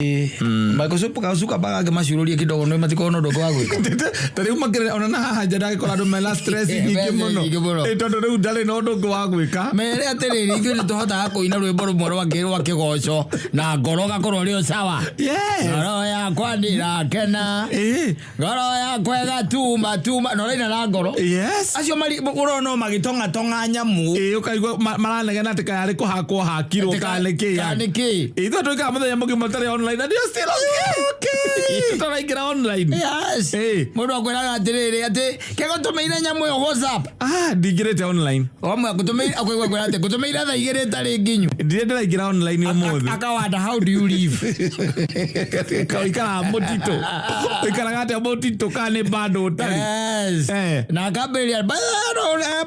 Michael Zuckerberg angĩmaciũrũria kidogo nĩ matikorwo na ũndũ ũngĩ wa gwĩka. Ta rĩu makĩrĩ ona na haha nja ndagĩkora andũ mena stress nyingĩ Mbeca mũno. nyingĩ mũno. Ĩ, tondũ rĩu ndarĩ na ũndũ ũngĩ wa gwĩka. Mere atĩrĩrĩ, ithuĩ nĩ tũhotaga kũina rwĩmbo rũmwe rwa kĩgoco na ngoro ũgakorwo ũrĩ o sawa. Ngoro yakwa ndĩrakena, ngoro yakwa ĩgatuma tuma, na ũraina na ngoro. Acio mari ũrona o magĩtong'atong'a nyamũ. Ĩ, ũkaigua maranegena atĩ kaya arĩ kũhakwo hakirwo kana nĩ kĩ. Kana nĩ kĩ. Ithuĩ tũikaraga mũthenya mũgima ũtarĩ online and you're still okay. Tũraingĩra online. Yes. Mũndũ akwĩraga atĩrĩrĩ, atĩ kegũtũmĩire nyamũ ĩyo WhatsApp. Ah, ndingĩrĩte online. Wamwe akũtũmĩire, akũigua akwĩra atĩ ngũtũmĩire thaa 2 ĩtarĩ nginyu. Ndirĩ ndĩraingĩra online ũmũthĩ. Akawanda, how do you live? Ũikaraga mũtitũ. Ũikaraga atĩa mũtitũ kana nĩ bado ũtarĩ? Yes. Na akambĩrĩria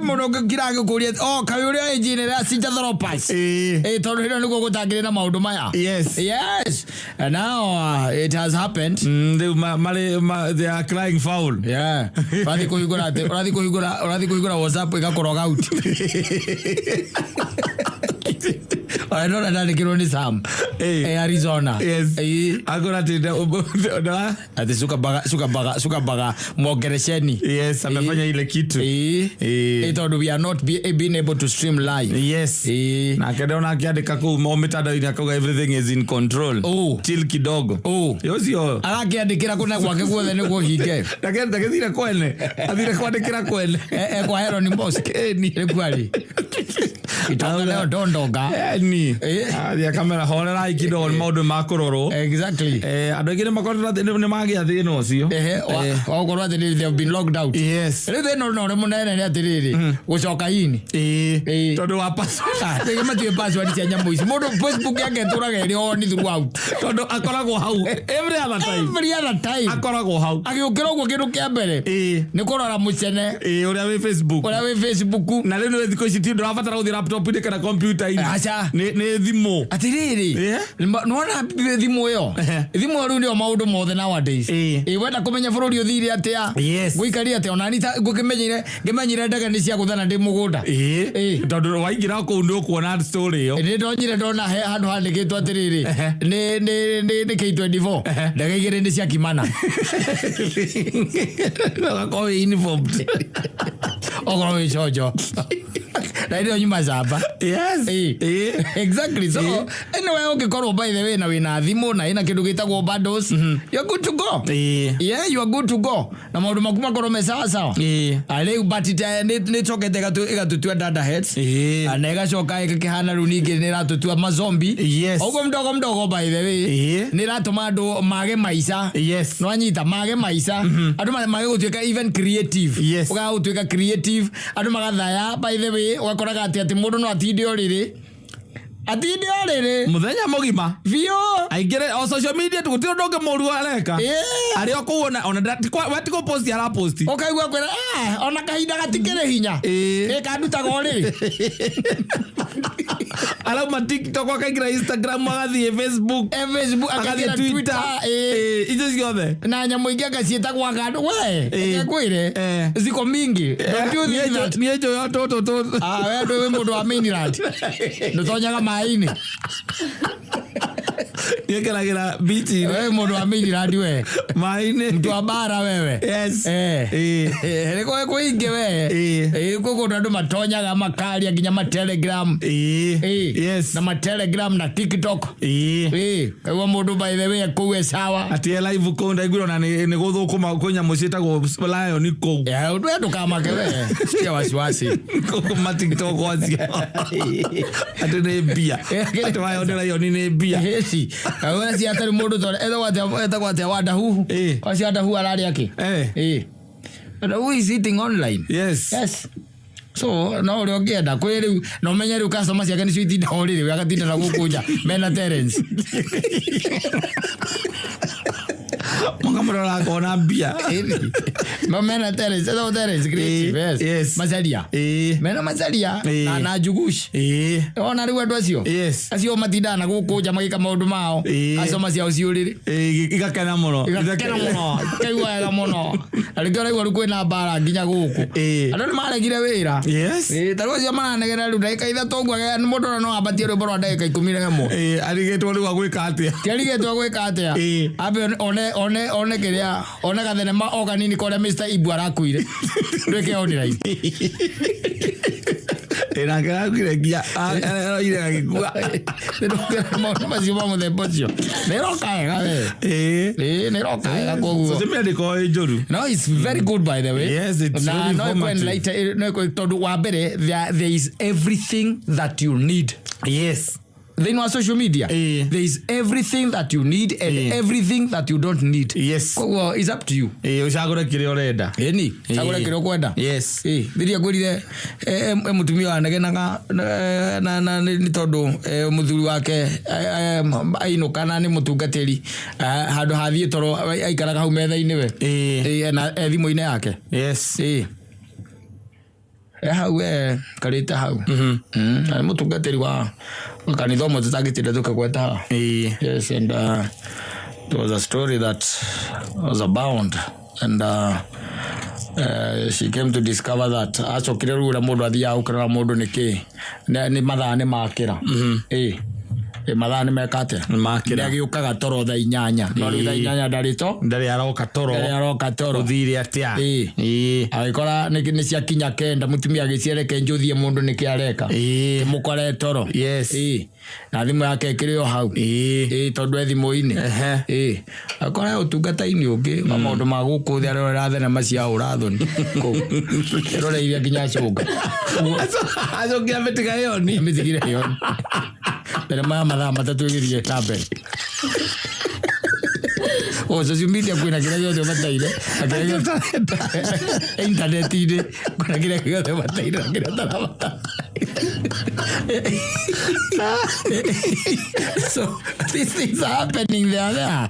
mũndũ ũngĩkira agĩkũria, oh, kaĩ ũrĩa engineer Cinja Thoropas. Tondũ hĩndĩ ĩyo nĩguo gũtangĩrĩ na maũndũ maya. Yes. And now it has happened. Rĩu marĩ they are crying foul. Yeah. Ũrathiĩ kũhingũra atĩ, ũrathiĩ kũhingũra WhatsApp ĩgakũrog out. Ona ndona ndandĩkĩrwo nĩ Sam. Arizona. Yes. Akora atĩ Ati Zuckerberg mwongeresheni. Yes, amefanya ile kitu. Tondũ we are not being able to stream live. Yes. Na ndona akĩandĩka kũu mo mĩtandao-inĩ akauga everything is in control. Oh. Chill kidogo. Oh. Ũcio. Arakĩandĩkĩra kũna gwake guothe nĩguo hinge. Ndagĩthire kwene. Athire kwandĩkĩra kwene. Kwa Elon Musk. Ĩni. Nĩkuo arĩ. Itonga leo ndondonga. Ĩni. Athiĩ akamera horerai kidogo nĩ maũndũ ma kũrorwo. Exactly. Andũ aingĩ nĩ makoretwo nĩ magĩa thĩna ũcio. Ehe, wa gũkorwo atĩ they have been locked out. Yes. Rĩu thĩna ũrĩa ũrĩa mũnene nĩ atĩrĩrĩ, gũcoka ini. Tondũ wa password. Ah, rĩngĩ matiũĩ password cia nyamũ ici. Mũndũ Facebook yake ĩtũraga ĩrĩ on throughout. Tondũ akoragwo hau every other time. Every other time. Akoragwo hau. Agĩũkĩra ũguo kĩndũ kĩa mbere. Nĩ kũrora mũcene. Ũrĩa wĩ Facebook. Ũrĩa wĩ Facebook. Na rĩu nĩ thikũ ici ti ndũrabatara gũthiĩ laptop-inĩ kana computer-inĩ. Aca. Nĩ thimũ. Atĩrĩrĩ. Nĩwona thimũ ĩyo? Thimũ ĩyo rĩu nĩyo maũndũ mothe nowadays. Wenda kũmenya bũrũri ũthire atĩa? Yes. Gũikarie atĩa? Ona niĩ ta ngũkĩmenyire, ngĩmenyire ndege nĩ ciagũthana ndĩ mũgũnda. Tondũ waingĩra kũu nĩ ũkuona story ĩyo. Nĩ ndonyire ndona he handũ handĩkĩtwo atĩrĩrĩ, nĩ K24. Ndege igĩrĩ nĩ ciakimana. Ũgakorwo wĩ informed. Okorwo wĩ conjo. Na ĩyo nyuma camba. Yes. Exactly. So, anyway, ũngĩkorwo by the way na wĩna thimũ na ĩna kĩndũ gĩtagwo bundles, you're good to go. Yeah, you are good to go. Na maũndũ maku makorwo me sawa sawa. Rĩu but nĩ ĩcokete ĩgatũtua dada heads. Na ĩgacoka ĩgakĩhana rĩu ningĩ nĩ ĩratũtua mazombi. Yes. Ũguo mdogo mdogo by the way. Nĩ ĩratũma andũ mage maica. Yes. Nĩwanyita mage maica. Andũ mage gũtuĩka even creative. Yes. Ũkaga gũtuĩka creative. Andũ magathaya by the way, ũgakoraga atĩ mũndũ no atinde ũrĩrĩ. Atinde ũrĩrĩ. Mũthenya mũgima. Biũ. Aingĩre o social media tu gũtirĩ ũndũ ũngĩ mũru areka. Arĩ o kũu ona we ti kũposti araposti. Ũkaigua kwĩra, ona kahinda gatikĩrĩ hinya. Ĩ kandutaga ũrĩrĩ. Arauma TikTok akaingĩra Instagram agathiĩ Facebook. Facebook, agathiĩ akaingĩra Twitter. Twitter, Icio ciothe. Na nyamũ ingĩ agaciĩtagwo akandũ. We, reke ngwĩre. Ziko mingi. Don't you think that? Niĩ njũĩ o tũtũ tũtũ. Ah, we ndũĩ mũndũ wa mainland. Ndũtonyaga maĩ-inĩ. Niĩ ngeragĩra beach-inĩ. We mũndũ wa mainland we. Maĩ-inĩ. Mtu wa bara wewe. Yes. Nĩ kwĩ ingĩ we. Kwĩ kũndũ andũ matonyaga makaria nginya ma Telegram. Yes. Na ma Telegram na TikTok. Kaigua mũndũ by the way kũu e sawa. Atĩ e live kũu ndaiguire ona nĩ gũthũkũma kwĩ nyamũ ciĩtagwo lion kũu. We ndũkamake we. Sikia wasiwasi. Kũu ma TikTok acio. Atĩ nĩ mbia. Atĩ wayo nĩ lion nĩ mbia. Hĩci. Kaigua cia atarĩ mũndũ tondũ etagwo atĩa Wadahuhu. Wacio Wadahuhu ararĩa kĩ? Wadahuhu is eating online. Yes. Yes. So no ũrĩa ũngĩenda kwĩ rĩu na ũmenye rĩu customer ciake nĩcio itinda ũrĩrĩ we agatinda na gũkũ nja mena Terence. Makamũrora akona mbia. No mena Terence, etagwo Terence Creative, yes. Yes. Macharia. Mena Macharia na Njugush. Ona rĩu andũ acio. Acio matindaga na gũkũ nja magĩka maũndũ mao. Acio maciao ciũrĩrĩ. Igakena mũno. Igakena mũno. Ikaigua wega mũno. Na rĩngĩ ũraigua rĩu kwĩna mbara nginya gũkũ. Andũ nĩ maregire wĩra. Ta rĩu acio maranegena rĩu ndagĩka 3 ũguo mũndũ ona no ambatie rwĩmbo rwa ndagĩka 11. Arigĩtwo rĩu agwĩka atĩa? Tiarigĩtwo gwĩka atĩa? Ambe one kĩrĩa, one gathenema o kanini korĩa Mr. Ibu arakuire. Ndwĩke online. Nake arakuire nginya aroire agĩkua. Nĩndũkĩra maũndũ macio ma mũthemba ũcio. Nĩroka wega we. Nĩroka wega koguo. Social media ndĩkoragwo ĩ njũru. No, it's very good by the way. Yes, it's Na very no informative. ĩkũ-enlighten, no ĩkũ-, tondũ wa mbere, there is everything that you need. Thĩinĩ wa social media, there is everything that you need and everything that you don't need. Koguo it's up to you. Ũcagũre kĩrĩa ũrenda. Ĩni, cagũre kĩrĩa ũkwenda. Rĩrĩa ngwĩrire, mũtumia wanegenaga, na nĩ tondũ, mũthuri wake, ainũka na nĩ mũtungatĩri, handũ hathiĩ toro, aikaraga hau metha-inĩ we. Na thimũ-inĩ yake. Hau, karĩte hau. Na nĩ mũtungatĩri wa kanitha ũmwe tũtangĩtinda tũkĩgweta haha. Yes, and there was a story that was abound, and she came to discover that acokire rĩu ũrĩa mũndũ athiaga gũkĩrora mũndũ nĩ kĩ, nĩ mathaa nĩ makĩra. Mathaa nĩ meka atĩa? Nĩ makĩra. Nĩ agĩũkaga toro thaa 8. No rĩu thaa 8 ndarĩ to? Ndarĩ aroka toro. Ndarĩ aroka toro. Ũthire atĩa? Agĩkora nĩ ciakinya 9, mũtumia agĩciareke njũthie mũndũ nĩkĩ areka. Mũkore toro. Na thimũ yake ĩkĩrĩ o hau. Tondũ e thimũ-inĩ. Agĩkora ũtungata-inĩ ũngĩ wa maũndũ ma gũkũ thĩ arorera thenema cia ũrathoni. Kũu. Eroreirie nginya acũnga. Acokia mĩtiga ĩyo ni. Mĩtigire ĩyo. Thenema ya mathaa 3 ĩgĩthiĩ na mbere. O, social media kwĩna kĩrĩa gĩothe ũbataire, na kĩrĩa gĩothe internet-inĩ, kwĩna kĩrĩa gĩothe ũbataire na kĩrĩa ũtarabatara. So these things are happening there, there.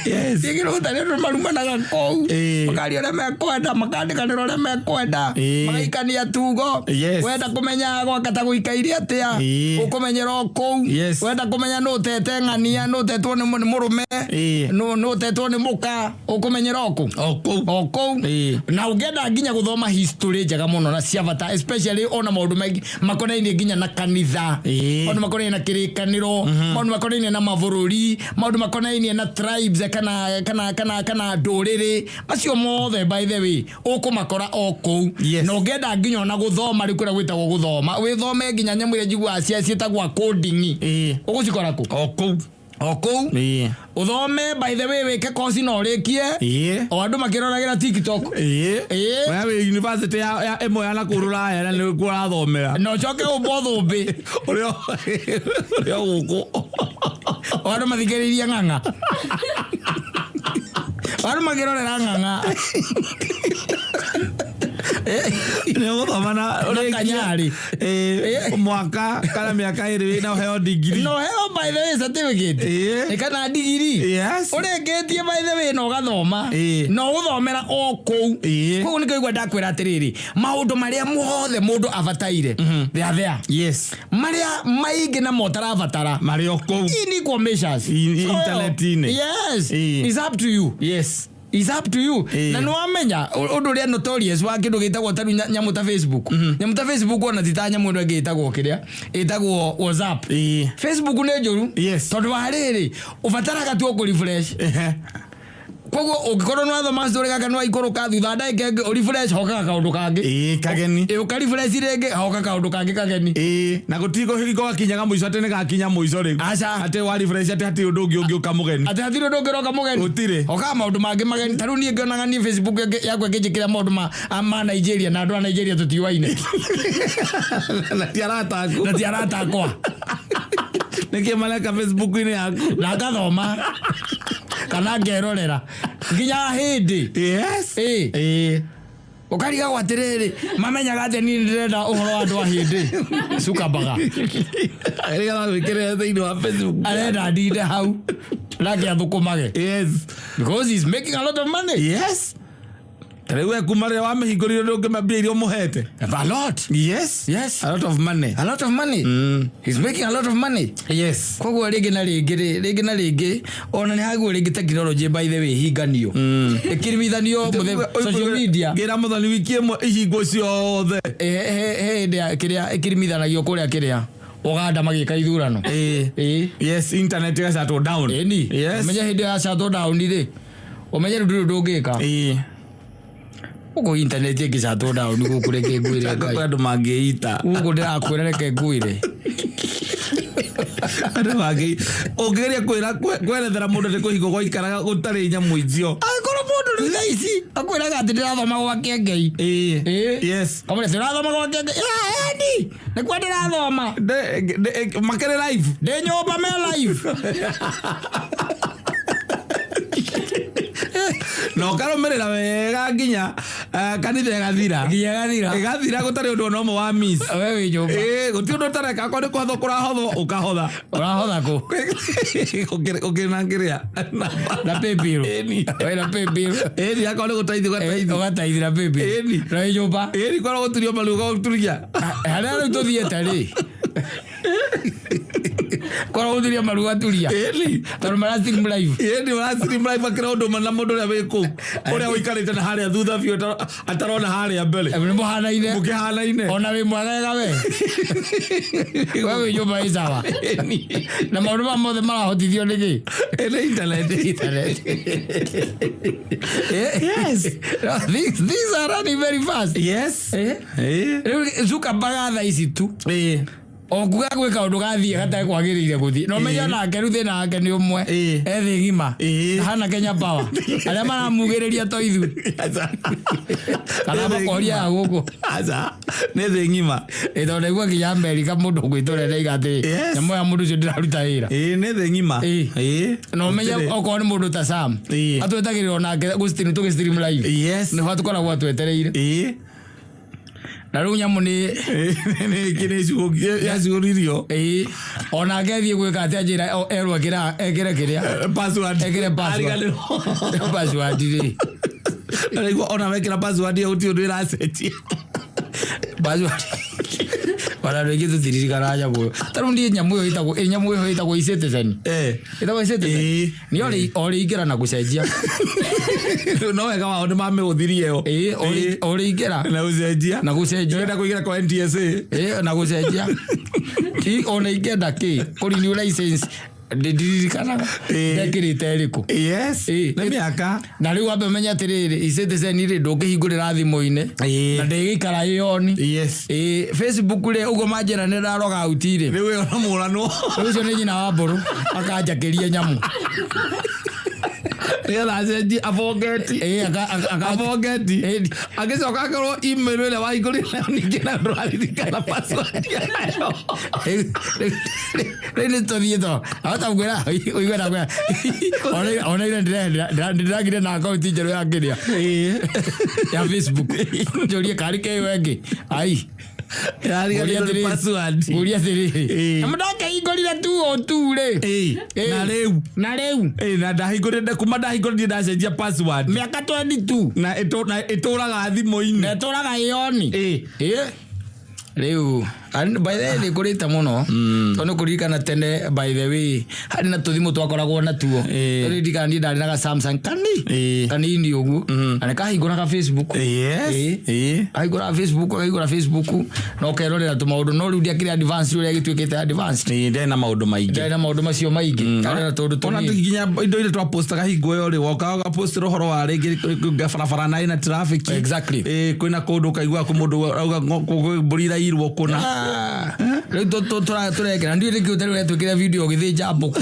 Yes. Ĩkĩrwo ũtarĩ andũ marumanaga kũu. Makaria ũrĩa mekwenda, makandĩkanĩra ũrĩa mekwenda. Magaikania tugo. Wenda kũmenya gwaka ta gũikaire atĩa. Ũkũmenyera o kũu. Wenda kũmenya nũ ũtete ng'ania, nũ ũtetwo nĩ mũrũme. Nũ ũtetwo nĩ mũka. Ũkũmenyera o kũu. O kũu. O kũu. Na ũngĩenda nginya gũthoma history njega mũno na cia bata, especially ona maũndũ maingĩ makonainie nginya na kanitha. Maũndũ makonainie na kĩrĩkanĩro, maũndũ makonainie na mabũrũri, maũndũ makonainie na tribes kana ndũrĩrĩ. Macio mothe by the way ũkũmakora o kũu. Na ũngĩenda nginya ona gũthoma rĩu kũrĩa gwĩtagwo gũthoma, wĩthome nginya nyamũ iria njiguaga ciĩtagwo coding. Ũgũcikora kũ? O kũu. O kũu. Ũthome by the way wĩke kosi na ũrĩkie. O andũ makĩroragĩra TikTok. Oya wĩ university ya ĩmwe ya nakũu Rũraya na nĩkuo ũrathomera. Na ũcoke ũmbwo thũmbĩ. Ũrĩa gũkũ. O andũ mathikĩrĩirie ng'ang'a. O andũ makĩrorera ng'ang'a. Nĩ ũgũthoma na Na ũrĩkie. kanyarĩ. Mwaka kana mĩaka 2 na ũheo degree. No heo by the way certificate. Kana degree. Ũrĩkĩtie by the way na ũgathoma. Na ũgũthomera o kũu. Koguo nĩkĩo igua ndakwĩra atĩrĩrĩ, maũndũ marĩa mothe mũndũ abataire, they are there. Marĩa maingĩ namo ũtarabatara. Marĩ o kũu. In equal measures. So, Internet-inĩ. Yes. It's up to you. It's up to you. Na nĩwamenya ũndũ ũrĩa notorious wa kĩndũ gĩtagwo ta rĩu nyamũ ta Facebook. Nyamũ ta Facebook ona ti ta nyamũ ĩno ĩngĩ ĩtagwo kĩrĩa, ĩtagwo WhatsApp. Facebook nĩ njũru. Tondũ wa rĩrĩ, ũbataraga tu ũkũ refresh. Koguo ũngĩkorwo nĩ wathoma story gaka nĩ waikũrũka thutha ndagĩka ĩngĩ ũ refresh hokaga kaũndũ kangĩ. Kageni. Ũka refresh rĩngĩ hoka kaũndũ kangĩ kageni. Na gũtirĩ kũhingo gakinyaga mũico atĩ nĩ gakinya mũico rĩu. Aca. Atĩ wa refresh atĩ hatirĩ ũndũ ũngĩ ũngĩũka mũgeni. Atĩ hatirĩ ũndũ ũngĩroka mũgeni. Gũtirĩ. Hokaga maũndũ mangĩ mageni. Ta rĩu niĩ ngĩonaga niĩ Facebook yakwa ĩngĩnjĩkĩra maũndũ ma Nigeria na andũ a Nigeria tũtiũaine. Na ti arata aku. Na ti arata akwa. Nĩkĩ mareka Facebook-inĩ yaku? Na ngathoma. Kana ngerorera. Nginya hĩndĩ. Ũkarigagwo atĩrĩrĩ, mamenyaga atĩ niĩ ndĩrenda ũhoro wa andũ a hĩndĩ. Zuckerberg. Nĩgetha gwĩkĩrĩra thĩinĩ wa Facebook. Arenda ndinde hau. Nake athũkũmage. Because he's making a lot of money. Yes, ta rĩu we kuma rĩrĩa wamĩhingũrire ndũngĩ mbia iria ũmũhete. A lot. Yes. Yes. A lot of money. A lot of money. He's making a lot of money. Koguo rĩngĩ na rĩngĩ rĩ, rĩngĩ na rĩngĩ ona nĩ haguo rĩngĩ technology, by the way, hinganio ĩkirimithanio social media. Ngĩra mũthoni wiki ĩmwe ihingwo ciothe. He hĩndĩ ya kĩrĩa ĩkirimithanagio kũrĩa kĩrĩa Uganda magĩka ithurano. Ĩĩ. Yes, internet ĩgacatwo down. Ĩni. Ũmenye hĩndĩ ya shutdown down rĩ, ũmenye rĩu ndũrĩ ũndũ ũngĩka. Gũkũ internet ĩngĩcatwo down gũkũ, reke ngwĩre Ngai. Kwĩ andũ mangĩita. Gũkũ ndĩrakwĩra, reke ngwĩre. Andũ mangĩ ũngĩgeria kwĩra kwerethera mũndũ atĩ kũhingwo gwaikaraga gũtarĩ nyamũ icio. Angĩkorwo mũndũ rĩu thaa ici akwĩraga atĩ ndĩrathoma gwa Kĩengei. Ĩĩ. Kamũre ũrathoma gwa Kĩengei ĩni nĩkuo ndĩrathoma. Makĩrĩ live. Ndĩ nyũmba me live. Na ũkarũmĩrĩra wega nginya kanitha ĩgathira. Nginya ĩgathira. Ĩgathira gũtarĩ ũndũ ona ũmwe wa miss. We wĩ nyũmba. Ĩĩ, gũtirĩ ũndũ ũtareka, akorwo nĩ kũhothwo kũrahothwo ũkahotha. Ũrahotha kũ? Ũkĩrĩ na kĩrĩa. Na paybill. Ĩni. We na paybill. Ĩni, akorwo nĩ gũteithia ũgateithia. Ũgateithira paybill. Ĩni. Na wĩ nyũmba. Ĩni, korwo gũturio maru ũgaturia. Harĩa rĩu tũthiĩte rĩ, korwo gũturia maru ũgaturia. Ĩni. Tondũ mara stream live. Ĩni, ũraciri live akĩra ũndũ ũmwe na mũndũ ũrĩa wĩ kũu ũrĩa ũikarĩte na harĩa thutha biũ atarona harĩa mbere. Nĩ mũhanaine. Mũkĩhanaine. Ona wĩ mwegega we we wĩ nyũmba ĩ sawa. Na maũndũ maya mothe marahotithio nĩ kĩ? Ĩni, internet. Internet. Yes. No, things are running very fast. Rĩu Zuckerberg thaa ici tu o kuga gwĩ kaũndũ gathiĩ gatarĩ kwagĩrĩire gũthiĩ na ũmenye onake rĩu thĩna wake nĩ ũmwe. E thĩ ng'ima. Hana Kenya Power arĩa maramugĩrĩria to ithuĩ kana makoria ya gũkũ. Aca, nĩ thĩ ng'ima. Ĩ, tondũ ndaigua nginya Amerika mũndũ ũgwĩtũrĩa ndaiga atĩrĩ nyamũ ya mũndũ ũcio ndĩraruta wĩra. Ĩĩ, nĩ thĩ ng'ima. Na ũmenye okorwo nĩ mũndũ ta Sam atwetagĩrĩra onake gũstream tũgĩstream live. Nĩho tũkoragwo atwetereire. Na rĩu nyamũ nĩ Nĩ yacugũririo. Ĩĩ, onake athiĩ gwĩka atĩ anjĩra erwo ekĩre kĩrĩa Password. Ekĩre password. Ariganĩrwo. Password rĩ. Na rĩu ona wekĩra password ĩyo gũtirĩ ũndũ ĩracenjia. Password ona rĩngĩ tũtiririkanaga nyamũ ĩyo. Ta rĩu niĩ nyamũ ĩyo ĩtagwo ĩ nyamũ ĩyo ĩtagwo e-Citizen. Ĩtagwo e-Citizen. Nĩ orĩ ingĩra na gũcenjia. No wega wao nĩ mamĩhũthirie ĩyo. Ĩĩ, orĩ ingĩra na gũcenjia. Na gũcenjia. Ũrenda kũingĩra kwa NTSA. Ĩĩ, na gũcenjia. Ti ona ingĩenda kĩ kũ renew license ndĩndiririkanaga ndekĩrĩte ĩrĩkũ. Nĩ mĩaka. Na rĩu wambe ũmenye atĩrĩrĩ, e-Citizen rĩ, ndũngĩhingũrĩra thimũ-inĩ na ndĩgĩikara ĩ on. Ĩĩ, Facebook rĩ, ũguo manjĩra nĩ ndalog out rĩ. Rĩu ĩyo no mũranwo. Rĩu ũcio nĩ nyina wa mbũrũ akanjakĩria nyamũ. Nĩgetha acenjie abongeti. Ĩĩ, Abongeti. Ĩĩ. Agĩcoka akorwo email ĩrĩa wahingũrire nayo ningĩ na ndũraririkana password yayo. Rĩu nĩ tũthiĩ to ahota kwĩra ũigue na kwĩra ona ira ndĩragire na akaunti njerũ ya kĩrĩa ya Facebook, njũrie karĩ kĩyo ĩngĩ ai. Ĩrariganĩrwo nĩ password. Ngũria atĩrĩrĩ, na ndakĩhingũrire tu o tu rĩ. Na rĩu. Na rĩu. Ĩĩ, na ndahingũrire kuma ndahingũrire ndacenjia password. Mĩaka 22. Na ĩtũraga thimũ-inĩ. Na ĩtũraga ĩoni. Ĩĩ. Rĩu by the way nĩ kũrĩte mũno tondũ nĩ kũririkana tene, by the way, harĩ na tũthimũ twakoragwo natuo. Ririkana niĩ ndarĩ na ga Samsung kani kanini ũguo na nĩ kahingũraga Facebook. Kahingũraga Facebook, kahingũra Facebook na ũkerorera tũmaũndũ, no rĩu ndiakĩrĩ advanced ũrĩa gĩtuĩkĩte advanced. Ĩĩ, ndarĩ na maũndũ maingĩ. Ndarĩ na maũndũ macio maingĩ, ndarĩ na tũũndũ ona tũnini. nginya indo iria twapostaga hingo ĩyo rĩ, wokaga ũgapostĩra ũhoro wa rĩngĩ barabara na ĩna traffic. Kwĩna kũndũ ũkaigua kwĩ mũndũ auga mbũri irairwo kũna. Ah, rĩu tũrekera ndiũĩ nĩkĩ ũtarĩ ũretwĩkĩra video ũgĩthĩnja mbũkũ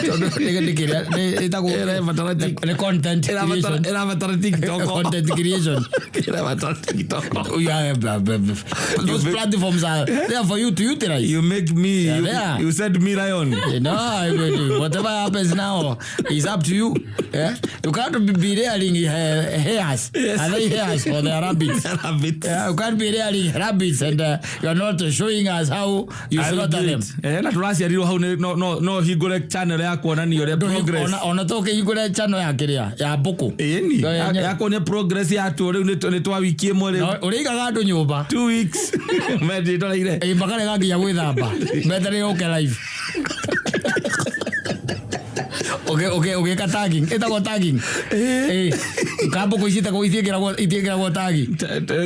tondũ nĩ kĩrĩa ĩtagwo Ĩrabatara nĩ content creation. Ĩrabatara TikTok. Content creation. Ĩrabatara TikTok. Yeah, blah, blah, blah. Those platforms are there for you to utilize. You make me Yeah, you, there. you said me lion. No, I mean, whatever happens now is up to you. Yeah? You can't be rearing hares. Yes. Are they hares or they are rabbits? Rabbits. Yeah, you can't be rearing rabbits and you are not showing us how you I will slaughter do them. it. Na tũraciarirwo hau no hingũre channel ya kuonania ũrĩa progress. Ona tũkĩhingũre channel ya kĩrĩa ya mbũkũ. Ĩni. Yo yenyewe. Ya kuonia progress yatuo rĩu nĩ twa wiki ĩmwe rĩu. Ũrĩigaga andũ nyũmba. 2 weeks. Mendĩtoreire. Ĩ, makarega nginya gwĩthamba metereire ũke live. Ũgĩka tagging, ĩtagwo tagging. Ĩ, ka mbũkũ ici ĩtagwo itiĩkĩragwo tagi.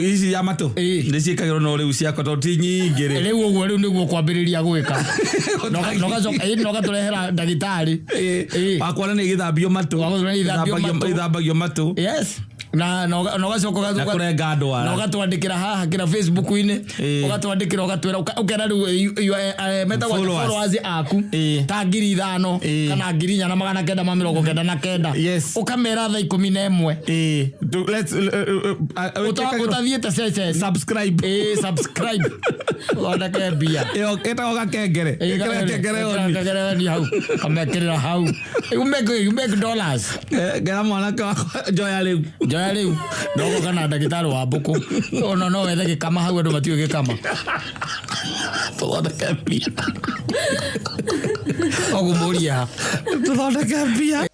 Ici ya matũ. Ĩĩ. Nĩ ciĩkagĩrwo no rĩu ciakwa tondũ ti nyingĩ rĩ. Rĩu ũguo rĩu nĩguo kwambĩrĩria gwĩka. Na ũgacoka ĩ, na ũgatũrehera ndagĩtarĩ. Ĩ. Wakwa nĩ igĩthambio matũ. Wakwa nĩ ithambio matũ. Ithambagio matũ. Yes, na ũgacoka Na kũrenga ndwara. Na ũgatwandĩkĩra haha kĩra Facebook-inĩ. Ũgatwandĩkĩra ũgatwĩra ũkera rĩu metagwo atĩ Followers. followers aku ta 5,000 kana 4,999. Ũkamera thaa 11. Ĩĩ. Let's Ũtathiĩte ceceni. Subscribe. Ĩ, subscribe ũthondeke mbia. Ĩyo ĩtagwo gakengere. Ĩkĩra gakengere on. Gakengere on hau, kamekĩrĩra hau. You make dollars. Ngera mwanake wakwa njoya rĩu. Njoya rĩu ndogo kana ndagĩtarĩ wa mbũkũ ona no wethe gĩkama hau, andũ matiũĩ gĩkama. Tũthondeke mbia. Ũgũmũria. Tũthondeke mbia.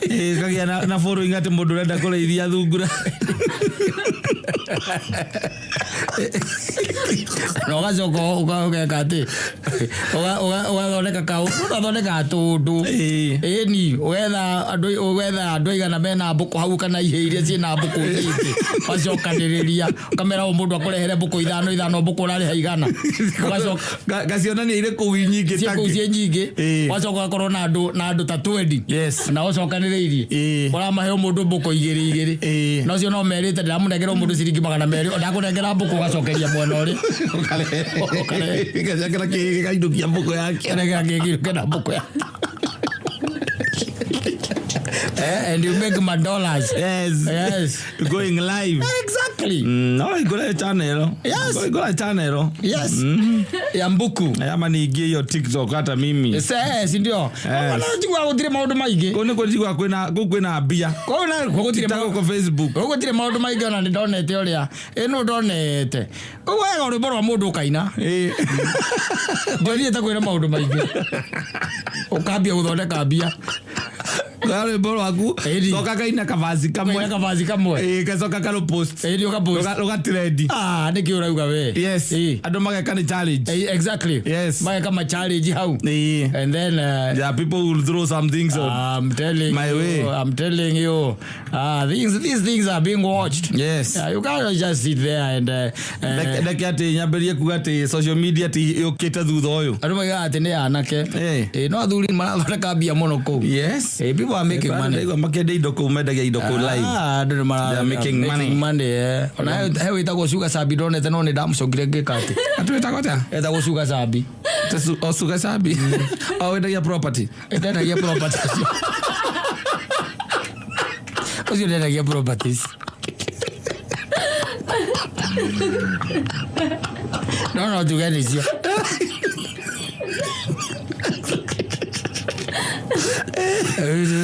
Ĩ, kagĩa na following atĩ mũndũ ũrenda kũrĩithia thungura. Na ũgacoka ũgeka atĩ ũgathondeka kaũ, ũgathondeka tũndũ. Ĩni, ũgetha andũ aigana mena mbũkũ hau kana ihĩ iria ciĩna mbũkũ nyingĩ, ũgacokanĩrĩria ũkamera o mũndũ akũrehere mbũkũ ithano ithano, mbũkũ ũrarĩha 100, ũgacoka Ngacionania irĩ kũu nyingĩ. Ciĩ kũu ciĩ nyingĩ. Ũgacoka ũgakorwo na andũ ta 20 na ũcokanĩrĩirie ũramahe o mũndũ mbũkũ igĩrĩ igĩrĩ. Na ũcio no merĩte ndĩramũnengera o mũndũ ciringi 200, ndakũnengera mbũkũ ũgacokeria mwena ũrĩa. Ũkarehe. Gacakĩra gĩkainũkia mbũkũ yake. Nengera kĩngĩ kena mbũkũ ya and you make my dollars. Yes. Yes. Going live. Exactly. No hingũre channel. Hingũra channel. Yes, ya mbuku. Ama niingie hiyo TikTok hata mimi. Se si ndio? Njigua gũtirĩ maũndũ maingĩ. Kũu nĩkuo njiguaga kwĩna kũu kwĩna mbia. Kũu na gũtirĩ Ta gũkũ Facebook. Kũu gũtirĩ maũndũ maingĩ, ona nĩ ndonete ũrĩa ĩno ndonete kũu wega rwĩmbo rwa mũndũ ũkaina. Ndĩthiĩte kwĩra maũndũ maingĩ, ũkambia gũthondeka mbia. Kwa rwĩmbo rwaku. Ĩni. Coka kaina kabaci kamwe. Kaina kabaci kamwe. Ĩĩ, gacoka karũ post. Ĩni, ũkapost. Rũga trend. Ah, nĩkĩ ũrauga we? Yes. Andũ mageka nĩ challenge. Exactly. Mageka ma challenge hau. And then There are people who will throw some things on I'm telling my you, way. I'm telling you, these things are being watched. Yeah, you can't just sit there and Reke atĩ nyambĩrie kuga atĩ social media ti yũkĩte thutha ũyũ. Andũ maigaga atĩ nĩ anake. Ĩ, no athuri marathondeka mbia mũno kũu. People are making money. Ndaigua makĩendia indo kũu, mendagia indo kũu live. Ah, andũ nĩ They are making money. money, eh. Ona he wĩtagwo Sugar Sabi ndonete, no nĩ ndamũcokire ngĩka atĩ. Atĩ wĩtagwo atĩa? Etagwo Sugar Sabi. O Sugar Sabi o wendagia property. Ndendagia properties. Ũcio ndendagia properties. No tuge nĩcio.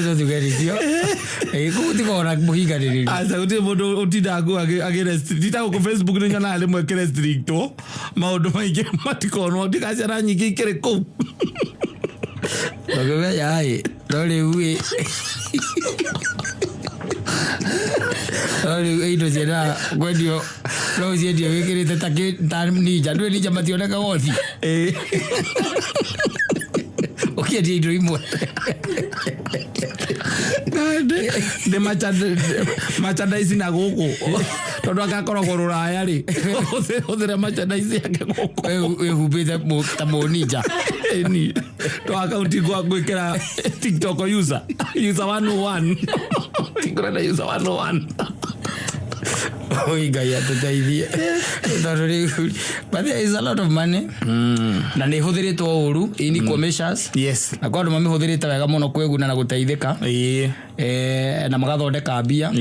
No tuge nĩcio. Ĩ, kũu tikoragwo na mũhinganĩrĩrio. Aca, gũtirĩ mũndũ ũtindaga kũu ti ta gũkũ Facebook, nĩ nyonaga rĩmwe ĩkĩrestrictwo maũndũ maingĩ matikonwo ndika ciana nyingĩ ikĩrĩ kũu. Ndũngĩmenya ĩ, no rĩu ĩ, no rĩu indo ciendaga kwendio, no ciendio wĩkĩrĩte ta ninja, ndũĩ ninja mationekaga ũthiũ. Ũkĩendia indo imwe. Ndĩ merchandise na gũkũ tondũ agakoragwo rũraya rĩ, hũthĩre merchandise yake gũkũ. Wĩhumbĩte ta mũninja. Ĩni to akaunti gwĩkĩra TikTok user 101, hingũra na user 101. Oi, Ngai atũteithie, tondũ rĩu but there is a lot of money na nĩ ĩhũthĩrĩtwo ũru in equal measures. Na kwa andũ mamĩhũthĩrĩte wega mũno kwĩguna na gũteithĩka. Na magathondeka mbia.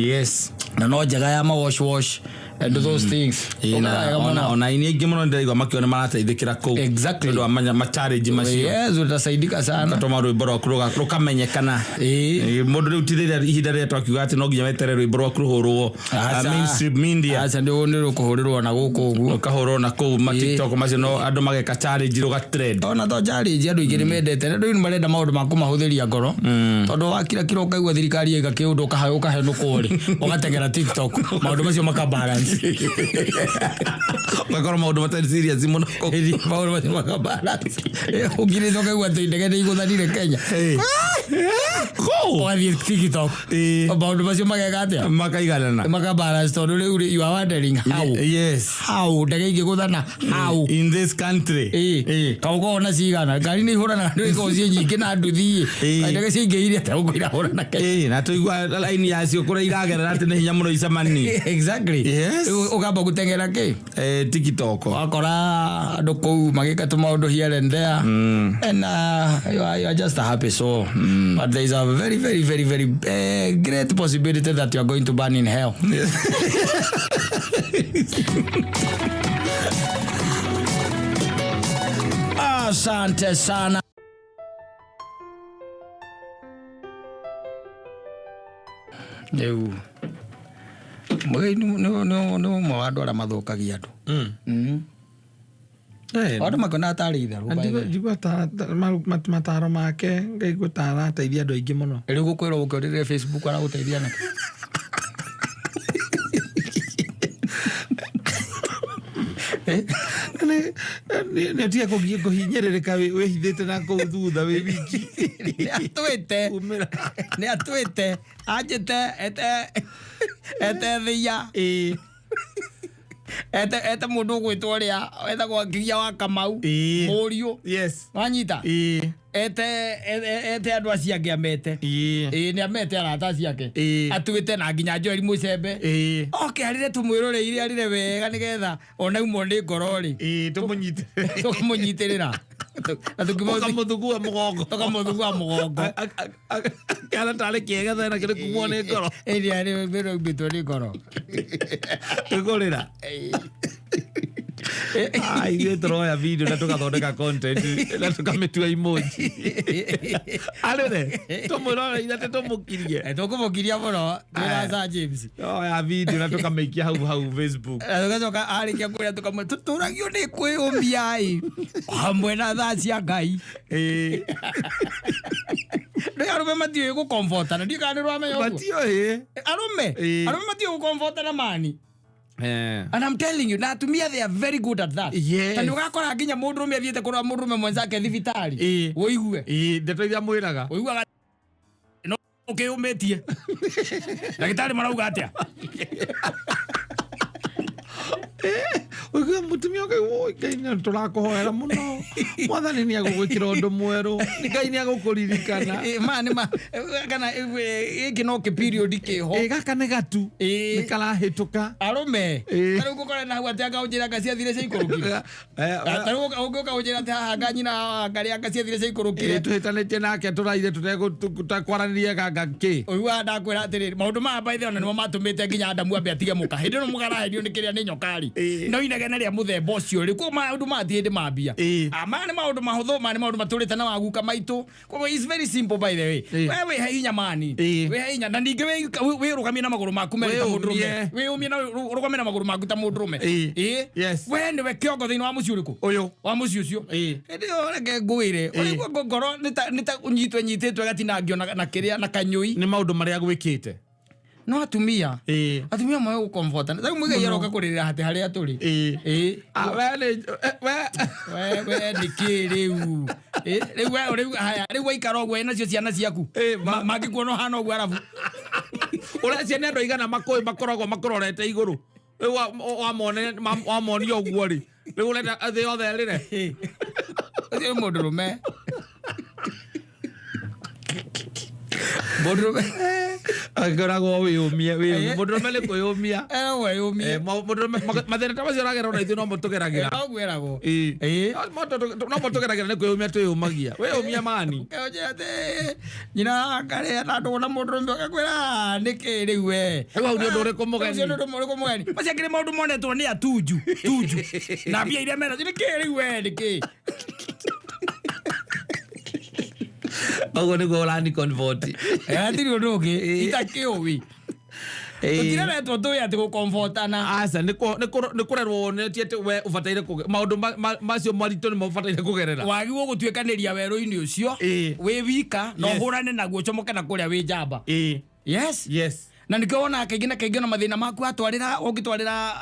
Na no njega ya ma wash wash. And do those things. Ĩĩ, na Ũkaga wega ona mũno. ona aini aingĩ mũno ndĩraigua makiona marateithĩkĩra kũu. Exactly. Nĩ ũndũ wa ma challenge macio. Yes, utasaidika sana. Gatũma rwĩmbo rwaku rũkamenyekana. Ĩĩ. Ĩĩ, mũndũ rĩu ti rĩrĩa ihinda rĩrĩa twakiuga atĩ no nginya weterere rwĩmbo rwaku rũhũrwo Aca. mainstream media. Aca, nĩ rũkũhũrĩrwo na gũkũ ũguo. Ũkahũrwo na kũu ma TikTok macio no andũ mageka challenge rũga trend. Ona to challenge, andũ aingĩ nĩ mendete, andũ rĩu nĩ marenda maũndũ ma kũmahũthĩria ngoro, tondũ wakira kira ũkaigua thirikari ĩga kĩũndũ ũkahenũkwo rĩ, ũgateng'era TikTok, maũndũ macio maka balance. Ũgakorwo maũndũ matarĩ serious mũno kũu. Ĩni, maũndũ macio maka balance. Ũngirĩte ũkaigua atĩ ndege nĩ igũthanire Kenya. Kũu. Ũgathiĩ TikTok. Ĩĩ. Maũndũ macio mageka atĩa? Makaiganana. Maka balance, tondũ rĩu rĩ, you are wondering how. Yes. How ndege ingĩgũthana, how? In this country. Ĩĩ, kaũkorwo na cigana ngari nĩ ihũranaga, nĩ ikoragwo ciĩ nyingĩ na nduthi. Ĩĩ. Ndege ciaingĩhire atĩa gũkũ irahũrana Kenya? Ĩĩ, na tũigua laini yacio kũrĩa iragerera atĩ nĩ hinya mũno icemanie. Exactly. Yes. Rĩu ũkamba gũteng'era kĩ? TikTok. Wakora andũ kũu magĩka tũmaũndũ here and there, and you are just a happy soul, but there is a very very very very great possibility that you are going to burn in hell. Asante sana. Rĩu Mũigai nĩ ũmwe wa andũ arĩa mathũkagia andũ. Andũ makĩona tarĩ itherũ, by the way. Njigua mataro make ngaigua ta arateithia andũ aingĩ mũno. Rĩu gũkwĩrwo gũkĩũrĩre Facebook aragũteithia nakĩ? Nĩ atiga kũhinyĩrĩrĩka wĩhithĩte na kũu thutha wĩ wiki. Nĩ atwĩte. Umĩra. Nĩ atwĩte anjĩte ete ete thia. Ĩĩ. Ete mũndũ ũgwĩtwo ũrĩa etagwo Ngiria wa Kamau. Ĩĩ. Mũriũ. Yes. Wanyita? Ĩĩ. Ete andũ acio angĩ amete. Ĩĩ. Ĩĩ, nĩ amete arata acio ake. Ĩĩ. Atuĩte na nginya Joel Mũcembe. Ĩĩ. Oke arĩre, tũmwĩroreire arĩre wega, nĩgetha ona umwo nĩ ngoro rĩ, Ĩĩ, tũmũnyite. tũkamũnyitĩrĩra na Ũkamũthugua mũgongo. Tũkamũthugua mũgongo. Kana tarĩ kĩega thena kĩrĩ kumwo nĩ ngoro. Ĩrĩ arĩ wĩrwo nĩ ngoro. Ĩkũrĩra. Ah, ithuĩ tũroya video na tũgathondeka content na tũkamĩtua emoji. Arĩre tũmwĩroreire atĩ tũmũkirie. Tũkũmũkiria mũno twĩna Sir James. Oya video na tũkamĩikia hau hau Facebook. Na tũgacoka arĩkia kũrĩa tũkamwe tũtũragio nĩ kwĩyũmia ĩ hamwe na thaa cia Ngai. Ĩĩ. Rĩ arũme matiũĩ gũkomfotana, ndiũ kana nĩ rwamenya ũguo. Matiũĩ. Arũme. Ĩĩ. Arũme matiũĩ gũkomfotana mani. And I'm telling you, na atumia, they are very good at that. Yes. Ta nĩ ũgakora nginya mũndũrũme athiĩte kũrora mũndũrũme mwenzake thibitarĩ. Ĩĩ. Ũigue. Ĩĩ, ndeto iria mwĩraga. Ũiguaga no ũkĩũmĩtie. Ndagĩtarĩ marauga atĩa? Ũigua mũtumia ũkaigua, "Ngai nĩ tũrakũhoera mũno, mwathani nĩ agũgwĩkĩra ũndũ mwerũ, Ngai nĩ agũkũririkana." Ĩ, ma nĩ ma kana gĩkĩ no kĩ period kĩho. Ĩ, gaka nĩ gatu. Ĩĩ. Nĩ karahĩtũka. Arũme. Ĩĩ. Ta rĩu ngũkora na hau atĩ anga ũnjĩra anga ciathire ciaikũrũkire. Ta rĩu ũngĩũka ũnjĩra atĩ haha anga nyina anga rĩ anga ciathire ciaikũrũkire. Tũhĩtanĩtie nake tũraire tũtekwaranĩria ganga kĩ. Ũiguaga ndakwĩra atĩrĩrĩ, maũndũ maya by the way, ona nĩmo matũmĩte nginya Adamu ambe atige mũka hĩndĩ ĩno mũkaraherio nĩ kĩrĩa nĩ nyoka rĩ. Ĩĩ. No inegene rĩa mũthemba ũcio rĩ, koguo maũndũ maya ti hĩndĩ mambia. Ĩĩ. Ah, maya nĩ maũndũ mahũthũ, maya nĩ maũndũ matũrĩte na waguka maitũ, koguo it's very simple, by the way. Ĩĩ. We wĩhe hinya mani. Ĩĩ. Wĩhe hinya na ningĩ wĩrũgamie na magũrũ maku merĩ ta Wĩyũmie. mũndũrũme, wĩyũmie na ũrũgame na magũrũ maku ta mũndũrũme. Ĩĩ. Ĩĩ. Yes. We nĩwe kĩongo thĩinĩ wa mũciĩ ũrĩkũ? Ũyũ. Wa mũciĩ ũcio. Ĩĩ. Hĩndĩ ĩyo reke ngwĩre, ũraigua ngoro nĩ ta ũnyitwo nyitĩtwo ĩgatinangio na kĩrĩa na kanyũi. Nĩ maũndũ marĩa gwĩkĩte. No atumia. Ĩĩ. Atumia moe gũkomfota rĩu mũigai aroka kũrĩrĩra hatĩ harĩa tũrĩ. Ĩĩ. Ĩĩ. Ah, we nĩ we. We nĩkĩ rĩu? Ĩ, rĩu we rĩu haya rĩu waikara ũguo ĩ nacio ciana ciaku. Ĩ, Mangĩkuona ũhana ũguo arabu. Ũrecia nĩ andũ aigana makũĩ makoragwo makũrorete igũrũ rĩu wamonia ũguo rĩ, rĩu ũrenda thĩ yothe ĩrĩre? Ũcio nĩ mũndũrũme, mũndũrũme. Akoragwo wĩyũmie, wĩyũmie. Mũndũrũme nĩ kwĩyũmia. Weyũmie. Mũndũrũme mathĩna ta macio ũragerera ona ithuĩ no mo tũgeragĩra. Noguo ĩragwo. Ĩĩ. Ĩĩ. No mo tũgeragĩra, nĩ kwĩyũmia twĩyũmagia. Wĩyũmia mani. Ũkĩonje atĩ nyina akarĩa na ndũgũ na mũndũrũme, ũgakwĩra nĩkĩ rĩu we? Rĩu hau nĩ ũndũ ũrĩkũ mũgeni? Ũcio nĩ ũndũ ũrĩkũ mũgeni? Macio angĩ nĩ maũndũ monetwo nĩ atunju tunju na mbia iria menacio. Nĩkĩ rĩu we, nĩkĩ? Ũguo nĩguo ũrani comfort. Hatirĩ ũndũ ũngĩ itakĩũĩ, tũtireretwo tũĩ atĩ gũkomfotana. Aca, nĩ kũrerwo wonetie atĩ we ũbataire maũndũ macio maritũ nĩmo ũbataire kũgerera. Wagĩrĩirwo gũtuĩkanĩria werũ-inĩ ũcio wĩ wika na ũhũrane naguo, ũcomoke na kũrĩa wĩ njamba. Yes. Na nĩkĩo wonaga kaingĩ na kaingĩ ona mathĩna maku atwarĩra, ũngĩtwarĩra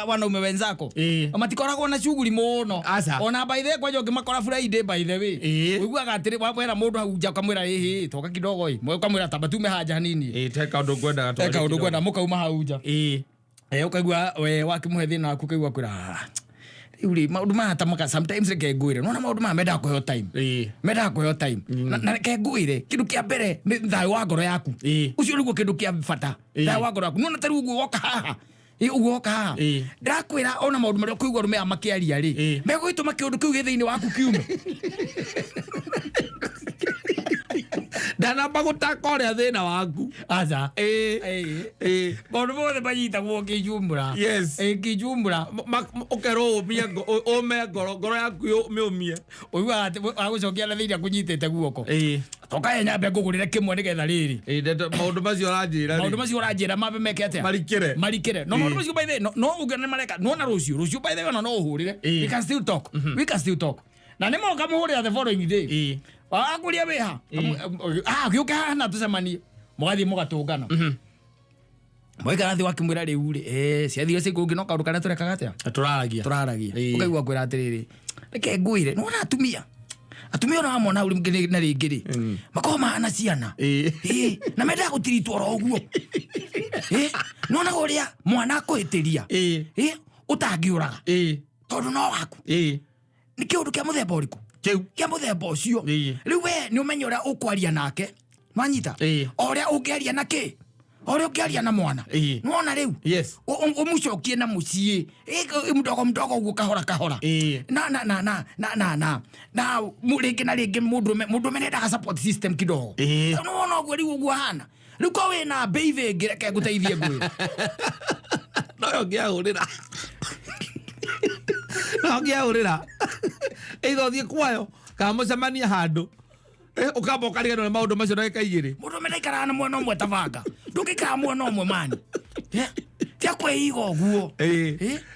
wanaume wenzako, matikoragwo na shughuli mũno. Aca. Ona by the way, kwanja ũngĩmakora Friday, by the way, ũiguaga atĩrĩ, wamwĩra mũndũ hau nja, ũkamwĩra, "Ĩhĩ, toka kidogo ĩ." Ũkamwĩra, "Tamba tume haja hanini." Ĩĩ, te kaũndũ ngwendaga. Eka ũndũ kwenda mũkauma hau nja. Ũkaigua we wakĩmũhe thĩna waku, ũkaigua kwĩra, "Ah, rĩu rĩ, maũndũ maya ta maka." Sometimes reke ngwĩre, nona maũndũ maya mendaga kũheo time. Mendaga kũheo time. Na reke ngwĩre, kĩndũ kĩa mbere nĩ thayũ wa ngoro yaku. Ũcio nĩguo kĩndũ kĩa bata. Thayũ wa ngoro yaku. Nona ta rĩu ũguo woka haha. Ũguo woka haha, ndĩrakwĩra, ona maũndũ marĩa ũkũigua arũme aya makĩaria rĩ, megũgĩtũma kĩũndũ kĩu gĩ thĩinĩ waku kiume. Ndanamba gũtaka ũrĩa thĩna waku. Aca. Maũndũ mothe manyitagwo kĩjumbũra. Kĩjumbũra. Ũkerwo ũmie ũme ngoro, ngoro yaku mĩũmie. Ũiguaga atĩ agũcokia na thĩinĩ akũnyitĩte guoko, "Toka nyambe ngũgũrĩre kĩmwe nĩgetha rĩrĩ." Ĩĩ, maũndũ macio ũranjĩra rĩ, Maũndũ macio ũranjĩra mambe meke atĩa? Marikĩre. Marikĩre. No maũndũ macio, by the way, no ũngĩona nĩ mareka nona rũciũ, rũciũ, by the way, ona no ũhũrĩre. We can still talk, we can still talk. Na nĩ moka mũhũrĩra the following day, akũria, "Wĩha?" "Ah, gĩũke haha na tũcemanie." Mũgathiĩ mũgatũngana, mwaikara thĩ, wakĩmwĩra, "Rĩu rĩ, ciathire ciaikũrũki, no kaũndũ karĩa tũrekaga atĩa?" Tũraragia. Tũraragia. Ũkaigua kwĩra atĩrĩrĩ, "Reke ngwĩre, nĩwona atumia, atumia ona wamona hau rĩngĩ na rĩngĩ rĩ, makoragwo mahana ciana. Ĩĩ, na mendaga gũtiritwo oro ũguo. Ĩĩ, nĩwonaga ũrĩa mwana akũhĩtĩria, ĩĩ, ũtangĩũraga, tondũ no waku. Nĩ kĩũndũ kĩa mũthemba ũrĩkũ?" Kĩu. Kĩa mũthemba ũcio. Rĩu we nĩ ũmenye ũrĩa ũkwaria nake, nwanyita? O ũrĩa ũngĩaria na kĩ, o ũrĩa ũngĩaria na mwana. Nĩwona rĩu? Yes. Ũmũcokie na mũciĩ. Mdogo mdogo ũguo, kahora kahora. Na na na na na na na na rĩngĩ na rĩngĩ mũndũrũme nĩendaga support system kidogo. Nĩwona ũguo rĩu, ũguo hana rĩu ko wĩna mbeithi ĩngĩ, reke ngũteithie ngwĩre. Noyo ngĩahũrĩra, no ngĩahũrĩra either ũthiĩ kwayo kana mũcemanie handũ. Ũkamba ũkariganĩrwo nĩ maũndũ macio ndagĩka 2. Mũndũrũme ndaikaraga na mwena ũmwe ta banga, ndũngĩikara mwena ũmwe mani. Tia kwĩiga ũguo.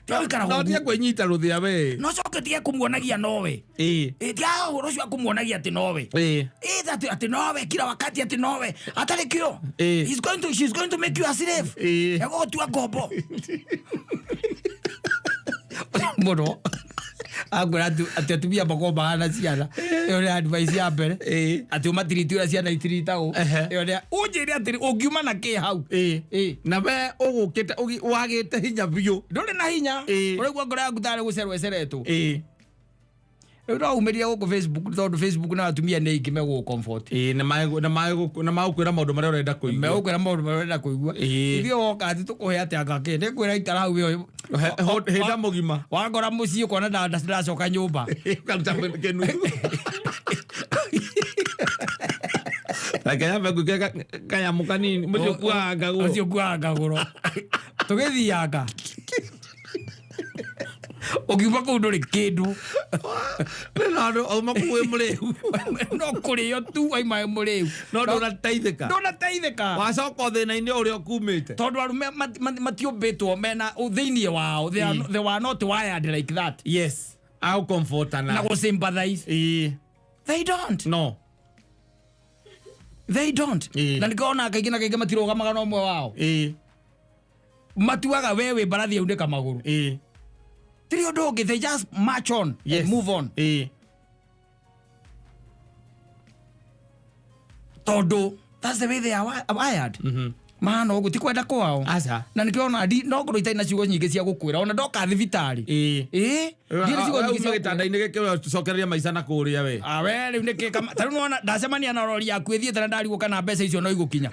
Tia gũikara No tia ũguo. Kwĩnyita rũthĩa we. No coke tige kũmuonagia nowe. Tia ũhoro ũcio akũmuonagia atĩ nowe. Atĩ nowe kila wakati, atĩ nowe atarĩ kĩo. He's going to she's going to make you a slave. Egũgũtua ngombo mũno. Akwĩra atĩ atumia makoragwo mahana ciana. Ĩyo nĩ advice ya mbere, atĩ ũmatiriti ũrĩa ciana itiritagwo. Ĩyo nĩ ũnjĩre atĩrĩ, ũngiuma na kĩ hau? Na we ũgũkĩte wagĩte hinya biũ. Ndũrĩ na hinya. Ũraigua ngoro yaku tarĩ gũcerwo ĩceretwo. Rĩu no umĩrire gũkũ Facebook, tondũ Facebook na atumia nĩ aingĩ megũgũ comfort. Ĩĩ, na magũkwĩra maũndũ marĩa ũrenda kũigua. Megũkwĩra maũndũ marĩa ũrenda kũigua. Ithuĩ woka atĩ tũkũhe atĩa ngakĩ, nĩ kwĩra ikara hau ĩyo. Hĩnda mũgima. Wakora mũciĩ ũkona ndacoka nyũmba. Ũkaruta kĩnuthu. Reke nyambe ngwĩke kanyamũ kanini mũcio kuaga ngagũrũ. Ũcio kuaga ngagũro, tũgĩthianga, ũkiuma kũu ndũrĩ kĩndũ. Na andũ auma kũu wĩ mũrĩu. No kũrĩo tu, waima wĩ mũrĩu. No ndũnateithĩka. Ndũnateithĩka. Wacoka o thĩna-inĩ ũrĩa ũkumĩte. Tondũ arũme matiũmbĩtwo mena thĩinĩ wao, they were not wired like that. Yes, agũcomfortana na gũsympathize. They don't. No. They don't. Na nĩkĩo ona kaingĩ na kaingĩ matirũgamaga na ũmwe wao. Matuaga we wĩ mbarathi yaunĩka magũrũ. Tiri ũndũ ũngĩ, they just march on and move on. Tondũ that's the way they are wired. Mahana ũguo ti kwenda kwao. Aca. Na nĩkĩo ona no ngorwo itarĩ na ciugo nyingĩ cia gũkwĩra ona ndoka thibitarĩ. Ĩĩ. Ĩĩ, ndirĩ ciugo nyingĩ cia gũkwĩra. Gĩtanda-inĩ gĩkĩ we ũcokererie maica na kũrĩa we. Ah, we rĩu nĩkĩ ta rĩu nĩwona ndacemania na rori yaku ĩthiĩte na ndarigwo kana mbeca icio no igũkinya.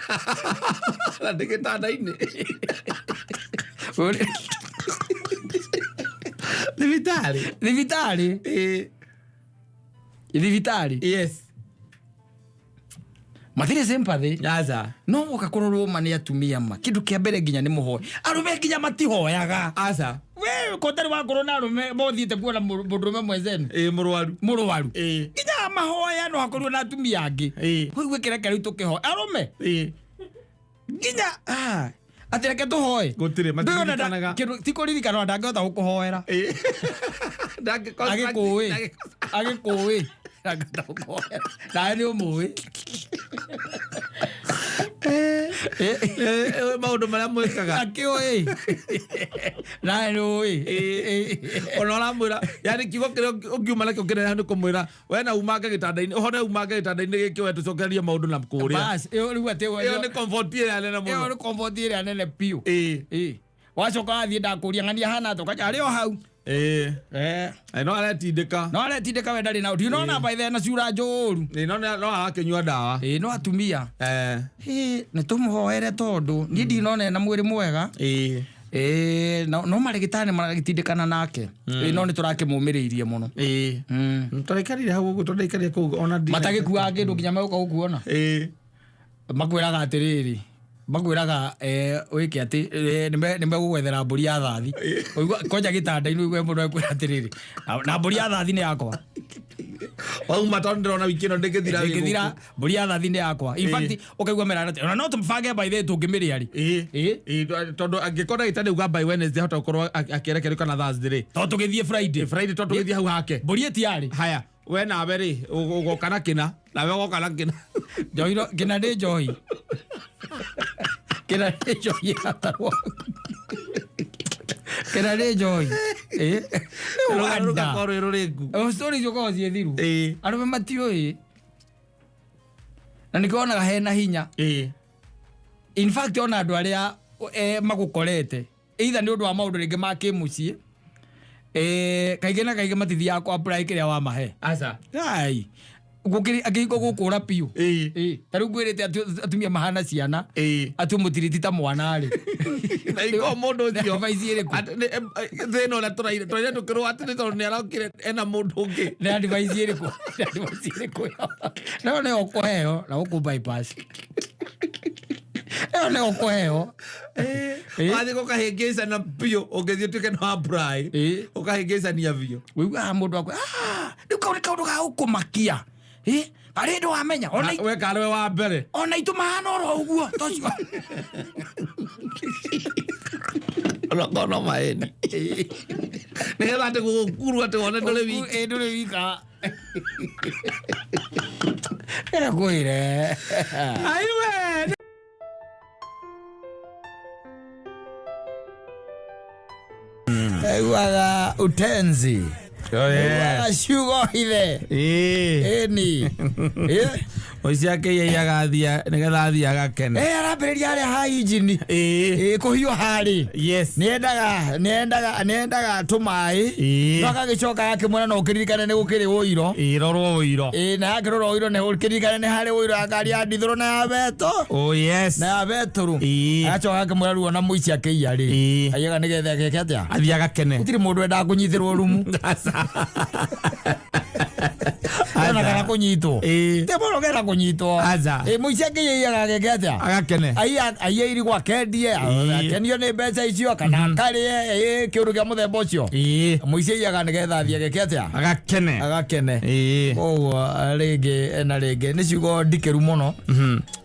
Na ndĩ gĩtanda-inĩ. Thibitarĩ. Thibitarĩ. Ĩĩ. Thibitarĩ. Yes. Matirĩ sympathy. Aca. No woka kũrorwo ma nĩ atumia ma kĩndũ kĩa mbere nginya nĩ mũhoe. Arũme nginya matihoyaga. Aca. We kotarĩ wakorwo na arũme mothiĩte kuona mũndũrũme mwenzenu. Ĩĩ mũrwaru. Mũrwaru. Ĩĩ. Nginya mahoya no hakorwo na atumia angĩ. Ĩĩ. Ũigue kĩreke rĩu tũkĩhoe. Arũme. Ĩĩ. Nginya atĩ reke tũhoe. Gũtirĩ, Ndũĩ ona matiririkanaga. kĩndũ ti kũririkana ona ndangĩhota gũkũhoera. Ĩĩ. Agĩkũĩ. Agĩkũĩ. Ndangĩhota gũkũhoera. Nawe nĩ ũmũĩ. Maũndũ marĩa mwĩkaga. Akĩũĩ. Nawe nĩ ũĩ. Ona ũramwĩra yani kiugo kĩrĩa ũngiuma nakĩo kĩnene nĩ kũmwĩra we na umange gĩtanda-inĩ ũhone umange gĩtanda-inĩ gĩkĩ we tũcokererie maũndũ na kũrĩa. Bas, ĩyo rĩu atĩ Ĩyo nĩ comfort ĩrĩa nene ĩyo mũno. nĩ comfort ĩrĩa nene biũ. Ĩĩ. Ĩĩ. Wacoka wathiĩ ndakũria ng'ania hana atĩa ũkanja arĩ o hau. Ĩĩ. Eh. No aretindĩka. No aretindĩka we ndarĩ na ndinona by then na cura njũru. Ĩĩ, no no arakĩnyua ndawa. Ĩĩ no atumia. Eh. Ĩĩ nĩ tũmũhoere tondũ niĩ ndinona ena mwĩrĩ mwega. Ĩĩ. Ĩĩ no marĩgĩtarĩ maragĩtindĩkana nake. Ĩĩ no nĩ tũrakĩmũmĩrĩirie mũno. Ĩĩ. Tũraikarire hau ũguo tũraikarire kũu ona Matagĩkuaga kĩndũ nginya megũka gũkuona. Ĩĩ. Makwĩraga atĩrĩrĩ makwĩraga wĩke atĩ nĩ megũgwethera mbũri ya thathi. Ũigua kwanja gĩtanda-inĩ ũigue mũndũ ekwĩra atĩrĩrĩ na mbũri ya thathi nĩ yakwa. Wauma tondũ ndĩrona wiki ĩno ndĩngĩthira wĩ Ndĩngĩthira gũkũ. mbũri ya thathi nĩ yakwa. In fact ũkaigua merana atĩ ona no tũbange by the way tũngĩmĩrĩa rĩ. Ĩĩ. Ĩĩ. Ĩĩ, tondũ angĩkorwo ndagĩtarĩ auga by Wednesday ahota gũkorwo akĩerekerio kana Thursday rĩ. Tondũ tũgĩthiĩ Friday. Friday tondũ tũgĩthiĩ hau hake. Mbũri ĩtiarĩ. Haya, we nawe rĩ ũgoka na kĩna nawe ũgoka na kĩna. Njohi no kĩna nĩ njohi. Kĩna nĩ njohi ĩgatarwo. Kĩna nĩ njohi. Ĩĩ. Rũgano Wanda. rũgakorwo rwĩ rũrĩku. O story icio koragwo ciĩ thiru. Ĩĩ. Arũme matiũĩ. Na nĩkĩo wonaga hena hinya. Ĩĩ. In fact ona andũ arĩa magũkorete either nĩ ũndũ wa maũndũ rĩngĩ ma kĩmũciĩ kaingĩ na kaingĩ matithiaga kũ apply kĩrĩa wamahe. Aca. Ai. Gũkĩrĩ akĩhingo gũkũra biũ. Ĩĩ. Ĩĩ. Ta rĩu ngwĩrĩte atĩ atumia mahana ciana. Ĩĩ. Atĩ ũmũtiriti ta mwana rĩ. Na iko mũndũ ũcio. Advice ĩrĩkũ? Atĩ nĩ- thĩna ũrĩa tũraire tũraire tũkĩrwo atĩ nĩ tondũ nĩ arokire ena mũndũ ũngĩ. Nĩ advice ĩrĩkũ? Nĩ advice ĩrĩkũ ĩyo? Nayo nĩyo ũkũheo na gũkũ bypass. Ĩyo nĩyo ũkũheo. Ĩĩ. Wathiĩ gũkahĩngĩcana biũ ũngĩthiĩ ũtuĩke no apply. Ĩĩ. Ũkahĩngĩcania biũ. Ũiguaga mũndũ akwe, rĩu kau nĩ kaũndũ ga gũkũmakia. Ĩĩ, karĩ ndũ wamenya. Ona We karĩ we wa mbere. ona itũ mahana oro ũguo. Tocio. Onokorwo no maeni. Nĩgetha atĩ gũgũkuru atĩ wone ndũrĩ wiki. Ĩĩ, ndũrĩ wika. Ĩrakwĩre. Aiwe. Aiguaga utenzi. Aiguaga ciugo hithe. Ĩĩ. Ĩni. Ĩ. Mũici akĩiya agathiĩ nĩgetha athiĩ agakene. Arambĩrĩria harĩa ha injini. Ĩĩ. Ĩ, kũhiũha rĩ. Yes. Nĩendaga tũmaĩ. Ĩĩ. No agagĩcoka agakĩmwĩra no ũkĩririkane nĩ gũkĩrĩ ũiro. Ĩĩ, rorwo ũiro. Ĩ, na yakĩrora ũiro nĩ ũkĩririkane nĩ harĩ ũiro ya ngari ya ndithũrũ na ya betũ. Oh yes. Na ya betũrũ. Ĩĩ. Agacoka agakĩmwĩra rĩu ona mũici akĩiya rĩ. Ĩĩ. Aiyaga nĩgetha ageke atĩa? Athiĩ agakene. Gũtirĩ mũndũ wendaga kũnyitĩrwo rumu. Ona kana kũnyitwo. Ĩĩ. Ti mũndũ ũngĩenda kũnyitwo. Aca. Ĩ, mũici akĩiya ageke atĩa? Agakene. Aiya irigũ akendie, Ĩĩ. akenio nĩ mbeca icio kana akarĩe, ĩ, kĩũndũ kĩa mũthemba ũcio. Ĩĩ. Mũici aiyaga nĩgetha athiĩ ageke atĩa? Agakene. Agakene. Ĩĩ. Koguo rĩngĩ na rĩngĩ nĩ ciugo ndikĩru mũno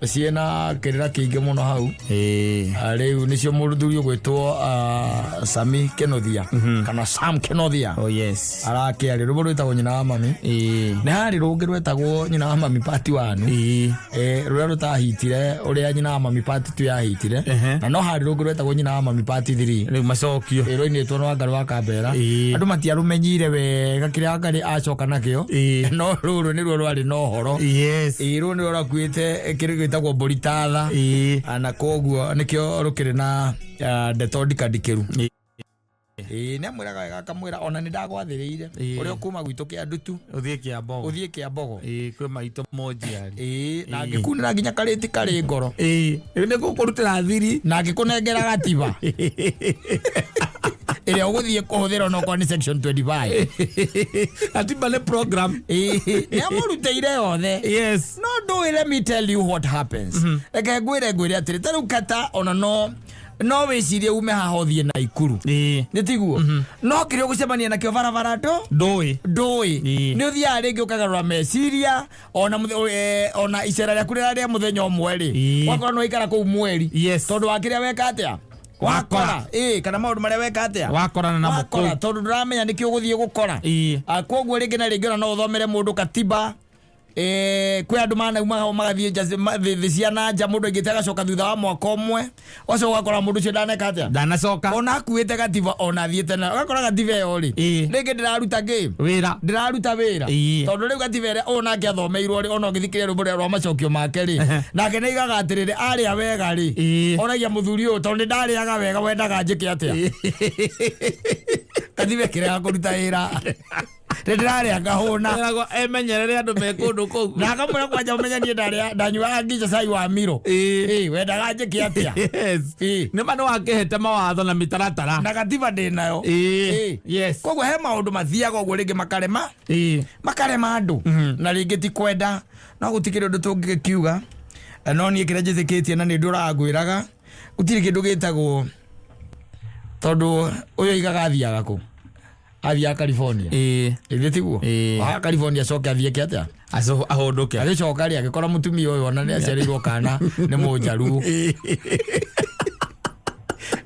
ciĩna kĩrĩra kĩingĩ mũno hau. Ĩĩ. Rĩu nĩcio mũthuri ũgwĩtwo Sami Kenothia kana Sam Kenothia Oh yes. arakĩaria rwĩmbo rwĩtagwo nyina wa mami. Ĩĩ. Nĩ harĩ rũngĩ Rwetagwo Nyina wa Mami Part 1. Rũrĩa rũtahitire ũrĩa Nyina wa Mami Part 2 yahitire. Na no harĩ rũngĩ rwetagwo Nyina wa Mami Part 3. Rĩu macokio. Rũinĩtwo nĩ Wangarĩ wa Kambera. Andũ matiarũmenyire wega kĩrĩa Wangarĩ acoka nakĩo. No rũrũ nĩruo rwarĩ na ũhoro. Rũrũ nĩruo rwakuĩte kĩrĩa gĩtagwo mbũri tatha. Na koguo nĩkĩo rũkĩrĩ na ndeto ndikandikĩru. Nĩ amwĩraga wega, akamwĩra ona nĩ ndagwathĩrĩire ũrĩa ũkuma gwitũ kĩa ndutu ũthiĩ Kĩambogo. Ũthiĩ Kĩambogo. Kwĩ maitũ monjiari. Na ngĩkunĩra nginya karĩti karĩ ngoro. Rĩu nĩ gũkũrutĩra thiri. Na ngĩkũnengera gatiba ĩrĩa ũgũthiĩ kũhũthĩra onokorwo nĩ section 25. Gatiba nĩ program. Nĩ amũrutĩire yothe. No ndũĩ, let me tell you what happens. Reke ngwĩre atĩrĩ, ta rĩu kata ona no wĩcirie ume haha ũthiĩ Naikuru. Nĩ tiguo? No kĩrĩa ũgũcemania nakĩo barabara ndo Ndũĩ. Ndũĩ. Nĩ ũthiaga rĩngĩ ũkagarũra meciria ona icera rĩaku rĩrĩa rĩa mũthenya ũmwe rĩ, wakorwo nĩ waikara kũu mweri tondũ wa kĩrĩa weka atĩa. Wakora. Kana maũndũ marĩa weka atĩa. Wakorana namo Wakora kũu. tondũ ndũramenya nĩkĩ ũgũthiĩ gũkora. Koguo rĩngĩ na rĩngĩ ona no ũthomere mũndũ katiba. Kwĩ andũ manauma hau magathiĩ nja thĩ cia na nja, mũndũ aingĩte agacoka thutha wa mwaka ũmwe, ũcio ũgakora mũndũ ũcio ndaneka atĩa. Ndanacoka. Ona akuĩte gatiba, ona athiĩte na ũgakora gatiba ĩyo rĩ, rĩngĩ ndĩraruta ngĩ wĩra. Ndĩraruta wĩra. Tondũ rĩu gatiba ĩrĩa ũyũ nake athomeirwo rĩ, ona ũgĩthikĩrĩria rwĩmbo rũrĩa rwa macokio make rĩ, nake nĩ aigaga atĩrĩrĩ, arĩa wega rĩ, oragia mũthuri ũyũ, tondũ nĩ ndarĩaga wega, wendaga njĩke atĩa? Gatiba ĩkĩrega kũruta wĩra, nĩ ndĩrarĩa ngahũna. Eragwo emenyerere andũ me kũndũ kũu. Na akamwĩra, kwanja ũmenya niĩ ndarĩa ndanyuaga nginya cai wa miro. Wendaga njĩke atĩa? Nĩ ma nĩ wakĩhete mawatho na mĩtaratara. Na gatiba ndĩ nayo. Koguo he maũndũ mathiaga ũguo, rĩngĩ makarema, makarema andũ, na rĩngĩ ti kwenda, no gũtikĩrĩ ũndũ tũngĩkiuga. No niĩ kĩrĩa njĩtĩkĩtie na nĩ ndũraga ngwĩraga, gũtirĩ kĩndũ gĩtagwo, tondũ ũyũ aigaga athiaga kũ? Athiaga California. Ĩthĩ tiguo? Ĩĩ. Ah, California, acoke athiĩ ke atĩa? Ahũndũke. Agĩcoka rĩ, agĩkora mũtumia ũyũ ona nĩ aciarĩirwo kana nĩ mũnjaruo.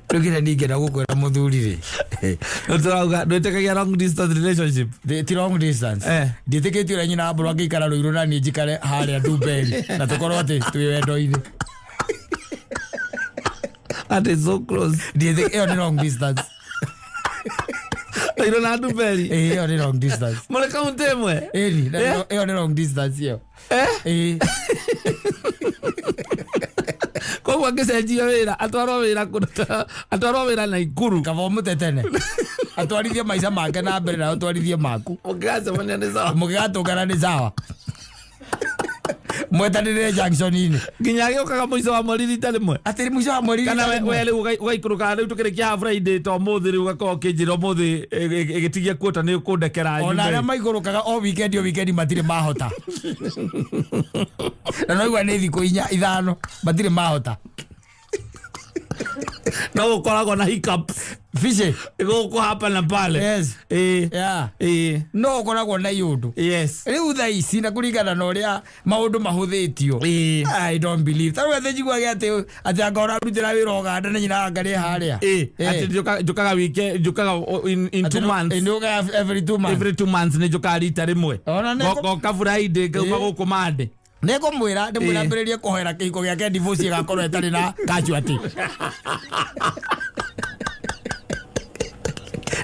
Rĩu kĩrĩa ningĩenda gũkwĩra mũthuri rĩ, Tũrauga ndwĩtĩkagia long distance relationship. Ti long distance. Ndiĩtĩkĩtie ũrĩa nyina wa mbũrũ angĩikara Rũirũ na niĩ njikare harĩa Ndumberi na tũkorwo atĩ twĩ wendo-inĩ. That is so close. Ĩyo nĩ long distance. Rũirũ na Ndumberi. Ĩyo nĩ long distance. Mũrĩ kaunti ĩmwe. Ĩni na ĩyo nĩ long distance ĩyo. Ĩĩ. Koguo angĩcenjio wĩra, atwarwo wĩra kũndũ atwarwo wĩra Naikuru. Kaba ũmũte tene atwarithie maica make na mbere na ũtwarithie maku. Mũngĩgacemania nĩ sawa. Mũgĩgatũngana nĩ sawa, mwetanĩrĩre junction-inĩ. Nginya agĩũkaga mũico wa mweri rita rĩmwe. Atĩ mũico wa mweri kana rita we rĩmwe. We rĩu ũgaikũrũka rĩu tũkĩrĩkia Friday, to ũmũthĩ rĩu ũgakorwo ũkĩnjĩra ũmũthĩ ĩgĩtigia kuota nĩ ũkũndekera. Ona arĩa maikũrũkaga o weekend, o weekend, matirĩ mahota, na noigua nĩ thikũ inya ithano matirĩ mahota. No gũkoragwo na hiccups. Fiche. Gũkũ hapa na pale. No ũkoragwo na iũndũ. Rĩu thaa ici na kũringana na ũrĩa maũndũ mahũthĩtio, I don't believe. Ta rĩu njiguage atĩ anga ũrarutĩra wĩra Ũganda na nyina anga rĩ harĩa. Atĩ njũkaga wike, njũkaga in 2 months. Nĩũkaga every 2 months. Every 2 months nĩ njũkaga rita rĩmwe. Ona nĩ Ngoka Friday, ngauma gũkũ Monday. Nĩngũmwĩra, ndĩmwĩra ambĩrĩrie kũhoera kĩhiko gĩake divorce ĩgakorwo ĩtarĩ na casualty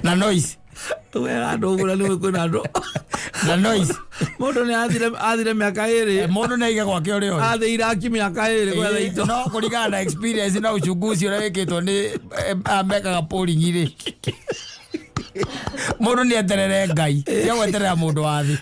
na noise. Wera andũ ũguo, na nĩ kwĩna andũ Na noise. Mũndũ nĩ athire mĩaka 2. Mũndũ nĩ aige gwake ũrĩa ũrĩ. Athĩ Iraki mĩaka 2 gwetha indo. No kũringana na experience na uchunguzi ũrĩa wĩkĩtwo nĩ mekaga polling rĩ, mũndũ nĩ eterere Ngai, tia gweterera mũndũ wa thĩ.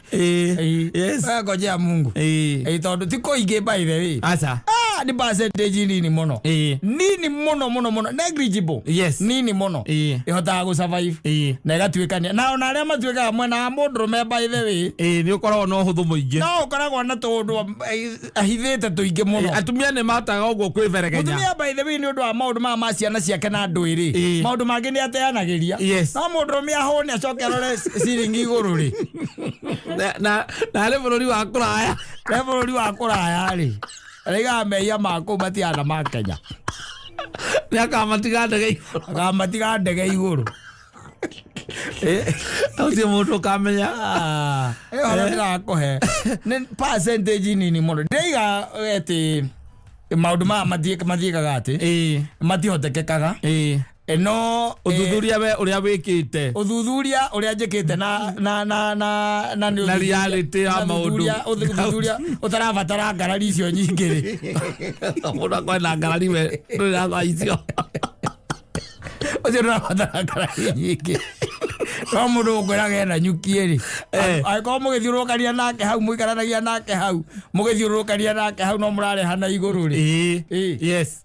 Ngojea Mungu. Tondũ ti kũingĩ, by the way. Aca. Ah, nĩ percentage nini mũno, nini mũno mũno mũno, negligible. Nini mũno ĩhotaga gũ survive na ĩgatuĩkania, na ona arĩa matuĩkaga mwena wa mũndũrũme, by the way, Nĩ ũkoragwo na ũhũthũ mũingĩ. No ũkoragwo na tũũndũ ahithĩte tũingĩ mũno. Atumia nĩ mahotaga ũguo kwĩberegenya. Mũtumia, by the way, nĩ ũndũ wa maũndũ maya ma ciana ciake na ndwĩrĩ, maũndũ mangĩ nĩ ateanagĩria. No mũndũrũme ahũne acoke arore ciringi igũrũ rĩ. Na harĩ bũrũri wa kũraya. Nĩ bũrũri wa kũraya rĩ, araigaga mehia ma kũu matihana ma Kenya. Nĩ akamatiga ndege igũrũ. Akamatiga ndege igũrũ. Ũcio mũndũ ũkamenya. Ĩyo horo ndĩrakũhe nĩ percentage nini mũno. Ndĩraiga atĩ maũndũ maya mathiĩkaga atĩ matihotekekaga. No Ũthuthuria we ũrĩa wĩkĩte. Ũthuthuria ũrĩa njĩkĩte na na na na na nĩ Na reality ya na maũndũ. Ũthuthuria ũtarabatara ngarari icio nyingĩ rĩ. Mũndũ akorwo na ngarari we ndũrĩ na thaa icio. Ũcio ndũrabatara ngarari nyingĩ, no mũndũ ũkwĩraga ena nyuki rĩ, angĩkorwo mũgĩthiũrũrũkania nake hau, mũikaranagia nake hau, mũgĩthiũrũrũkania nake hau, no mũrarehana igũrũ rĩ.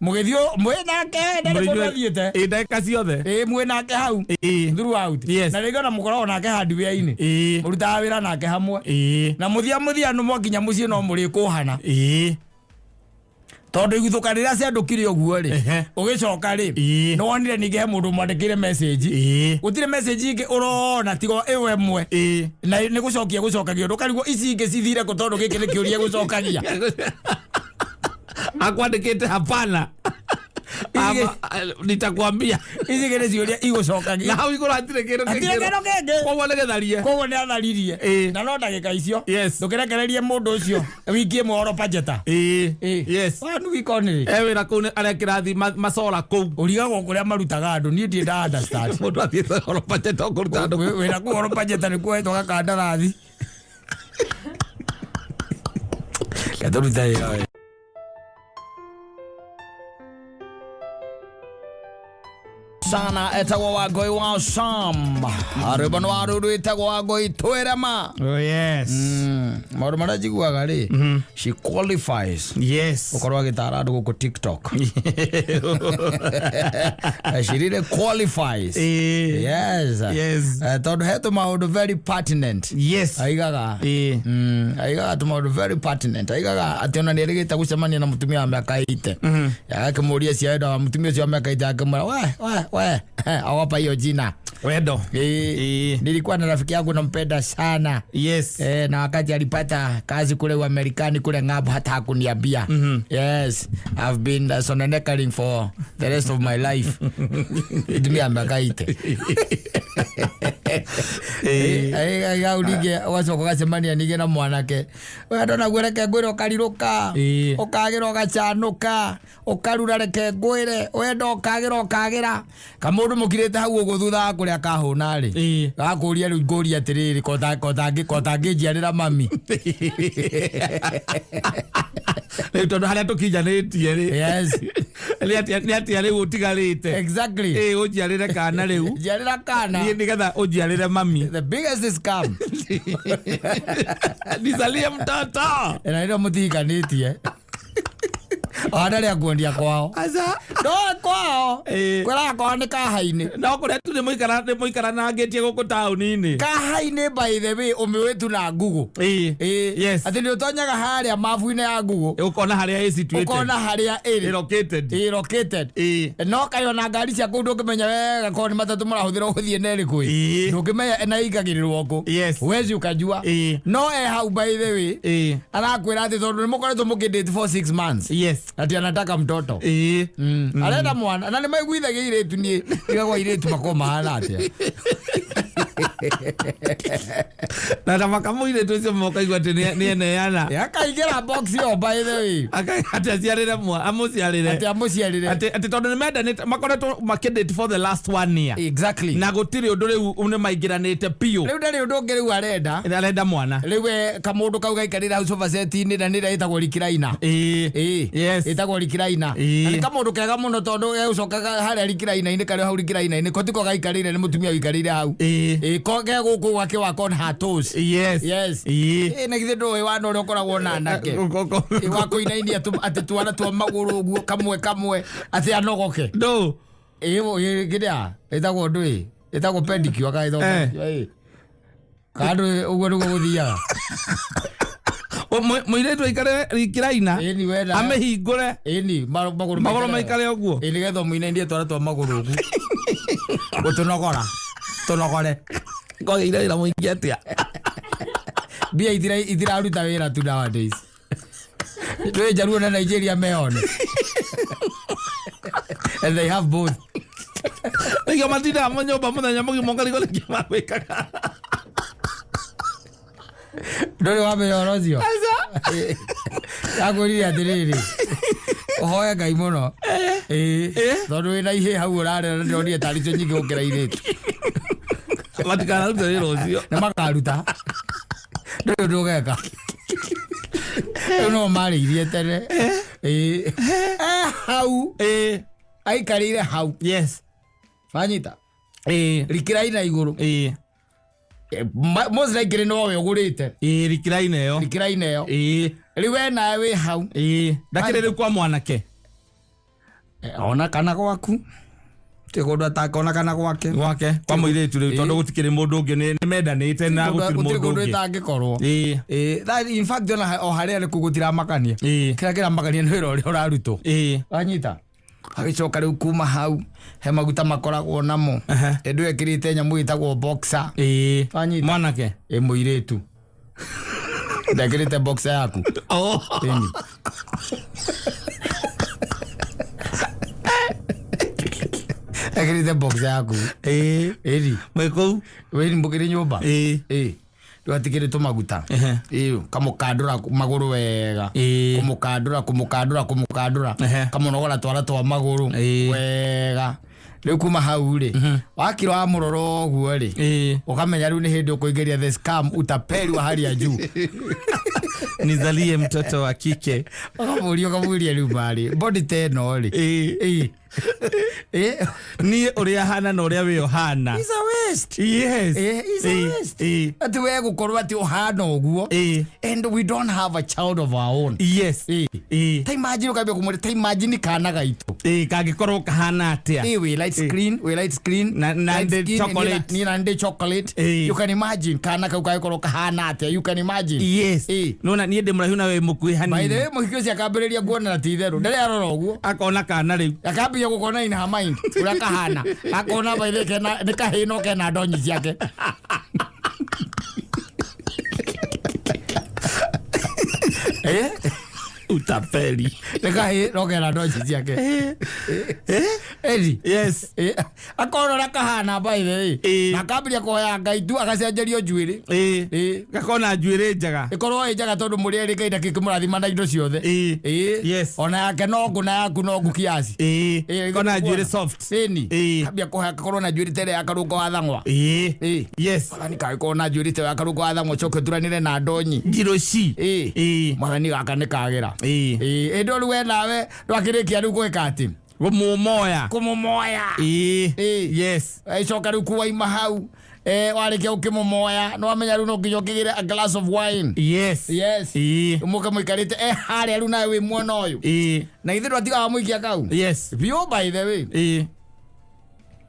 Mũgĩthiũ mwĩ nake, ndarĩ mũndũ athiĩte. Ĩĩ, ndagĩka ciothe. Ĩĩ, mwĩ nake hau throughout. Na rĩngĩ ona mũkoragwo nake hardware-inĩ, mũrutaga wĩra nake hamwe, na mũthia mũthia nĩ mwakinya mũciĩ no mũrĩkũhana, tondũ iguthũka rĩrĩa ciandũkire ũguo rĩ, ũgĩcoka rĩ, nĩ wonire ningĩ he mũndũ mwandĩkĩire message. Gũtirĩ message ingĩ ũrona tiga ĩyo ĩmwe, na nĩ gũcokia gũcokagia ndũkarigwo ici ingĩ cithire kũ, tondũ gĩkĩ nĩ kĩũria gũcokagia. Akwandĩkĩte hapana. Ama, nitakwambia. Ici ingĩ nĩ ciũria igũcokagia. Na hau igũrũ hatirĩ kĩndũ. Hatirĩ kĩndũ kĩngĩ. Koguo nĩ gĩtharie. Koguo nĩ atharirie. Na no ndagĩka icio ndũkĩrekererie mũndũ ũcio wiki ĩmwe oro pajeta. Wanu wikoni. E wĩra kũu arekĩra thi macora kũu. Ũrigagwo kũrĩa marutaga andũ, niĩ ndirĩ nda understand. Mũndũ athiĩte oro pajeta kũruta andũ. Wĩra kũu oro pajeta nĩ kuoetwo gakandarathi gatũruta wĩra we. Sana etagwo Wangoi wa Sam, rwĩmbo nĩ wa rũrũ ĩtagwo Wangoi twĩrema. Oh yes. Maũndũ marĩa njiguaga rĩ, she qualifies gũkorwo agĩtara andũ gũkũ TikTok. She really qualifies. Yes. Tondũ he tũmaũndũ very pertinent aigaga. Aigaga tũmaũndũ very pertinent. Aigaga atĩ ona nĩ erĩgĩte gũcemania na mũtumia wa mĩaka 80, agakĩmũria cia wa mũtumia ũcio wa mĩaka 80, akĩmwĩra, "We, we, we, ogopa hiyo jina." Wendo. Nilikuwa na rafiki yangu nampenda sana. Na wakati alipata kazi kule Uamerikani kule ng'ambo, hata hakuniambia. Yes, I've been sononekaring for the rest of my life. Tumia miaka 80. Hau ningĩ ũgacoka ũgacemania ningĩ na mwanake we ndona guo, reke ngwĩre, ũkarirũka, ũkagĩra, ũgacanũka, ũkarura, reke ngwĩre, wenda ũkagĩra, ũkagĩra kamũndũ mũkirĩte hau ũguo thutha wa kũrĩa kahũna rĩ, gakũria rĩu ngũria atĩrĩrĩ, kotangĩnjiarĩra mami? Rĩu tondũ harĩa tũkinyanĩtie rĩ, nĩ atĩa rĩu ũtigarĩte? Ĩĩ, ũnjiarĩre kana rĩu. Njiarĩra kana. Niĩ nĩgetha ũnjiarĩre mami. The biggest scam. Nizalie mtoto. Na rĩrĩa mũtihikanĩtie ona rĩa kuondia kwao. Aca. No kwao kwĩraga kwao nĩ kahainĩ. No kũrĩa tu nĩ mũikaranangĩtie gũkũ taũni-inĩ. Kahainĩ, by the way, ũmĩũĩ tu na Google. Atĩ nĩ ũtonyaga harĩa mabu-inĩ ya Google, ũkona harĩa ĩ situated. Ũkona harĩa ĩrĩ. Ĩ located. Ĩ located. No kaĩ ona ngari cia kũu ndũngĩmenya wega korwo nĩ matatũ mũrahũthĩra gũthiĩ na ĩrĩkũ ĩ. Ndũngĩmenya na ĩingagĩrĩrwo kũ. Huwezi ukajua. No e hau, by the way, arakwĩra atĩ tondũ nĩ mũkoretwo mũkĩdate for 6 months, ati anataka mtoto. Arenda mwana, na nĩ maiguithagia irĩtu. Niĩ ndigagwo airĩtu makorwo mahana atĩa. Na ta makamũirĩtu ũcio mokaigua atĩ nĩ eneana. Akaingĩra box ĩyo, by the way. Atĩ aciarĩre mwa amũciarĩre. Atĩ amũciarĩre. Atĩ tondũ nĩ mendanĩte, makoretwo makĩdate for the last one year, na gũtirĩ ũndũ, rĩu nĩ maingĩranĩte biũ. Rĩu ndarĩ ũndũ ũngĩ rĩu arenda. Arenda mwana. Rĩu we kamũndũ kau gaikarĩra hau sofa set-inĩ, na nĩrĩa ĩtagwo recliner. Ĩtagwo recliner. Na nĩ kamũndũ kega mũno, tondũ gegũcoka harĩa recliner-inĩ, karĩ hau recliner-inĩ, ko tiko gaikarĩire, nĩ mũtumia ũikarĩire hau. Ĩĩ, ko ke gũkũ gwake wako on her toes. Ĩĩ, na githĩ ndũĩ wana ũrĩa ũkoragwo na anake? Ĩĩ, wa kũinainia atĩ twana twa magũrũ ũguo kamwe kamwe atĩ anogoke. Ndũ. Ĩĩ, kĩrĩa ĩtagwo ndũĩ ĩtagwo pedicure kana ĩtagwo pedicure, ĩĩ. Kana ndũĩ ũguo nĩguo gũthiaga. Mũirĩtu aikare rikiraina. Ĩni wenda. Amĩhingũre. Ĩni magũrũ. Magũrũ maikare ũguo. Ĩ, nĩgetha ũmũinainie twana twa magũrũ ũguo, gũtũnogora tũnogore. Kwagĩire wĩra mũingĩ atĩa? Mbia itiraruta wĩra tu nowadays. Twĩ Njaruo na Nigeria meone, and they have both. Nĩkĩo matindaga nyũmba mũthenya mũgima ũkarigwo nĩkĩ magwĩkaga. Ndũrĩ wamenya ũhoro ũcio? Akwĩrire atĩrĩrĩ, ũhoe Ngai mũno. Ĩĩ. Tondũ wĩna ihĩĩ hau ũrarera na ndĩronire tarĩ cio nyingĩ gũkĩra airĩtu. Matikanarute wĩra ũcio. Nĩ makaruta. Ndũrĩ ũndũ ũgeka. Rĩu no marĩirie tene. Ĩĩ. Hau. Aikarĩire hau. Yes. Wanyita? Rikĩrai na igũrũ. Most likely nowe ũgũrĩte. Ĩĩ, rikiraina ĩyo. Rikiraina ĩyo. Rĩu we nawe wĩ hau. Ĩĩ, ndakĩrĩ rĩu kwa mwanake. Ona kana gwaku. Ti kũndũ atakona kana gwake. Gwake kwa mũirĩtu rĩu tondũ gũtikĩrĩ mũndũ ũngĩ nĩ mendanĩte na gũtirĩ gũtirĩ mũndũ kũndũ ũngĩ. ĩtangĩkorwo. Ĩĩ. Ĩĩ, that in fact ona o harĩa nĩ gũtiramakania. Ĩĩ. Kĩrĩa kĩramakania nĩ wĩra ũrĩa ũrarutwo. Ĩĩ. Wanyita? Agĩcoka rĩu kuma hau he maguta makoragwo namo. Ĩndũ ĩkĩrĩte nyamũ ĩtagwo boxer. Ĩĩ. Wanyita? Mwanake. Ĩ mũirĩtu. Ndekĩrĩte boxer yaku. Oh. Ĩni. Ekĩrĩte boxer yaku. Ĩĩ. Ĩni. Mwĩ kũu. Wĩni mũkĩrĩ nyũmba. Ĩĩ. Ĩĩ. Rĩu atikĩrĩ tũmaguta. Ĩĩ, kamũkandũra magũrũ wega. Ĩĩ. Kũmũkandũra, kũmũkandũra, kũmũkandũra. Kamũnogora twara twa magũrũ. Ĩĩ. Wega. Rĩu kuma hau rĩ, wakira wamũrora ũguo rĩ, Ĩĩ. ũkamenya rĩu nĩ hĩndĩ ũkũingĩria the scam, utapeli wa hali ya juu. Nizalie mtoto wa kike. Ũkamũria ũkamũria rĩu marĩ body ta ĩno rĩ. Ĩĩ. Ĩĩ. Ĩĩ. Niĩ ũrĩa hana na ũrĩa wĩ ũhana. It's a waste. Yes. It's a Ĩĩ. waste. Ĩĩ. Atĩ we gũkorwo atĩ ũhana ũguo. Ĩĩ. And we don't have a child of our own. Yes. Ĩĩ. Ĩĩ. Ta imagine ũkambia kũmwĩra ta imagine kana gaitũ. Ĩĩ, kangĩkorwo kahana atĩa. Ĩĩ, wĩ light screen, wĩ light screen. Na light ndĩ skin, chocolate. Niĩ na ndĩ chocolate. Ĩĩ. You can imagine kana kau kangĩkorwo kahana atĩa. You can imagine. Yes. Ĩĩ. Nona niĩ ndĩ mũraihu na wĩ mũkuhĩ By the hanini. way, mũhiki ũcio akambĩrĩria kuona na ti itherũ. Ndarĩ arora ũguo. Akona kana rĩu. Akambia gũkona in her mind ũrĩa kahana. Akona by the way kena nĩ kahĩĩ no kena ndonyi ciake. Utapeli. Nĩ kahĩĩ no kena ndonyi ciake. Eri. Yes. Akona ũrĩa kahana by the way. Ĩĩ. Na akambĩrĩria kũhoya Ngai tu agacenjerio njuĩrĩ. Ĩĩ. Ĩĩ. Gakona njuĩrĩ njega. Ĩkorwo ĩ njega tondũ mũrĩ erĩ Ngai ndakĩmũrathima na indo ciothe. Ĩĩ. Ĩĩ. Yes. Ona yake no ngũ na yaku no ngũ kiasi. Ĩĩ. Ĩĩ, Gakona njuĩrĩ soft. Ĩni. Ĩĩ. Kambia kũhoya gakorwo na njuĩrĩ ta ĩrĩa ya karũngo wa thang'wa. Ĩĩ. Ĩĩ. Yes. Mwathani kagĩkorwo na njuĩrĩ ta ĩyo ya karũngo wa thang'wa ũcoke ũturanĩre na ndonyi. Njiroci. Ĩĩ. Ĩĩ. Mwathani gaka nĩ kagĩra. Ĩĩ. Ĩĩ. Ĩndĩ rĩu we nawe ndwakĩrĩkia rĩu gwĩka atĩ. Gũmũmoya. Kũmũmoya. Ĩĩ. Ĩĩ. Yes. Ĩcoka rĩu kuwaima hau. Warĩkia gũkĩmũmoya nĩ wamenya rĩu no nginya ũkĩgĩre a glass of wine. Yes. Yes. Ĩĩ. Mũke mũikarĩte harĩa rĩu nawe wĩ mwena ũyũ. Ĩĩ. Na ithuĩ twatigaga mũikia kau. Yes. Biũ by the way. Ĩĩ.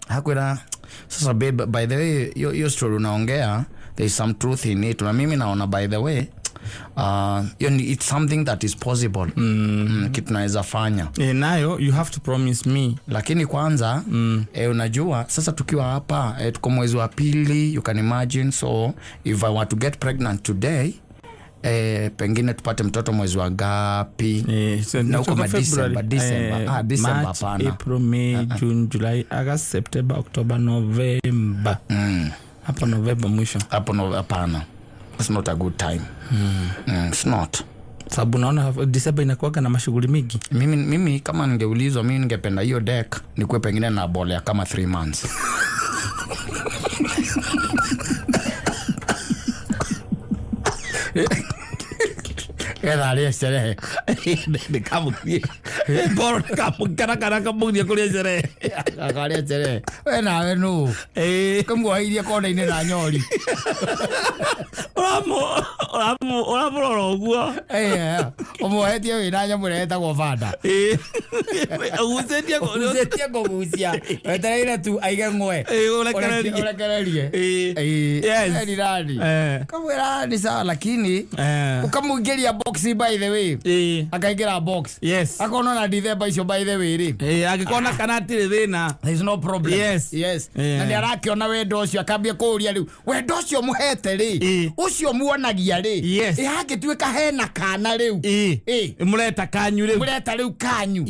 Hakwĩra sasa babe, by the way hiyo story unaongea there is some truth in it na mimi naona by the way it's something that is possible. Kitu naweza fanya. Nayo you have to promise me. Lakini kwanza unajua sasa tukiwa hapa tuko mwezi wa pili, you can imagine, so if I want to get pregnant today pengine tupate mtoto mwezi wa gapi? So Na huko tuko ma December, February. December. December March, hapana. April, May, June, July, August, September, October, November. Hapo November mwisho. Hapo no, hapana. It's not a good time. It's not. Sababu naona December inakuwaga na mashughuli mingi. Mimi kama ningeulizwa mimi ningependa hiyo deck nikuwe pengine na bolea kama 3 months. Getha arĩe sherehe. Nĩkamũkirie. Boro nĩkamũkara kana kamũgirie kũrĩa sherehe. Akarĩa sherehe. We nawe nũ? Kĩmuoheirie kona-inĩ na nyori. Ũramũrora ũguo. Ũmuohetie wĩna nyamũ ĩrĩa ĩtagwo banda. Ũgucĩtie Ũgucĩtie kũgucia. Wetereire tu aige ng'we. Ũrekererie. Ũrekererie. Yes. Nani? Kamwĩra ni sawa lakini ukamũingĩria box Box, by the way. Akaingĩra box. Akona na December icio, by the way rĩ. Angĩkona kana atirĩ thĩna. There is no problem. Na nĩ arakĩona wendo ũcio, akambia kũũria rĩu wendo ũcio mũhete rĩ, ũcio muonagia rĩ, ĩ hangĩtuĩka hena kana rĩu. Mũreta kanyu rĩu. Mũreta rĩu kanyu.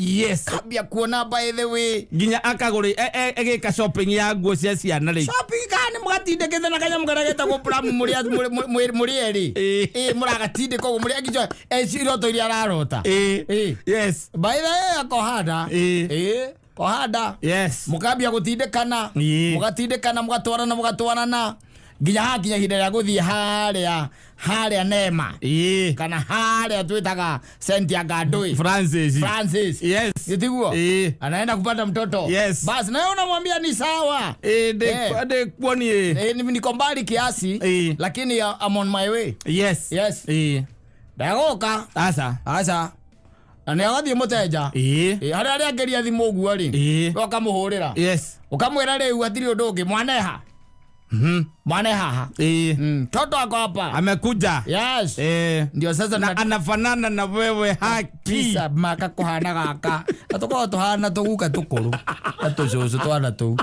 Kambia kuona, by the way, Nginya akagũrĩ egĩka shopping ya nguo cia ciana rĩ. Shopping kana nĩ mũgatindĩkĩte na kanyamũ karĩa getagwo pram mũrĩ erĩ. Ĩ mũragatindĩka ũguo mũrĩ akicho iroto iria ararota. By the way, akohanda. Ĩ kohanda. Mũkambia gũtindĩkana. Mũgatindĩkana, mũgatwarana, mũgatwarana nginya hakinya ihinda rĩa gũthiĩ harĩa Nema kana harĩa twĩtaga Sentia Gandui. Francis. Francis. Gĩtiguo? Anaenda kupata mtoto. Basi nawe unamwambia ni sawa. Ndĩkuonie. Niko mbali kiasi, lakini I'm on my way. Ndagoka. Aca. Aca, na nĩ agathiĩ mũtenja. Harĩa arĩa thimũ ũguo rĩ, ũkamũhũrĩra, ũkamwĩra rĩu hatirĩ ũndũ ũngĩ, mwaneha, mwane haha. Mtoto ako hapa. Amekuja. Yes. Ndio sasa Na anafanana na wewe haki. Pisa maka kuhana gaka na tukorwo tuhana tuguka tukuru na tucucu twana tuu.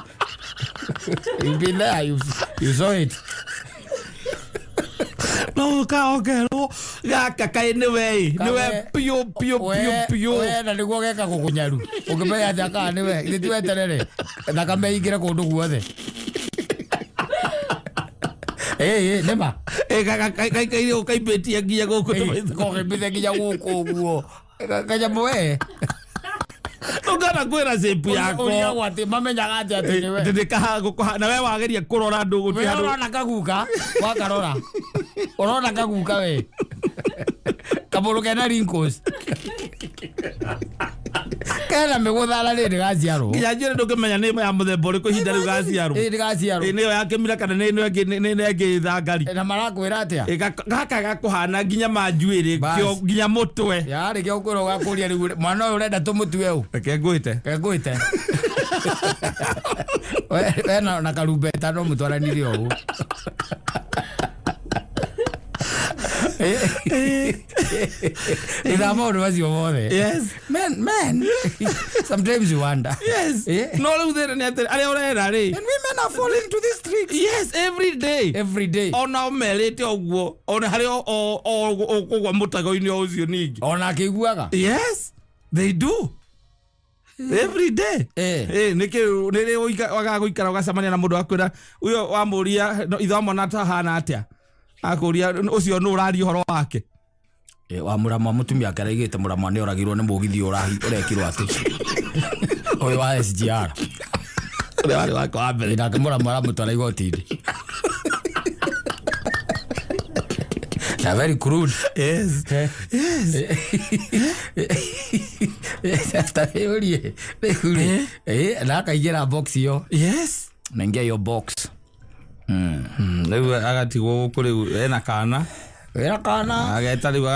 You've been there, you saw it. No kaokerwo gaka kaĩ nĩwe nĩwe piũ piũ piũ piũ. We na nĩguo geka gũkũnyaru ũngĩmenya atĩa kana nĩwe ithe tiweterere thakame ingĩre kũndũ guothe. Ĩ nĩma. Kaikaire ũkaimbĩtie nginya gũkũ. Kokĩmbithe nginya gũkũ ũguo kanyamũ we. Ndũngana kwĩra shape yako. Ũrigagwo atĩ mamenyaga atĩ nĩwe. Ndĩkaha na we wageria kũrora andũ We gũtirĩ handũ. Ũrona kaguka wakarora, ũrona kaguka we, kamũndũ kena wrinkles, kena mĩgũthara rĩ ndĩgaciarwo. Nginya njuĩrĩ ndũngĩmenya nĩ ya mũthemba ũrĩkũ ihinda rĩu gaciarwo. Ĩ ndĩgaciarwo. Ĩ nĩyo ya kĩmira kana nĩ ĩno ĩngĩ nĩ ĩno ĩngĩ thangari. Na marakwĩra atĩa? Ĩ, gaka gakũhana nginya manjuĩrĩ. Bas. Kĩo nginya mũtwe. Yarĩ kĩo kwĩra ũgakũria rĩu mwana ũyũ ũrenda tũmũtue ũ? Reke ngwĩte. Kengwĩte we na karumbeta no mũtwaranire ũguo. Thutha wa maũndũ macio mothe. Men, sometimes you wonder. No rĩu thĩna nĩ atĩ arĩa ũrera rĩ. And women are falling to these tricks. Yes, every day. Every day. Ona o merĩte ũguo ona harĩ o kũgwa mũtego-inĩ o ũcio ningĩ. Ona akĩiguaga. Yes, they do every day. Nĩkĩ nĩrĩ wagaga gũikara ũgacemania na mũndũ akwĩra ũyũ wamũria no, ithe wa mwana tahana atĩa, akũria ũcio nũ ũraria ũhoro wake. Wa mũrama mũtumia ake araigĩte mũrama nĩ oragirwo nĩ mũgithi ũrekirwo atĩ ũyũ wa SGR. Ũrĩa warĩ wake wa mbere. Nake mũrama aramũtwara igoti-inĩ na very crude. Tarĩũrie rĩu rĩ, na akaingĩra box ĩyo. Naingia hiyo box. Rĩu agatigwo gũkũ rĩu ena kana. Wĩra kana. Ageta rĩu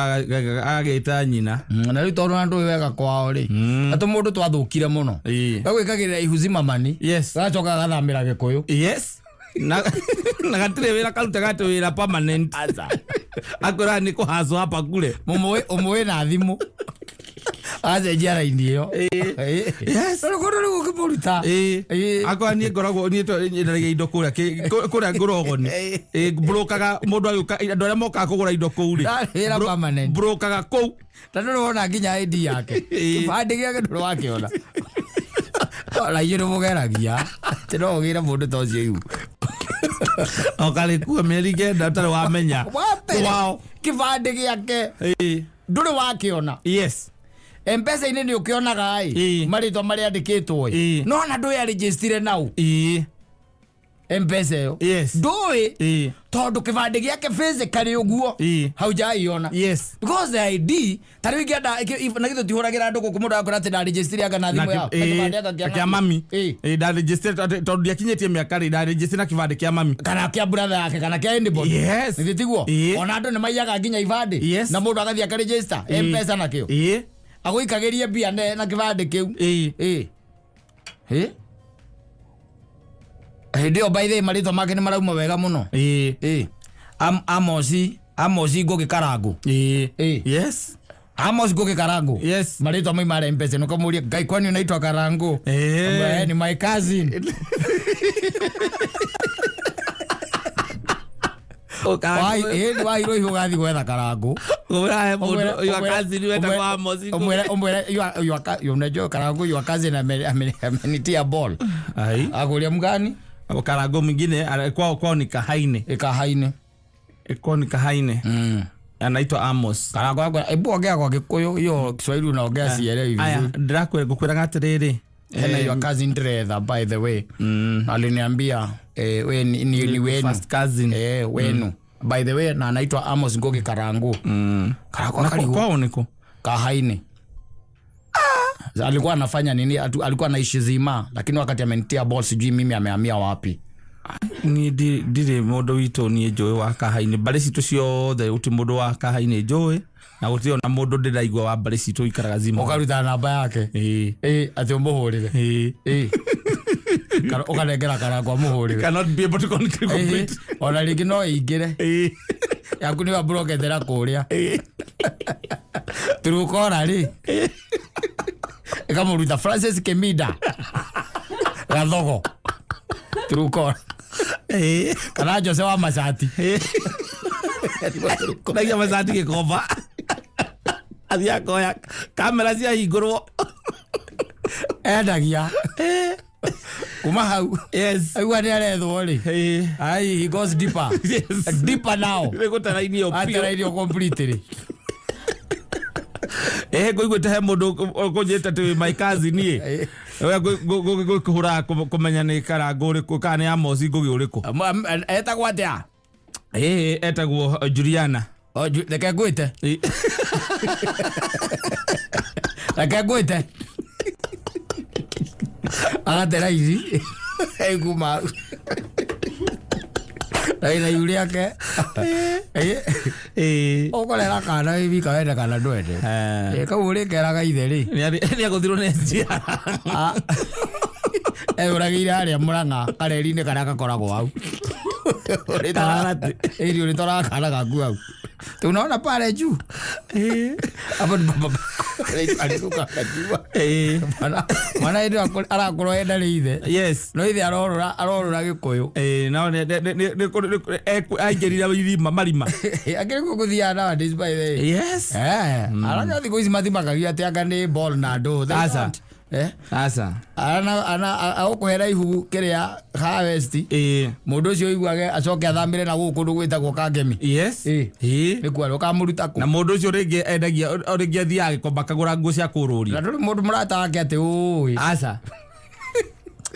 agagĩta nyina. Na rĩu tondũ na ndũĩ wega kwao rĩ, atĩ mũndũ twathũkire mũno, gagwĩkagĩrĩra ihu zimamani. Gacoka gagathamĩra Gĩkũyũ. Yes, na gatirĩ wĩra karutaga atĩ wĩra permanent akwĩra nĩ kũhacwo hapa kule. Mũmũĩ ũmũĩ na thimũ acenjia raini ĩyo. Rĩu kũndũ rĩu ũkĩmũruta. Akorwo niĩ ngoragwo niĩ nyendagia indo kũrĩa kũrĩa ngũrogoni, mburũkaga mũndũ agĩũka, andũ arĩa mokaga kũgũra indo kũu rĩ. Ndarĩ wĩra permanent. Mburũkaga kũu. Na ndũrĩ wona nginya ID yake, kĩbandĩ gĩake ndũrĩ wakĩona. Ona inyuĩ nĩmũgeragia atĩ no ũgĩre mũndũ ta ũcio ihu. Okarĩkua mĩeri 9 ũtarĩ wamenya. Wa mbere, Wao. kĩbandĩ gĩake ndũrĩ wakĩona. Mpesa-inĩ nĩ ũkĩonaga ĩ marĩtwa marĩa andĩkĩtwo ĩ no na ndũĩ arĩnjĩstire nau Mpesa ĩyo. Ndũĩ tondũ kĩbandĩ gĩake physically ũguo haujaiona. Because the ID ta rĩu ingĩenda na githĩ tihũragĩra andũ gũkũ, mũndũ akwĩra atĩ ndarĩnjĩstire anga na thimũ yao na kĩbandĩ anga kĩa mami. Ndarĩnjĩstire tondũ ndiakinyĩtie mĩaka rĩ, ndarĩnjĩstire na kĩbandĩ kĩa mami. Kana kĩa brother yake kana kĩa anybody. Githĩ tiguo? Ona andũ nĩ maiyaga nginya ibandĩ na mũndũ agathiĩ akarĩnjĩsta Mpesa nakĩo, agũikagĩrie mbia na kĩbandĩ kĩu. Ĩ hĩndĩ ĩyo, by the way, marĩtwa make nĩ marauma wega mũno. Ĩ Amosi. Amos Ngugi Karangu. Ĩĩ. Ĩĩ. Yes. Amos Ngugi Karangu. Yes. Marĩtwa mau marĩa mpesa nĩũkamũria ngai kwani unaitwa Karangu? Eh. Ni my cousin. Wairwo ihu ũgathiĩ gwetha Karangu. Ũrahe mũndũ your cousin wetagwo Amos Ngugi. Umwire unajua Karangu your cousin amenitia ball. Ai. Akuria mgani? Karangu mwingine kwao ni Kahaine. Ikahaine. Kwao ni Kahaine. Anaitwa Amos. Karangu akwa ebu ongea kwa Gikuyu, hiyo Kiswahili unaongea sielewi Aya, vizuri. ndĩrakwĩra ngũkwĩraga atĩrĩrĩ. Hena your cousin ndĩretha by the way. Aliniambia we ni wenu. First cousin. Wenu. By the way na anaitwa Amos Ngugi Karangu. Karangu Na akarigu kwao nĩ kũ? Kahaine. Alikuwa anafanya nini? Alikuwa anaishi Zima, lakini wakati amenitia ball sijui mimi amehamia wapi. Niĩ ndirĩ mũndũ witũ niĩ njũĩ wa Kahaine. Mbarĩ citũ ciothe gũtirĩ mũndũ wa Kahaine njũĩ na gũtirĩ ona mũndũ ndĩraigua wa mbarĩ citũ ũikaraga Zima. Ũkaruta namba yake. Ĩĩ. Atĩ ũmũhũrĩre. Ĩĩ. Ũkanengera Karangu amũhũrĩre. Cannot be able to complete. Ona rĩngĩ no ĩingĩre. Ĩĩ. Yaku nĩ wamburoketera kũrĩa. Ĩĩ. Turukora rĩ. Ĩkamũruta Francis Kimida. Gathogo. Turukora. Ĩĩ. Kana Jose wa Macati. Ndagia macati gĩkomba. Athiĩ akoya kamera ciahingũrwo. Endagia. Kuma hau. Yes. Aigua nĩ arethwo rĩ. Ĩĩ. Ai, he goes deeper. Yes. Deeper now. Nĩ gũtarairio biũ. Atarairio completely. Ngũiguĩte he mũndũ ũkũnjĩte atĩ my cousin niĩ. Ũrĩa ngũkĩhũraga kũmenya nĩ Karangu ũrĩkũ kana nĩ Amos Ngugi ũrĩkũ. Etagwo atĩa? Etagwo Juliana. Reke ngwĩte. Reke ngwĩte. Agatera ici. Kuma. Na ihu rĩake. Ũkorera kana wĩ wika wende kana ndwende. Kau ũrĩkeraga ithe rĩ. Nĩ agũthirwo nĩ SGR. Eyũragĩire harĩa Mũrang'a kareri-inĩ karĩa gakoragwo hau. Karate. Ĩri ũrĩtwaraga kana gaku hau. Tunaona pale juu. Hapo ni baba. Alikuwa akajua. Mwana ĩndĩ arakorwo enda nĩ ithe. Yes. No ithe arorũra Gĩkũyũ. No aingĩrire irima marima. Akĩrĩ kuo gũthiaga nowadays by the way. Yes. Aranya thikũ ici mathimakagia atĩ anga nĩ ball na ndũ. They Aca. don't. Aca. Ana agũkũhera ihu kĩrĩa harvest. Mũndũ ũcio ũiguage acoke athamĩre na gũkũ kũndũ gwĩtagwo Kangemi. Yes. Nĩ kuo ũkamũruta kũ. Na mũndũ ũcio rĩngĩ endagia rĩngĩ athiaga gĩkomba akagũra nguo cia kũrũria. Na ndũrĩ mũndũ mũrata wake atĩ ũĩ. Aca.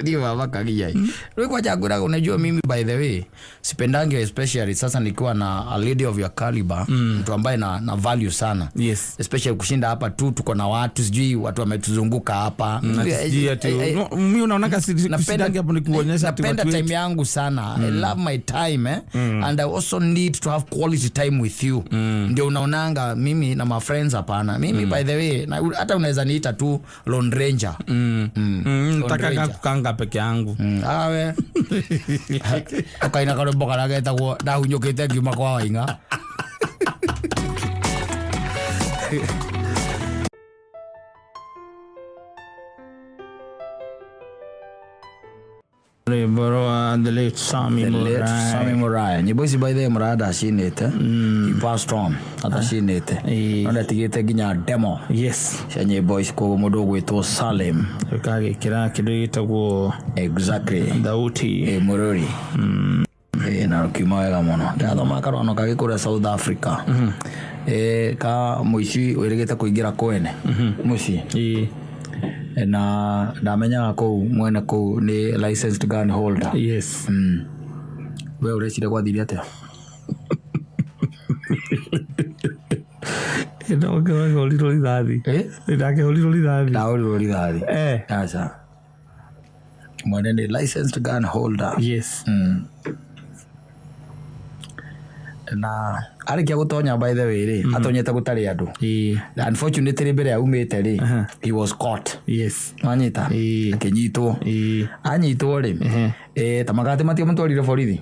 Ndio mama kagia. Rĩu kwacha ngwĩraga unajua mimi by the way sipendangi especially sasa nikiwa na a lady of your caliber, mtu ambaye na value sana. Yes. Especially kushinda hapa tu tuko na watu sijui watu wametuzunguka hapa. Mimi unaona kushindangi hapo ni kuonyesha ati napenda watu time yangu sana. I love my time And I also need to have quality time with you. Ndio unaonanga mimi na my friends hapana. Mimi by the way hata unaweza niita tu Lone Ranger. Nataka kukanga peke yangu. Awe. Ukaina karwĩmbo karĩa getagwo ndahunyũkĩte ngiuma kwa Waing'a. Rwĩmbo rwa the late Sammy Muraya. Sammy Muraya. Nyĩmbo ici by the way Muraya ndacinĩte. He passed on. Atacinĩte. No ndatigĩte nginya demo. Yes. Cia nyĩmbo ici koguo mũndũ ũgwĩtwo Salim. Ũkagĩkĩra kĩndũ gĩtagwo Exactly. Thauti. Mũrũri. Na rũkiuma wega mũno. Ndĩrathoma karwano kagĩ kũrĩa South Africa. Ka mũici wĩrĩgĩte kũingĩra kwene mũciĩ. Na ndamenyaga kũu mwene kũu nĩ licensed gun holder. Yes. We ũreciria gwathire atĩa? Ndakĩhũrirwo rithathi. Ndakĩhũrirwo rithathi. Ndahũrirwo rithathi. Aca. Mwene nĩ licensed gun holder. Yes. Na arĩkia gũtonya by the way rĩ, atonyete gũtarĩ andũ. Unfortunately mbere aumĩte rĩ, he was caught. Yes. Wanyita? Akĩnyitwo. Anyitwo rĩ, ta makatĩ matiamũtwarire borithi.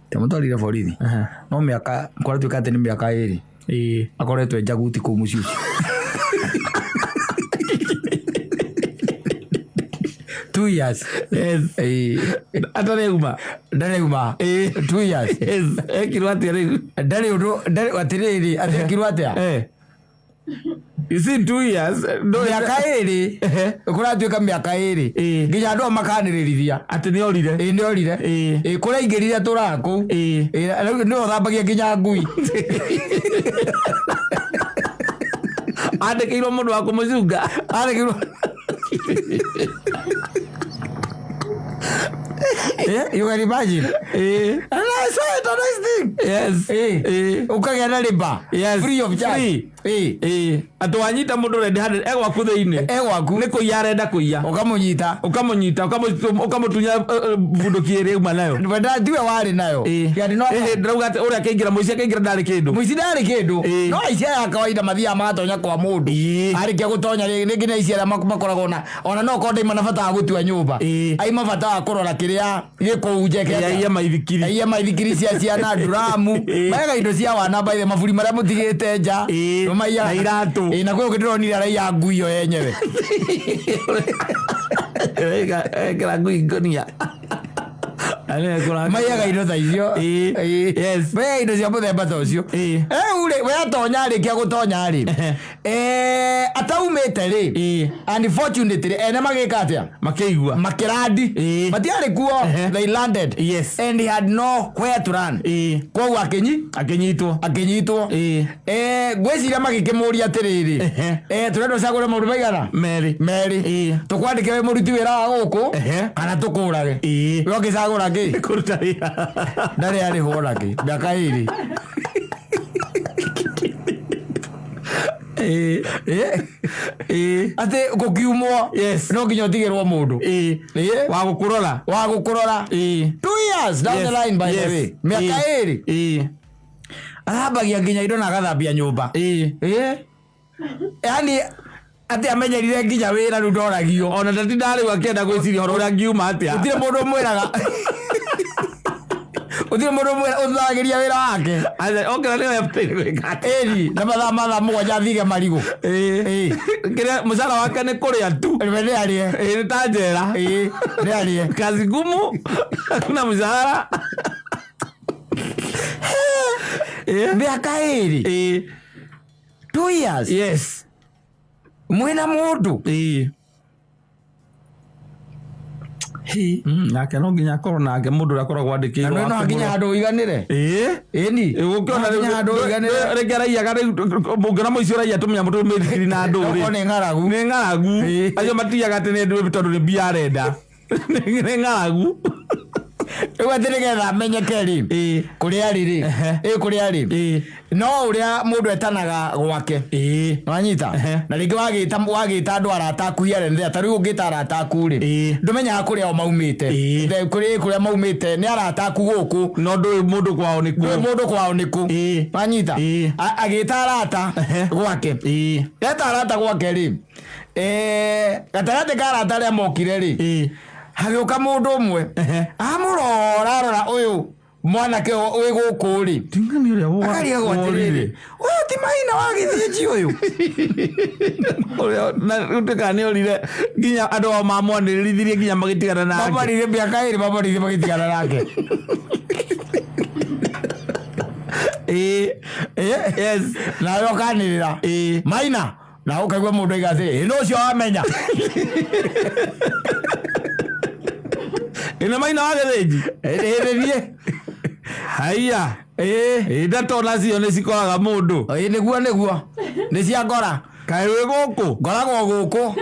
Ndiamũtwarire borithi. No mĩaka kwaratuĩka atĩ nĩ mĩaka 2 akoretwo e njaguti kũu mũciĩ ũcio. 2 years. Yes. Ĩĩ. Atareuma. Ndareuma. 2 years. Yes. Ekirwo atĩa rĩu? Ndarĩ ũndũ, ndarĩ atĩrĩrĩ, atĩ ekirwo atĩa? You see, 2 years no. Mĩaka 2, kũratuĩka mĩaka 2 nginya andũ ao makanĩrĩrithia atĩ nĩ orire. Ĩĩ, nĩ orire. Ĩĩ, kũrĩa aingĩrire atũraga kũu. Ĩĩ, rĩu nĩwe ũthambagia nginya ngui. Andĩkĩirwo mũndũ wa kũmũcunga. Arĩkĩrwo. Yeah, you can imagine. And I saw it, a nice thing. Ũkagĩa na rĩba. Free of charge. Free. Ĩĩ. Atĩ wanyita mũndũ red handed egwaku thĩinĩ. Egwaku. Nĩ kũiya arenda kũiya. Ũkamũnyita. Ũkamũnyita, ũkamũtunya bunduki ĩrĩa uma nayo. Wenda tiwe warĩ nayo. Yani no Ndĩrauga atĩ ũrĩa akĩingĩra, mũici akĩingĩra ndarĩ kĩndũ. Mũici ndarĩ kĩndũ. No aici aya a kawaida mathiaga magatonya kwa mũndũ. Arĩkia gũtonya rĩ, rĩngĩ nĩ aici arĩa makoragwo na ona no korwo ndaima na bata wa gũtua nyũmba. Ĩĩ. Aima bata wa kũrora kĩrĩa gĩkũu njeke. Aiye maithikiri. Aiye maithikiri cia ciana, nduramu. Mayaga indo cia wana baithe, maburi marĩa mũtigĩte nja. Nĩmaiyaga. Na iratũ. Ĩĩ, na kwĩ ũngĩ ndĩronire araiya ngui yo yenyewe. Ekĩra ngui ngũnia. Maiyaga indo ta icio. Ĩĩ. Ĩĩ. Maiyaga indo cia mũthemba ta ũcio. Rĩu rĩ, we atonya, arĩkia gũtonya rĩ, ataumĩte rĩ, unfortunately ene magĩka atĩa? Makĩigua. Makĩrandi. Matiarĩ kuo. They landed. And he had no where to run. Koguo akinyi Akĩnyitwo. Akĩnyitwo. Ngwĩciria magĩkĩmũria atĩrĩrĩ, tũrenda ũcagũre maũndũ maigana? Merĩ. Merĩ. Tũkwandĩke wĩ mũruti wĩra wa gũkũ kana tũkũrage. We ũngĩcagũra kĩ? Kũruta wĩra. Ndarĩ arĩhwo ona kĩ mĩaka 2. Atĩ gũkiumwo no nginya ũtigĩrwo mũndũ Wa gũkũrora. Wa gũkũrora. 2 years down the line, by the way, mĩaka 2. Athambagia nginya indo na agathambia nyũmba. Yani atĩ amenyerire nginya wĩra rĩu ndoragio. Ona ndatinda rĩu akĩenda gwĩciria ũhoro ũrĩa ngiuma atĩa. Gũtirĩ mũndũ ũmwĩraga, gũtirĩ mũndũ ũmwĩra ũthagĩria wĩra wake. Okĩra nĩwe abataire gwĩka atĩa. Ĩni na mathaa 7 athige marigũ. Kĩrĩa mũcara wake nĩ kũrĩa tu. Nĩ arĩe. Ĩĩ, nĩ ta njera. Ĩĩ, nĩ arĩe. Kazi ngumu, hakuna mshahara. Mĩaka 2. 2 years. Mwĩna mũndũ. Nake no nginya akorwo nake mũndũ ũrĩa akoragwo Na andĩkĩirwo no wa nginya kũmũrora. handũ ũiganĩre. Ĩni. Ũkĩona No nginya handũ ũiganĩre. rĩngĩ araiyaga rĩu, ũngĩona mũici ũraiya tũmĩnyamũ tũu mĩthikiri na andũ rĩ, Okorwo nĩ ng'aragu. Nĩ ng'aragu. Acio matiyaga atĩ nĩ ndũ tondũ nĩ mbia arenda, nĩ ng'aragu. Rĩu atĩ nĩgetha amenyeke rĩ, kũrĩa arĩ rĩ, ĩ kũrĩa arĩ, no ũrĩa mũndũ etanaga gwake. Wanyita? Na rĩngĩ wagĩta andũ arata aku here and there, ta rĩu ũngĩta arata aku rĩ, ndũmenyaga kũrĩa o maumĩte. Kũrĩa maumĩte nĩ arata aku gũkũ. No ndũĩ mũndũ kwao nĩ Ndũĩ kũ. mũndũ kwao nĩ kũ. Wanyita? Agĩta arata gwake, eta arata gwake rĩ, gatagatĩ ka arata arĩa mokire rĩ, hagĩũka mũndũ ũmwe, amũrora, arora ũyũ mwanake wĩ gũkũ rĩ, Tingani ũrĩa akarigagwo atĩrĩrĩ, ũyũ ti Maina wa Gĩthĩnji ũyũ? Ũrĩa na ũtuĩkaga nĩ orire nginya andũ ao mamwanĩrĩrithirie nginya magĩtigana nake. Mamarire mĩaka 2, mamarire magĩtigana nake. Nawe ũkanĩrĩra, "Maina," na ũkaigua mũndũ aiga atĩrĩ, "Ĩ, nũ ũcio wamenya?" Ĩno Maina wa Gĩthĩnji. Ĩrĩrie. Haiya. Ĩĩ, ndeto nacio nĩ cikoraga mũndũ. Ĩĩ, nĩguo nĩ cia ngora. Kaĩ wĩ gũkũ? Ngoragwo gũkũ.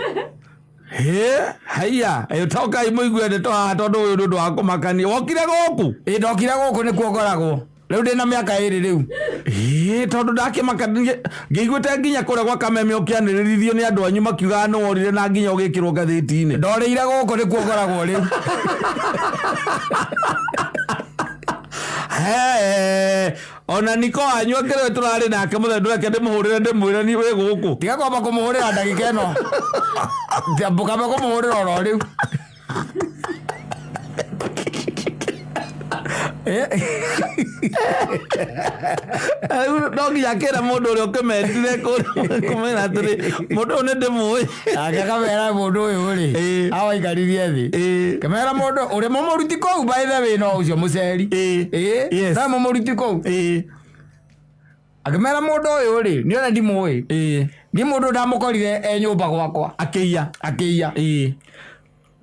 Hĩ, haiya, ĩ tokai mũigue ndeto haha tondũ ũyũ nĩ ũndũ wa kũmakania. Wokire gũkũ? Ĩĩ, ndokire gũkũ, nĩkuo ngoragwo rĩu, ndĩna mĩaka 2 rĩu. Ĩĩ, tondũ ndakĩmaka ngĩiguĩte nginya kũrĩa gwa Kameme ũkĩanĩrĩrithio nĩ andũ anyu makiugaga nĩ worire na nginya ũgĩkĩrwo ngathĩti-inĩ. Ndorĩire gũkũ, nĩkuo ngoragwo rĩu. He, ona niko wanyu akĩrĩ tũrarĩ nake mũthenya, ndũreke ndĩmũhũrĩre ndĩmwĩre ni wĩ gũkũ. Tiga kwamba kũmũhũrĩra ndagĩka ĩno, ndũkambe kũmũhũrĩra oro rĩu. Rĩu no nginya kĩra mũndũ ũrĩa ũkĩmetire kũmwĩra atĩrĩ mũndũ ũyũ nĩ ndĩmũĩ. Ake kamera mũndũ ũyũ rĩ Ĩĩ. awaikaririe thĩ Ĩĩ. kĩmera mũndũ ũrĩa mũmũruti kũu by the way no ũcio mũceri. Ĩĩ. Ĩĩ. Yes. No mũmũruti kũu. Ĩĩ. Akĩmera mũndũ ũyũ rĩ niĩ ona ndimũĩ. Ĩĩ. Niĩ mũndũ ndamũkorire e nyũmba gwakwa. Akĩiya. Akĩiya. Ĩĩ.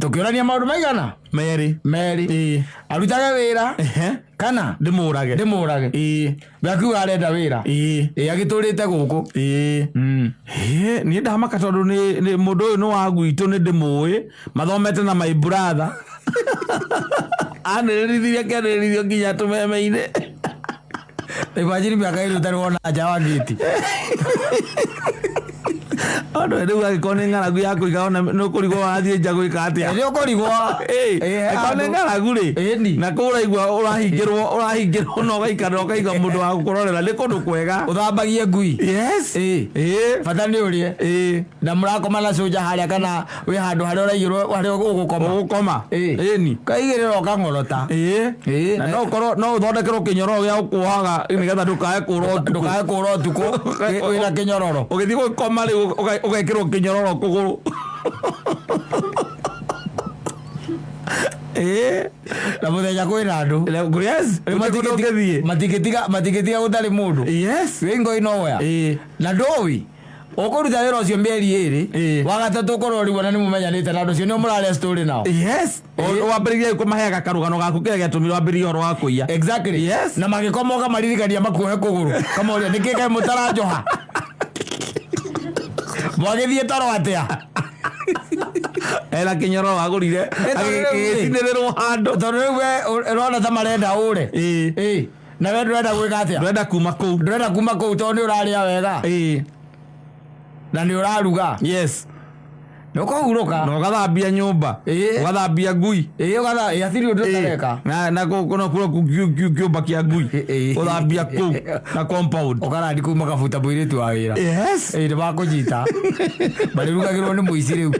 Tũkĩũrania maũndũ maigana? Merĩ. Merĩ. Ĩĩ. Arutage wĩra Ehe. kana Ndĩmũrage. ndĩmũrage. Ĩĩ. We akiuga arenda wĩra. Ĩĩ. Ĩĩ agĩtũrĩte gũkũ. Ĩĩ. Ĩĩ, niĩ ndamaka tondũ nĩ mũndũ ũyũ nĩ wa gwitũ nĩ ndĩmũĩ mathomete na my brother anĩrĩrithirie akĩanĩrĩrithio nginya tũmeme-inĩ. Imagine mĩaka ĩrĩ ũtarĩ wona nja wa gĩti. Andũ rĩu angĩkorwo nĩ ng'aragu ya kũiga ona nĩ ũkũrigwo wathiĩ nja gwĩka atĩa. Nĩ ũkũrigwo. Ĩĩ, Ĩĩ, angĩkorwo nĩ handũ- ng'aragu rĩ Ĩni. na kũu ũraigua ũrahingĩrwo na ũgaikara ũkaiga mũndũ wa gũkũrorera nĩ kũndũ kwega. Ũthambagie ngui. Yes. Ĩĩ. Ĩĩ. Bata nĩ ũrĩe. Ĩĩ. Na mũrakoma na cũnja harĩa kana wĩ handũ harĩa ũraigĩrwo harĩa ũgũkoma. Ũgũkoma. Ĩĩ. Ĩni. Ũkaigĩrĩra ũkang'orota. Ĩĩ. Ĩĩ. Na no ũkorwo no ũthondekerwo kĩnyororo gĩa gũkuohaga nĩgetha ndũkae kũra ũtukũ. Ndũkae kũra ũtukũ wĩna kĩnyororo. Ũgĩthiĩ gũkoma rĩu ũgekĩrwo kĩnyororo kũgũrũ. Ĩĩ. Na mũthenya kwĩna andũ. Yes. Gũtirĩ kũndũ ũngĩthiĩ. Matingĩtiga gũtarĩ mũndũ. Yes. Wĩ ngoi nowhere. Ĩĩ. Na ndũĩ ũkũruta wĩra ũcio mĩeri ĩrĩ Ĩĩ. wa gatatũ ũkorwo rĩu ona nĩ mũmenyanĩte na andũ acio nĩo mũraria story nao. Yes. Ĩĩ. Wambĩrĩria kũmaheaga karũgano gaku kĩrĩa gĩatũmire wambĩrĩrie ũhoro wa kũiya. Exactly. Yes. Na magĩkoma ũkamaririkania makuohe kũgũrũ kamoria nĩkĩ kaĩ mũtaranjoha mwagĩthiĩ toro atĩa. Ena kĩnyororo agũrire Ĩ, tondũ rĩu rĩ. agĩcinĩrĩrwo handũ. Tondũ rĩu we ũrona ta marenda ũre. Ĩĩ. Ĩĩ. Na we ndũrenda gwĩka atĩa? Ndũrenda kuma kũu. Ndũrenda kuma kũu tondũ nĩ ũrarĩa wega. Ĩĩ. Na nĩ ũraruga. Yes. Nĩ ũkũhurũka. Na ũgathambia nyũmba. Ĩĩ. Ũgathambia ngui. Ĩĩ ũgatha ĩĩ hatirĩ ũndũ ũtareka. Na na kũ kĩũmba kĩa ngui. Ĩĩ. Ũthambia kũu na compound. Ũkarandi kũu makabuta mũirĩtu wa wĩra. Yes. Ĩĩ nĩ makũnyita. Marĩrugagĩrwo nĩ mũici rĩu.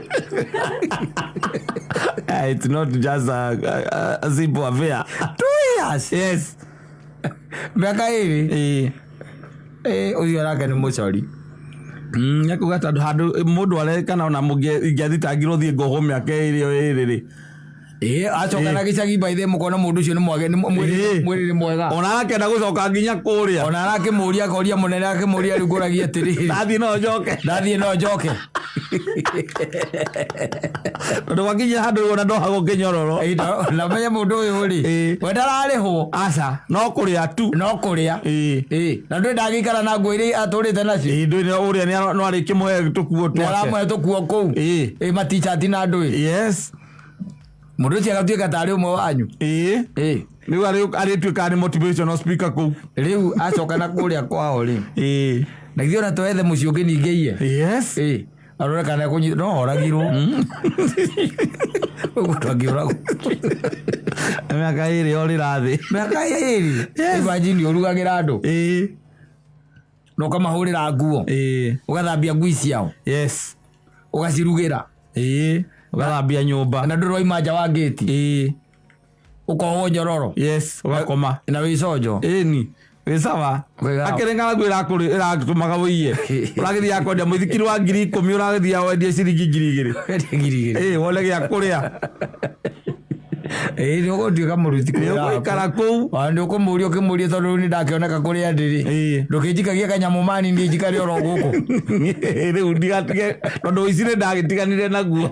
It's not just a simple affair. 2 years. Yes. Mĩaka ĩrĩ. Ĩĩ. Ĩĩ ũcio nake nĩ mũcori. Nĩkuga tondũ handũ mũndũ arekana ona ingĩathitangirwo thiĩ ngohwo mĩaka ĩrĩ o ĩrĩ rĩ. Ĩĩ acoka na gĩcagi by the way mũkona mũndũ ũcio nĩ mwage nĩ Ĩĩ. mwĩrĩ nĩ mwega. Ona arakĩenda gũcoka nginya kũrĩa. Ona arakĩmũria akoria mũnene akĩmũria rĩu ngũragia atĩrĩrĩ. Ndathiĩ no njoke. Ndathiĩ no njoke. Tondũ gwakinya handũ rĩu ona ndohagwo kĩnyororo. Ĩĩ, na menye mũndũ ũyũ rĩ Ĩĩ. we ndararĩhwo. Aca no kũrĩa tu. No kũrĩa. Ĩĩ. Ĩĩ na ndũĩ ndangĩikara na nguo iria atũrĩte nacio. Ĩĩ ndũĩ ũrĩa no arĩkĩmũhe tũkuo Nĩ twake. aramũhe tũkuo kũu. Ĩĩ. Ĩĩ matichati na ndũĩ. Yes. Mũndũ ũcio agatuĩka tarĩ ũmwe wanyu. Ĩĩ. Ĩĩ. Rĩu arĩtuĩkaga nĩ motivational speaker kũu. Rĩu acoka na kũrĩa kwao rĩ. Ĩĩ. Na githĩ ona twethe mũciĩ ũngĩ ningĩ iye. Yes. Ĩĩ. Arore kana ekũnyitwo no oragirwo. Ũguo ndangĩũragwo. Mĩaka ĩrĩ orĩra thĩ. Mĩaka ĩrĩ. Yes. Imagine ũrugagĩra andũ. Ĩĩ. Na ũkamahũrĩra nguo. Ĩĩ. Ũgathambia ngui ciao. Yes. Ũgacirugĩra. Ĩĩ. Ũgathambia nyũmba. Na ndũrĩ waima nja wa ngĩti. Ĩĩ. Ũkohwo nyororo. Yes. Ũgakoma. Na wĩ conjo. Ĩni. Wĩ sawa. Wĩ sawa. Akĩrĩ ng'aragu ĩratũmaga wĩiye. Ũragĩthiaga kwendia mũithikiri wa 10,000 ũragĩthiaga wendie ciringi 2,000. Wendia 2,000. Ĩĩ wone gĩa kũrĩa. Ĩĩ nĩ ũgũtuĩka mũruti Nĩ kũrĩa. ũgũikara kũu. Ona nĩ ũkũmũria ũkĩmũria tondũ rĩu nĩ ndakĩoneka kũrĩa ndĩrĩ. Ĩĩ. Ndũkĩnjikagia kanyamũ mani niĩ njikare oro gũkũ. Rĩu ndigatige tondũ ũici nĩ ndagĩtiganire naguo.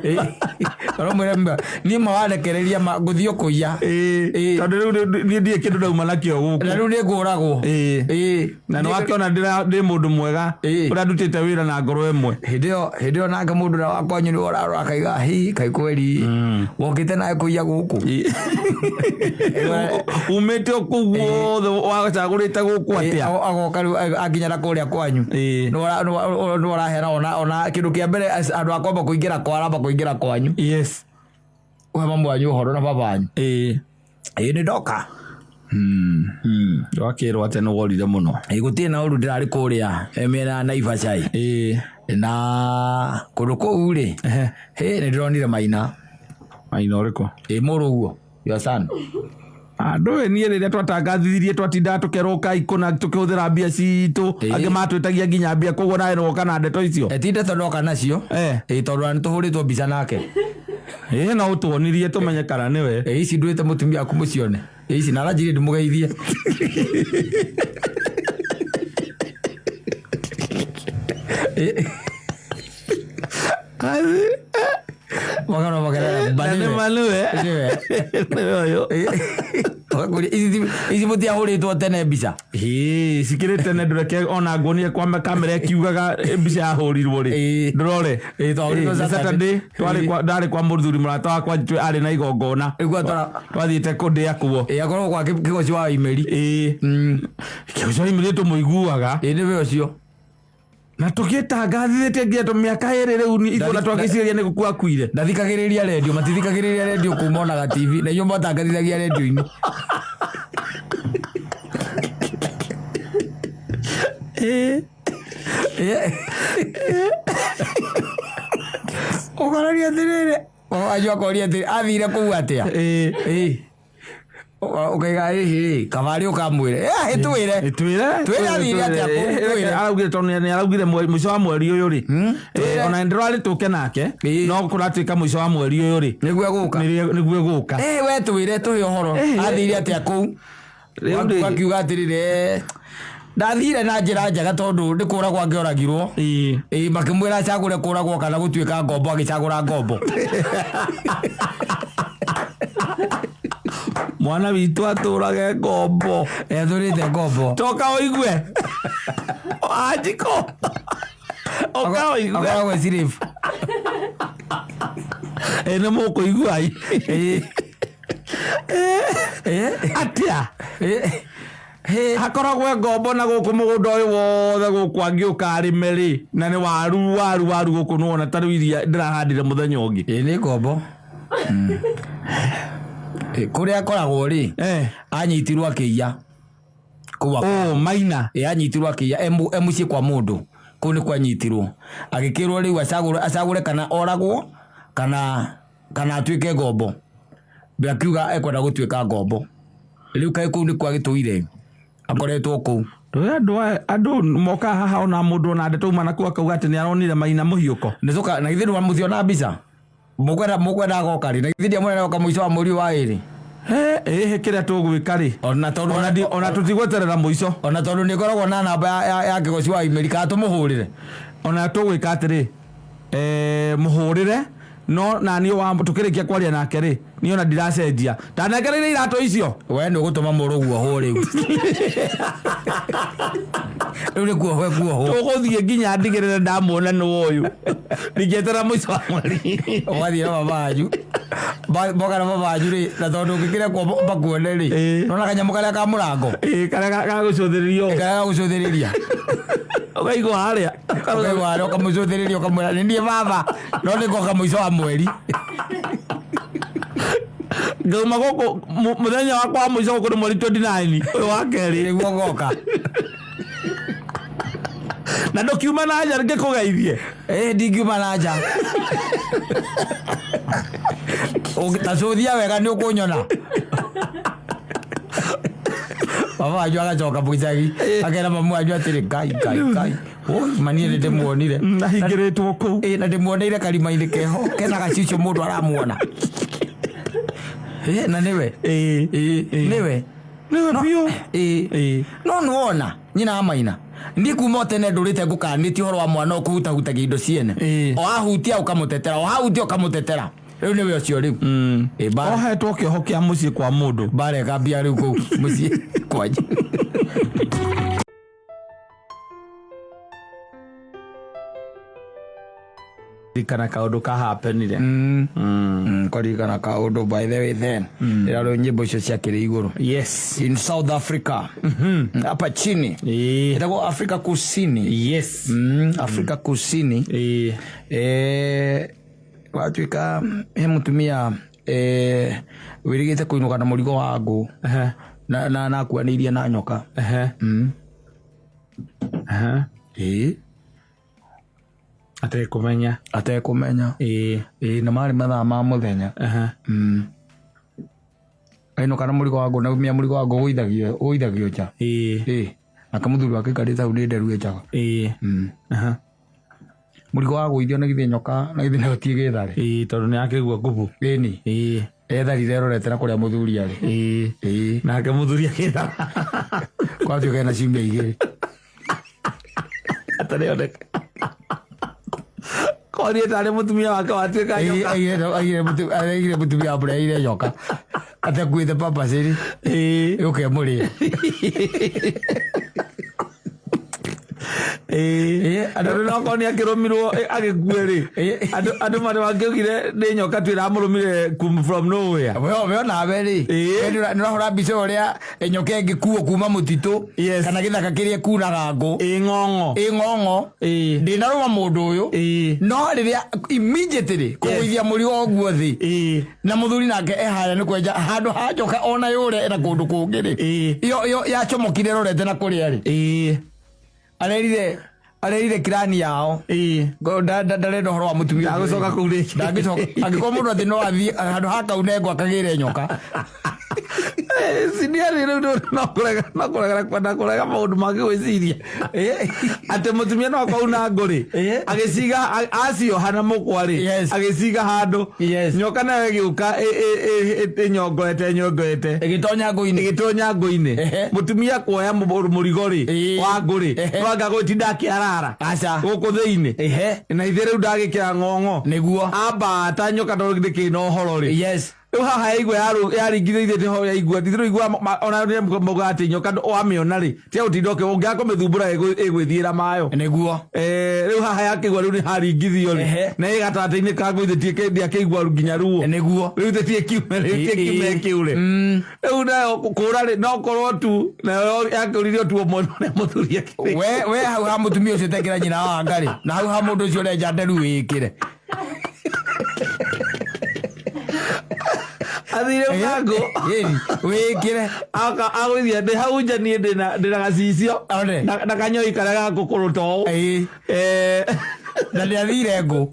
Ũramwĩra niĩ ma warekereria ngũthiĩ kũiya. Ĩĩ. Ĩĩ. Tondũ rĩu niĩ ndirĩ kĩndũ ndauma nakĩo gũkũ. Na rĩu nĩ ngũragwo. Ĩĩ. Ĩĩ. Na nĩ wakĩona ndĩ mũndũ mwega Ĩĩ. ũrĩa ndutĩte wĩra na ngoro ĩmwe. Hĩndĩ ĩyo nake mũndũ ũrĩa wa kwanyu nĩ ũrarora akaiga hi kai kweri wokĩte nawe kũiya gũkũ. Umĩte o kũu guothe wacagũrĩte gũkũ atĩa. Agoka rĩu akinya na kũrĩa kwanyu. Ĩĩ. Nĩ ũrahera ona kĩndũ kĩa mbere andũ a kwamba kũingĩra kwa aramba kũingĩra kwanyu. Yes. Ũhe mamu wanyu ũhoro na baba wanyu. Ĩĩ. Ĩĩ nĩ ndoka. Wakĩrwo atĩ nĩ worire mũno. Ĩĩ gũtirĩ na ũru ndĩrarĩ kũrĩa mĩena ya Naivasha. Ĩĩ. Na kũndũ kũu rĩ hĩ nĩ ndĩronire Maina. Maina ũrĩkũ? Ĩĩ mũrũguo your son. Andũ niĩ rĩrĩa twatangathithirie twatindaga tũkerwo kai kũna tũkĩhũthĩra mbia citũ. Angĩ matwĩtagia nginya mbia, koguo nawe nĩwoka na ndeto icio. Ti ndeto ndoka nacio. Ĩ tondũ nĩ tũhũrĩtwo mbica nake. Ĩ no ũtuonirie tũmenye kana nĩwe. Ĩ ici ndwĩte mũtumia waku mũcione. Ĩ ici na aranjĩrire ndĩmũgeithie. Ĩ. Magana magana Na nĩ ma nĩwe. Nĩwe. Nĩwe ũyũ. Ũgakũria, ici mũtiahũrĩtwo tene mbica. Ĩĩ, cikĩrĩ tene ndũreke ona nguonie kwa kamera ĩkiugaga mbica yahũrirwo rĩ. Ndũrore. Ĩĩ, twahũrirwo Ĩĩ, nĩ Saturday. Saturday, ndarĩ kwa mũthuri mũrata wakwa arĩ na igongona. Nĩguo atwara- Twathiĩte kũndĩa kuo. Ĩĩ, akorwo kwa Kĩgoci wa Imeri. Ĩĩ. Kĩgoci wa Imeri tũmũiguaga. Ĩĩ, nĩwe ũcio. Na tũgĩtangathithĩtie nginya tũ mĩaka ĩrĩ rĩu ithuona twagĩciria nĩ gũkua akuire. Ndathikagĩrĩria redio, matithikagĩrĩria redio kũu monaga TV, na inyuĩ mwatangathithagia redio-inĩ. Ũkoraria atĩrĩrĩ, wanyu akoria atĩrĩ, athire kũu atĩa? Ĩĩ. Ũkaiga ĩhĩ, kabarĩ ũkamwĩre. Ĩtwĩre. Twĩre. Twĩre athire atĩa kũu, twĩre. Araugire tondũ nĩ araugire mũico wa mweri ũyũ rĩ. Ona ndĩrarĩ tũke nake, no kũratuĩka mũico wa mweri ũyũ rĩ. Nĩguo egũka. Nĩguo egũka. We twĩre tũhe ũhoro. Athire atĩa kũu? Wakiuga atĩrĩrĩ, ndathire na njĩra njega tondũ nĩ kũragwo angĩoragirwo. Ĩĩ, makĩmwĩra acagũre kũragwo kana gũtuĩka ngombo, agĩcagũra ngombo. Mwana witũ atũrage ngombo. Ethurĩte ngombo. Toka ũigue. Wanjikũ. Oka ũigue. Akoragwo e slave. Ĩ nĩ mũkũigua. Atĩa? Hakoragwo ngombo na gũkũ mũgũnda ũyũ wothe gũkũ angĩũka arĩme rĩ, na nĩ waru waru waru gũkũ nĩwona ta rĩu iria ndĩrahandire mũthenya ũngĩ. Ĩ nĩ ngombo. Kũrĩa akoragwo rĩ, anyitirwo akĩiya. Oh, Maina. Ĩ anyitirwo akĩiya e mũciĩ kwa mũndũ. Kũu nĩ kwanyitirwo. Agĩkĩrwo rĩu acagũre kana oragwo kana atuĩke ngombo. Be akiuga ekwenda gũtuĩka ngombo. Rĩu kaĩ kũu nĩkuo agĩtũire. Akoretwo kũu. Ndũĩ andũ moka haha ona mũndũ ona ndeto uma nakuo akauga atĩ nĩaronire Maina mũhiũko. Nĩtũka na githĩ ndwamũthiona mbica? Mũkwenda agoka rĩ? Na githĩ ndiamwĩra nĩagoka mũico wa mweri wa ĩrĩ? Ĩhĩ kĩrĩa tũgwĩka rĩ? Ona tondũ ona tũtigweterera mũico. Ona tondũ nĩngoragwo na namba ya Kĩgoci wa Imeri, kana tũmũhũrĩre? Ona tũgwĩka atĩrĩ, mũhũrĩre, no na niĩ wa tũkĩrĩkia kwaria nake rĩ, niĩ ona ndiracenjia. Ndanengereire iratũ icio. We nĩ ũgũtũma mũrũguo ohwo rĩu. Rĩu nĩ kuohwo kuohwo. Tũgũthiĩ nginya ndigĩrĩre ndamuona nĩ ũyũ. Ndingĩeterera mũico wa mweri. Ũgathiĩ na baba wanyu. Mboga na baba wanyu rĩ, na tondũ ũngĩkĩrekwo makuone rĩ, nona kanyamũ karĩa ka mũrango. Ĩĩ, karĩa ga gũcũthĩrĩria ũũ. Karĩa ga gũcũthĩrĩria. Ũkaigua harĩa. Ũkaigua harĩa ũkamũcũthĩrĩria ũkamwĩra nĩ niĩ baba, no nĩ ngoka mũico wa mweri. Ngauma gũkũ mũthenya wakwa wa mũico gũkũ nĩ mweri 29, ũyũ wa kerĩ. Nĩguo ngoka. Na ndũkiuma na nja ngĩkũgeithie? Ĩĩ, ndingiuma na nja. Ta cũthia wega nĩ ũkũnyona. Baba wanyu agacoka mũicagi akera mamu wanyu atĩrĩ, Ngai, Ngai, Ngai. Oi, mani nĩ ndĩmuonire. Ahingĩrĩtwo kũu. Ĩĩ, na ndĩmuoneire karima-inĩ keho kena gacicio mũndũ aramuona. Ĩĩ, na nĩwe. Ĩĩ. Ĩĩ, nĩwe. Nĩwe biũ. Ĩĩ. No nĩwona nyina wa Maina. Niĩ kuma o tene ndũrĩte ngũkanĩtie ũhoro wa mwana ũkũhutahutagia indo ciene. O ahutia ũkamũtetera, o ahutia ũkamũtetera. Rĩu nĩwe ũcio rĩu. Ĩĩ, bara. Ohetwo kĩoho kĩa mũciĩ kwa mũndũ. Bara ĩkambia rĩu kũu mũciĩ kwanyu. Ririkana kaũndũ kahapenire. Kũririkana kaũndũ by the way then. Ĩra rĩu nyĩmbo icio ciakĩrĩ igũrũ. Yes. In South Africa. Hapa chini. Ĩtagwo Afrika Kusini. Yes. Afrika Kusini. Watuĩka he mũtumia wĩrĩgĩte kũinũka na mũrigo wa ngũ. Na akuanĩirie na nyoka. Ĩĩ. Atekũmenya. Atekũmenya. Ĩĩ. Ĩĩ, na marĩ mathaa ma mũthenya. Ainũka na mũrigo wa ngũ na umia mũrigo wa ngũ ũgũithagio nja. Ĩĩ. Nake mũthuri wake aikarĩte hau nĩ nderu enjaga. Mũrigo wa gũithio na githĩ nyoka na githĩ nayo ti ĩgĩthare. Ĩĩ, tondũ nĩ yakĩgua ngubu. Ĩni. Etharire ĩrorete na kũrĩa mũthuri arĩ. Ĩĩ. Nake mũthuri agĩthara. Kwatuĩka ena ciumia igĩrĩ. Atarĩoneka. Korie tarĩ mũtumia wake watuĩka nyoka. Aigire mũtumia amũreheire nyoka. Atakuĩte papacĩrĩ. Yũke ĩmũrĩe. Andũ no korwo nĩ akĩrũmirwo agĩkue rĩ, andũ marĩ makĩugire nĩ nyoka tu ĩramũrũmire from nowhere. We onawe rĩ, we nĩ ũrahũra mbica ũrĩa nyoka ĩngĩkuo kuma mũtitũ kana gĩthaka kĩrĩa ĩkunaga ngũ. Ĩ ng'ong'o. Ĩ ng'ong'o. Ndĩnarũma mũndũ ũyũ. No rĩrĩa immediately kũgũithia mũrigo ũguo thĩ. Na mũthuri nake eharĩa nĩ kwenja handũ ha njoka ona yũre na kũndũ kũngĩ rĩ. Iyo yacomokire ĩrorete na kũrĩa rĩ. Arerire kirani yao. Ndarenda ũhoro wa mũtumia ũcio. Ndagũcoka kũu rĩngĩ. Ndangĩcoka. Angĩkorwo mũndũ atĩ no athiĩ handũ ha kaune ngũ akagĩre nyoka. Siniarĩ rĩu no kũrega, no kũrega, kwenda kũrega maũndũ mangĩ gwĩciria. Atĩ mũtumia no akauna ngũ rĩ, agĩciga, acioha na mũkwa rĩ, agĩciga handũ. Nyoka nayo ĩgĩũka ĩnyongoete, ĩnyongoete. Ĩgĩtonya ngũ-inĩ. Ĩgĩtonya ngũ-inĩ. Mũtumia kuoya mũrigo rĩ, wa ngũ rĩ, no anga gwĩtinda akĩarara. Aca. Gũkũ thĩinĩ. Na ithe rĩu ndagĩkĩra ng'ong'o. Nĩguo. Ambata nyoka tondũ ndĩkĩrĩ na ũhoro rĩ. Rĩu haha yaigua yaringithĩtie ho yaigua, ndithĩrwo igua ona rĩrĩa maugaga atĩ nyoka wamĩona rĩ, tiga gũtinda ũngĩaga kũmĩthumbũra ĩgwĩthiĩra mayo. Nĩguo. Rĩu haha yakĩigua rĩu nĩ haringithio rĩ, na ĩ gatagatĩ-inĩ ka ngũ ithe ndĩakĩigua nginya ruo. Nĩguo. Rĩu ithe ti ĩkiume, rĩu ti ĩkiume ĩkĩũre. Rĩu nayo kũũra rĩ, no korwo tu, nayo yakĩũrire tu mwena ũrĩa mũthuri akĩrĩ. We hau ha mũtumia ũcio ũtekĩra nyina wa anga rĩ, na hau ha mũndũ ũcio ũrenja nderu wĩkĩre. Athire mlango. Wĩkĩre. Aka agũithia ndĩ hau nja niĩ ndĩna gacicio. Na kanyoi karĩa ga gũkũrũta ũũ. Na nĩathire ngũ.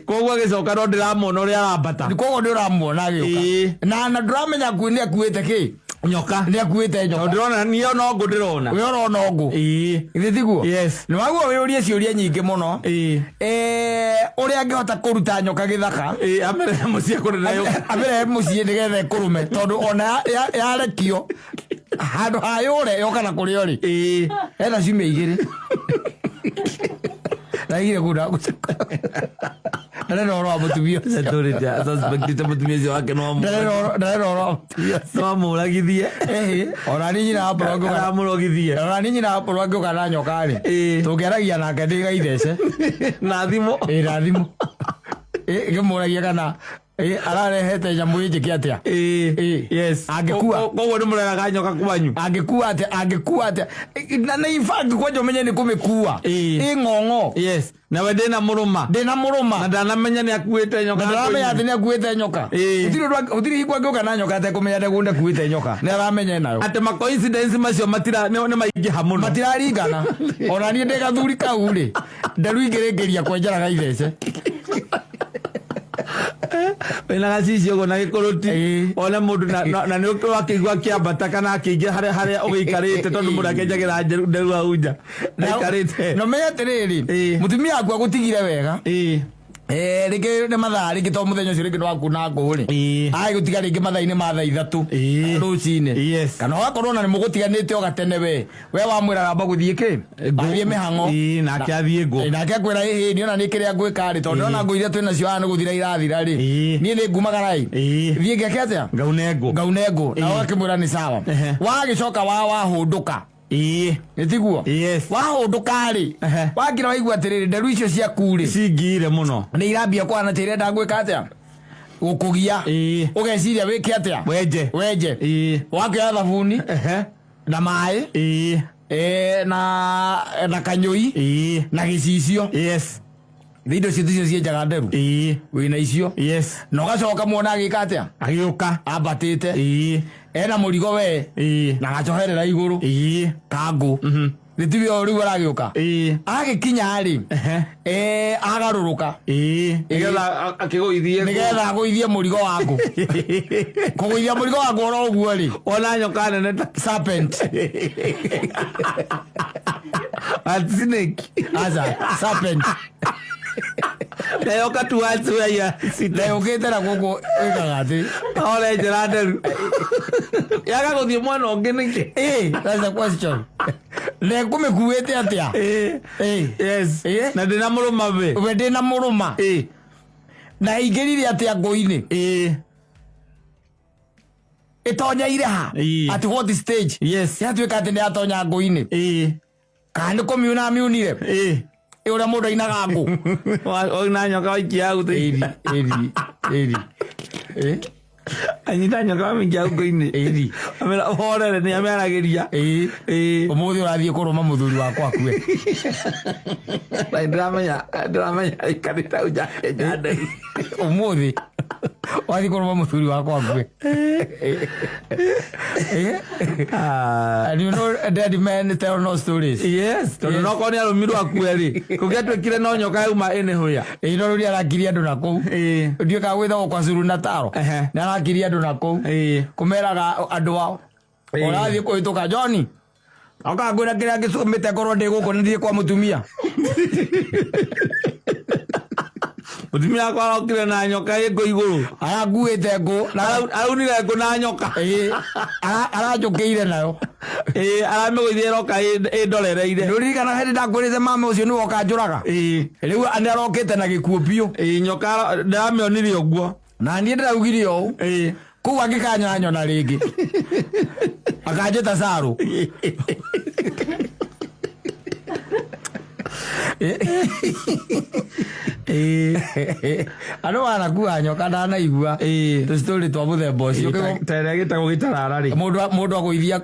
Koguo agĩcoka no ndĩramuona ũrĩa arambata. Koguo nĩ ũramuona agĩũka. Na ndũramenya nĩ akuĩte kĩ? Nyoka. Nĩ akuĩte nyoka. Tondũ ndĩrona niĩ no ngũ ndĩrona. We ũrona ngũ. Githĩ tiguo? Yes. Nĩ waguo wĩũrie ciũria nyingĩ mũno. Ũrĩa angĩhota kũruta nyoka gĩthaka. Amĩrehe mũciĩ kũrĩ nayo. Amĩrehe mũciĩ nĩgetha ĩkũrũme tondũ ona yarekio handũ ha yũre yoka na kũrĩ o rĩ. Ena ciumia igĩrĩ. Na igĩrĩ kũu ndagũcoka. Ndarenda ũhoro wa mũtumia ũcio. Tũrĩte suspectĩte mũtumia ũcio wake no Ndarenda ũhoro wa mũtumia ũcio. No amũragithie. Ona niĩ nyina wa Paul angĩũka. Aramũrogithie. Ona niĩ nyina wa Paul angĩũka na nyoka rĩ. Tũngĩaragia nake ndĩ gaithece. Na thimũ. Na thimũ. Ngĩmũragia kana ararehete nyamũ ĩnjĩke atĩa? Yes. Angĩkua. Koguo nĩ mũreraga nyoka kwanyu. Angĩkua atĩa? Angĩkua atĩa? Na in fact kwanja ũmenye nĩ kũmĩkua. Ĩ ng'ong'o. Yes. Na we ndĩna mũrũma. Ndĩna mũrũma. Na ndanamenya nĩ akuĩte nyoka. Na ndaramenya atĩ nĩ akuĩte nyoka. Gũtirĩ ũndũ gũtirĩ hingo angĩũka na nyoka atekũmenya ndekuĩte nyoka. Nĩ aramenya enayo. Atĩ ma coincidence macio matira nĩ maingĩha mũno. Matiraringana. Ona niĩ ndĩ gathuri kau rĩ, nderu ingĩrĩkĩria kwenjera gaithece. Wĩna gacicio ũguo na gĩkũrũti. One mũndũ na nĩ wakĩigua akĩambata kana akĩingĩra harĩa ũgĩikarĩte tondũ mũndũ akĩenjagĩra nderu hau nja. Aikarĩte. Na ũmenye atĩrĩrĩ, mũtumia waku agũtigire wega. Rĩngĩ nĩ mathaa rĩngĩ to mũthenya ũcio rĩngĩ nĩwakuna ngũ rĩ. Agĩgũtiga rĩngĩ mathaa-inĩ ma thaa ithatũ rũcinĩ. Kana ũgakorwo na nĩ mũgũtiganĩte o gatene we. We wamwĩraga amba gũthiĩ kĩ? Athiĩ mĩhang'o. Nake athiĩ ngũ. Nake akwĩra ĩhĩ, niĩ ona nĩ kĩrĩa ngwĩka rĩ, tondũ ndĩrona ngũ iria twĩ nacio haha nĩ gũthira irathira rĩ. Niĩ nĩ ngumagara ĩ. Thiĩ ngeke atĩa? Ngaune ngũ. Ngaune ngũ. Na ũgakĩmwĩra nĩ sawa. Wagĩcoka wahũndũka. Nĩ tiguo? Wahũndũka rĩ, wakira waigua atĩrĩrĩ, nderu icio ciaku rĩ. Cingĩire mũno. Nĩ irambia kũhana ta irenda gwĩka atĩa? Gũkũgia. Ũgeciria wĩke atĩa? Wenje. Wenje. Wakĩoya thabuni. Na maĩ. Na kanyũi. Na gĩcicio. Nĩ indo icio ticio cienjaga nderu. Wĩna icio. Na ũgacoka muona agĩka atĩa? Agĩũka. Ambatĩte. Ena mũrigo we. Na gacoherera igũrũ. Kangũ. Nĩ tiwe o rĩu aragĩũka. Agĩkinya rĩ, agarũrũka. Nĩgetha akĩgũithie. Nĩgetha agũithie mũrigo wa ngũ. Kũgũithia mũrigo wa ngũ oro ũguo rĩ, Ona nyoka nene ta serpent. A snake. Aca, serpent. Na yoka towards where you are sitting. Na yũkĩte na gũkũ ĩkaga atĩ. Ore njĩra nderu. Yaga gũthiĩ mwena ũngĩ nĩkĩ? That's the question. Na ĩkũmĩkuĩte atĩa? Yes. Na ndĩna mũrũma we. We ndĩna mũrũma. Na ĩingĩrire atĩa ngũ-inĩ? Ĩtonyeire ha? At what stage? Yes. Yatuĩka atĩ nĩ yatonya ngũ-inĩ. Kana nĩ kũmiuna miunire? Ĩ ũrĩa mũndũ ainaga ngũ. Waina nyoka waikia hau thĩinĩ. Ĩri, ĩri, ĩri. Anyita nyoka wamĩikia hau ngũ-inĩ. Ĩri. Amera ũhorere nĩ amĩaragĩria. Ũmũthĩ ũrathiĩ kũrũma mũthuri wakwa akue. Na ndĩramenya aikarĩte hau nja nderu. Ũmũthĩ wathiĩ kũrũma mũthuri wakwa akue. And you know dead men tell no stories. Yes, tondũ no korwo nĩ arũmirwo akue rĩ, kũngĩatuĩkire no nyoka yauma ĩnĩhũya. Ĩ no rĩu arakirie andũ na kũu. Ndiũĩ kana gwĩtagwo kwa Zulu Natal. Nĩ arakirie andũ na kũu. Kũmeraga andũ ao. Ũrathiĩ kũhĩtũka John. Oka ngwĩra kĩrĩa gĩcũmĩte ngorwo ndĩ gũkũ nĩ thiĩ kwa mũtumia. Mũtumia wakwa arokire na nyoka ĩ ngũ igũrũ. Arakuĩte ngũ. Araunire ngũ na nyoka. Aranjũkĩire nayo. Aramĩgũithia ĩroka ĩndorereire. Nĩũririkana hĩndĩ ndakwĩrĩte mama ũcio nĩwe ũkanjũraga? Rĩu nĩ arokĩte na gĩkuũ biũ. Nyoka ndĩramĩonire ũguo. Na niĩ ndĩraugire ũũ. Kũu angĩkanyanyona rĩngĩ. Akanjĩta Saru. Andũ manakua nyoka ndanaigua tũcitori twa mũthemba ũcio. Ta ĩrĩa gĩtagwo gĩtarara rĩ. Mũndũ agũithia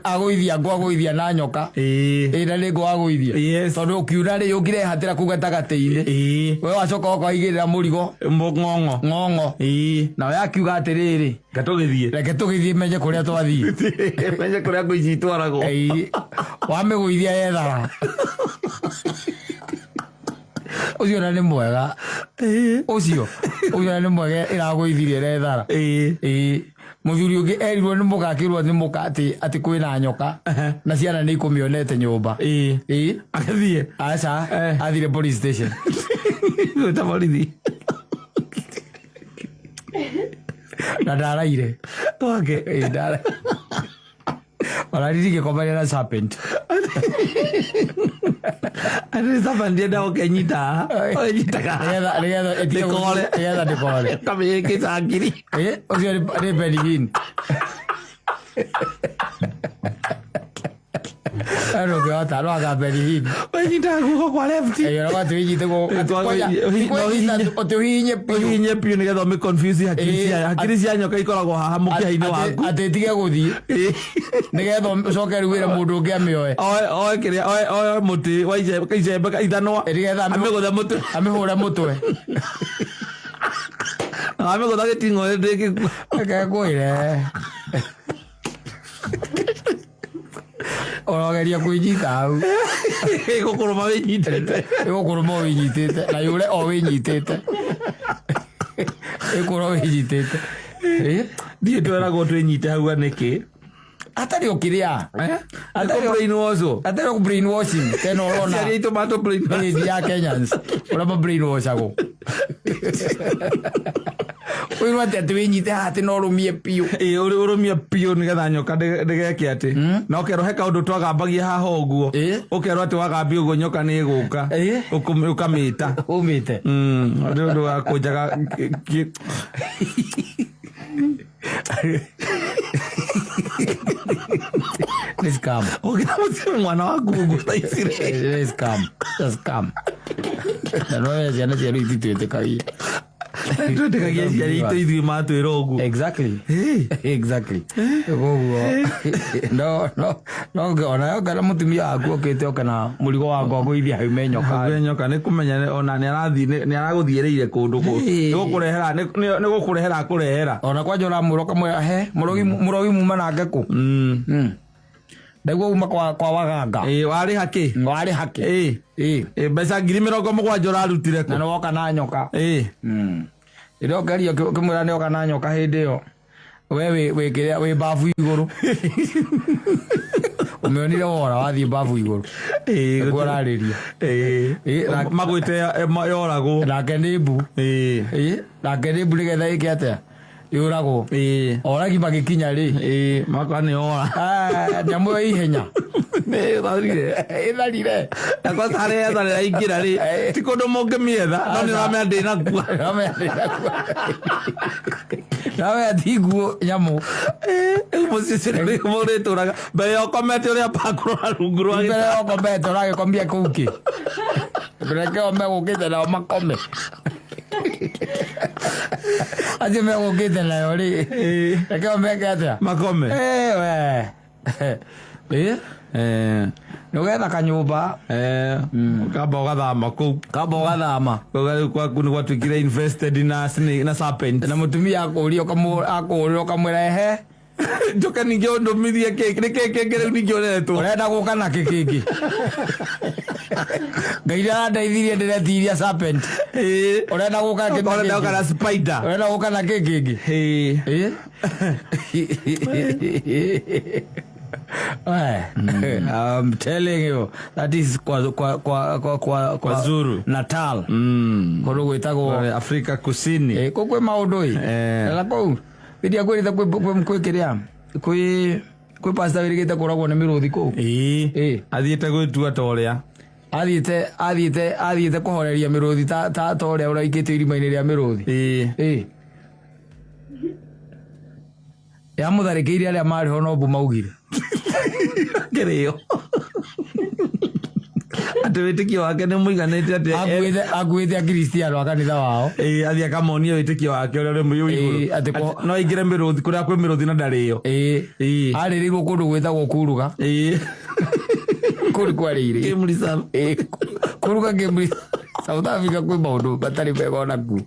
ngũ agũithia na nyoka. Na nĩ ngũ agũithia. Tondũ ũkiuna rĩ yũkire ĩhatĩra kũu gatagatĩ-inĩ. We wacoka ũka waigĩrĩra mũrigo. Ng'ong'o. Ng'ong'o. Nawe akiuga atĩrĩrĩ. Reke tũgĩthiĩ. Reke tũgĩthiĩ menye kũrĩa twathiĩ. Menye kũrĩa ngũ ici itwaragwo. Wamĩgũithia yethara. Ũcio na nĩ mwega. Ũcio na nĩ mwega ĩragũithirie ĩrethara. Mũthuri ũngĩ erirwo nĩ mũka akĩrwo nĩ mũka atĩ kwĩna nyoka na ciana nĩ ikũmĩonete nyũmba. Agĩthiĩ. Aca, athire police station. Gwĩta borithi. Na ndaraire. Wake. Ndaraire. Ona ndirigĩkomania na serpent. Atĩ serpent yendaga ũkenyita haha. Ũnyitaga. Nĩgetha ĩtige Ndĩkore. Nĩgetha ndĩkore. Ũkamĩĩkĩta ngiri. Ũcio nĩ Benny Hinn. Andũ ũngĩhota no anga Benny Hinn. Ũnyitaga guoko kwa left. Ũrauga atĩ wĩnyite guoko. Atĩ ũhihinye biũ. Ũhihinye biũ nĩgetha ũmĩ confuse hakiri cia hakiri cia nyoka ikoragwo haha mũkiha-inĩ waku. Atĩ ĩtige gũthiĩ. Nĩgetha ũcoke rĩu wĩre mũndũ ũngĩ amĩoe. Oe kĩrĩa, oe mũtĩ wa icembe ithanwa. Nĩgetha Amĩgũthe mũtwe. Amĩhũre mũtwe. Amĩgũtha gĩting'oe ndĩngĩkua. Reke ngwĩre. Ũrogeria kwĩnyita hau. Ĩgũkũrũma wĩnyitĩte. Ĩgũkũrũma wĩnyitĩte. Na yũre o wĩnyitĩte. Ĩkũrũma wĩnyitĩte. Ndiĩ tweragwo twĩnyite hau nĩkĩ? Atarĩ ũkĩrĩa. Atarĩ brainwash. Atarĩ o brainwashing. Tena ũrona. Aciari aitũ matũ brainwash. Ĩĩ ya Kenyans. Ũrĩa ma brainwashagwo. Ũirwo atĩ atĩ wĩnyite haha atĩ no ũrũmie biũ. Ũrũmie biũ nĩgetha nyoka ndĩgeke atĩ. Na ũkerwo he kaũndũ twagambagia haha ũguo. Ũkerwo atĩ wagambia ũguo nyoka nĩ ĩgũka. Ũkamĩta. Ũmĩte. Nĩ ũndũ wa kũnjaga Nĩ scam. Ũngĩra mũciĩ mwana waku ũguo thaa ici rĩ. Nĩ scam. Nĩ scam. Na no we ciana cia rĩu ititwĩtĩkagia. Twĩtĩkagia aciari aitũ ithuĩ matwĩra ũguo. Exactly. Exactly. Koguo no no no ona yoka na mũtumia waku okĩte oke na mũrigo wakwa agũithia haume nyoka. Haume nyoka nĩ kũmenya ona nĩ arathiĩ nĩ aragũthiĩrĩire kũndũ kũ. Nĩ gũkũrehera nĩ gũkũrehera akũrehera. Ona kwanja ũramwĩra ũkamwĩra he mũrogi muma nake kũ. Ndaigua uma kwa waganga. Ĩĩ, warĩha kĩ? Warĩha kĩ? Ĩĩ. Ĩĩ. Ĩĩ, mbeca 70,000 ũrarutire Na kũ? nĩ woka na nyoka. Ĩĩ. Rĩrĩa ũkerio ũkĩmwĩra nĩ oka na nyoka hĩndĩ ĩyo we wĩ kĩrĩa wĩ babu igũrũ. Ũmĩonire wora wathiĩ babu igũrũ. Ĩĩ, Nĩguo ũrarĩria. Ĩĩ. Ĩĩ, Magwĩte yoragwo. Nake nĩ mbu. Ĩĩ. Ĩĩ, nake nĩ mbu nĩgetha ĩke atĩa? Yũragwo. Ĩĩ. Oragi magĩkinya rĩ. Ĩĩ, makwa nĩ yora. Ah, nyamũ ĩyo ihenya. Nĩ ĩtharire. Ĩtharire. Na kwanza harĩa yetharĩra ingĩra rĩ, ti kũndũ mũngĩmĩetha, no nĩ ũramenya ndĩnakua. Nawe tiguo nyamũ. Rĩu mũciĩ mũrĩtũraga mbere ya ũkomete ũrĩa ambaa kũrora rungu rwa Mbere gĩtanda. ya ũkomete ũragĩkomia kũu kĩ. Reke o megũkĩte nao makome. Acio megũkĩte nayo rĩ. Ĩĩ. Reke o meke atĩa? Makome. Ĩĩ we. Ĩĩ. Eh, Nĩ ũgetha kanyũmba. eh, ũkamba ũgathama kũu. Kamba ũgathama. Ũga rĩu kwaku nĩ gwatuĩkire infested na snake, na serpent. Na mũtumia akũria akũrĩra ũkamwĩra ehe. Njoke ningĩ ũndũmithie kĩ nĩ kĩ kĩngĩ rĩu ningĩ ũretwo. Ũrenda gũka na kĩ kĩngĩ? Ngai nĩarandeithirie ndĩretiria serpent. Ĩĩ. Ũrenda gũka kĩ na Ũrenda gũka na kĩngĩ? spider. Ũrenda gũka na kĩ kĩngĩ? Ĩĩ. Ĩĩ. We, I'm telling you, that is kwa Kwa Zulu. Natal. Mm. Kũndũ gwĩtagwo Afrika Kusini. Eh, kũu kwĩ maũndũ ĩ. Eh. Na kũu rĩrĩa kwĩrĩte kwĩ kĩrĩa kwĩ pastor wĩrĩgĩte kũragwo nĩ mĩrũthi kũu. Ĩĩ. Ĩĩ. Athiĩte gwĩtua ta ũrĩa. Athiĩte kũhoreria mĩrũthi ta ũrĩa ũraikĩtio irima-inĩ rĩa mĩrũthi. Ĩĩ. Ĩĩ. Yamũtharĩkĩire arĩa marĩ ho no mbu maugire. Kĩrĩo. Atĩ wĩtĩkio wake nĩ mũiganĩte atĩ Akuĩte akristiano a kanitha wao. Ĩĩ, athiĩ akamonia wĩtĩkio wake ũrĩa ũrĩ mũiyũ igũrũ. Ĩĩ, atĩ Atĩ no aingĩre mĩrũthi kũrĩa kwĩ mĩrũthi na ndarĩo. Ĩĩ. Ĩĩ. Arĩrĩirwo kũndũ gwĩtagwo Kuruga. Ĩĩ. Kũu nĩ kwarĩire. Game reserve. Ĩĩ, Kuruga game reserve. South Africa kwĩ maũndũ matarĩ mega ona kuo.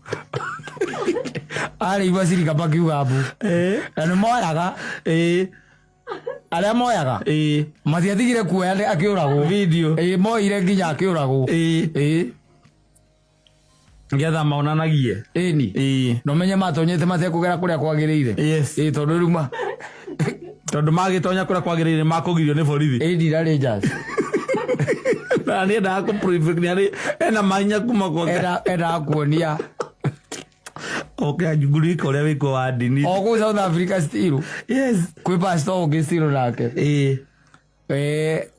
Arĩirwo acirika makiuga mbu. Ĩĩ. Na nĩ moyaga. Ĩĩ. Arĩa moyaga. Ĩĩ. Matiatigire kuoya akĩũragwo. Video. Ĩĩ, moire nginya akĩũragwo. Ĩĩ. Ĩĩ. Nĩgetha maonanagie. Ĩni. Ĩĩ. Na ũmenye matonyete matekũgera kũrĩa kwagĩrĩire. Yes. Ĩĩ, tondũ rĩu ma Tondũ magĩtonya kũrĩa kwagĩrĩire makũgirio nĩ borithi. Ĩni na Rangers. Na nĩendaga kũ-prove nĩ arĩ ena mahinya kuma kwa Endaga kuonia. Oke anjugurika ũrĩa wĩkuo wa ndini. O kũu South Africa still. Yes. Kwĩ pastor ũngĩ still nake. Ĩĩ.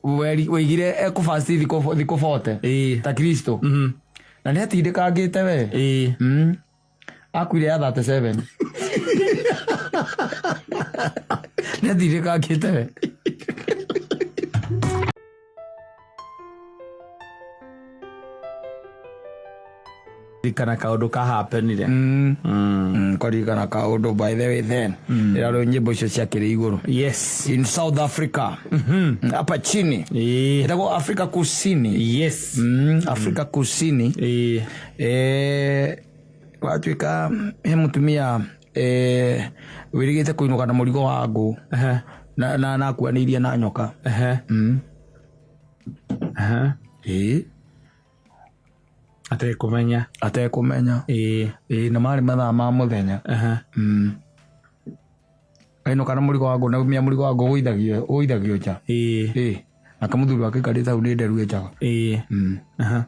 Wĩigire ekũfasti thikũ 40. Ĩĩ. Ta Kristo. Mhm. Na nĩ atindĩkangĩte we. Ĩĩ. Akuire ya 37. Nĩ atindĩkangĩte we. Ririkana kaũndũ kahapenire. Kũririkana kaũndũ by the way then. Rĩrĩa rĩu nyĩmbo icio ciakĩrĩ igũrũ. Yes. In South Africa. Hapa chini. Ĩĩ. Ĩtagwo Afrika Kusini. Yes. Afrika Kusini. Ĩĩ. Gwatuĩka he mũtumia wĩrĩgĩte kũinũka na mũrigo wa ngũ Ehe. na akuanĩirie na nyoka. Ehe. Ehe. Ĩĩ. Atekũmenya. Atekũmenya. Ĩĩ. Ĩĩ, na marĩ mathaa ma mũthenya. Ehe. Ainũka na mũrigo wa ngũ na umia mũrigo wa ngũ ũgũithagio nja. Ĩĩ. Ĩĩ. Nake mũthuri wake aikarĩte hau nĩ nderu enjaga. Ĩĩ. Aha.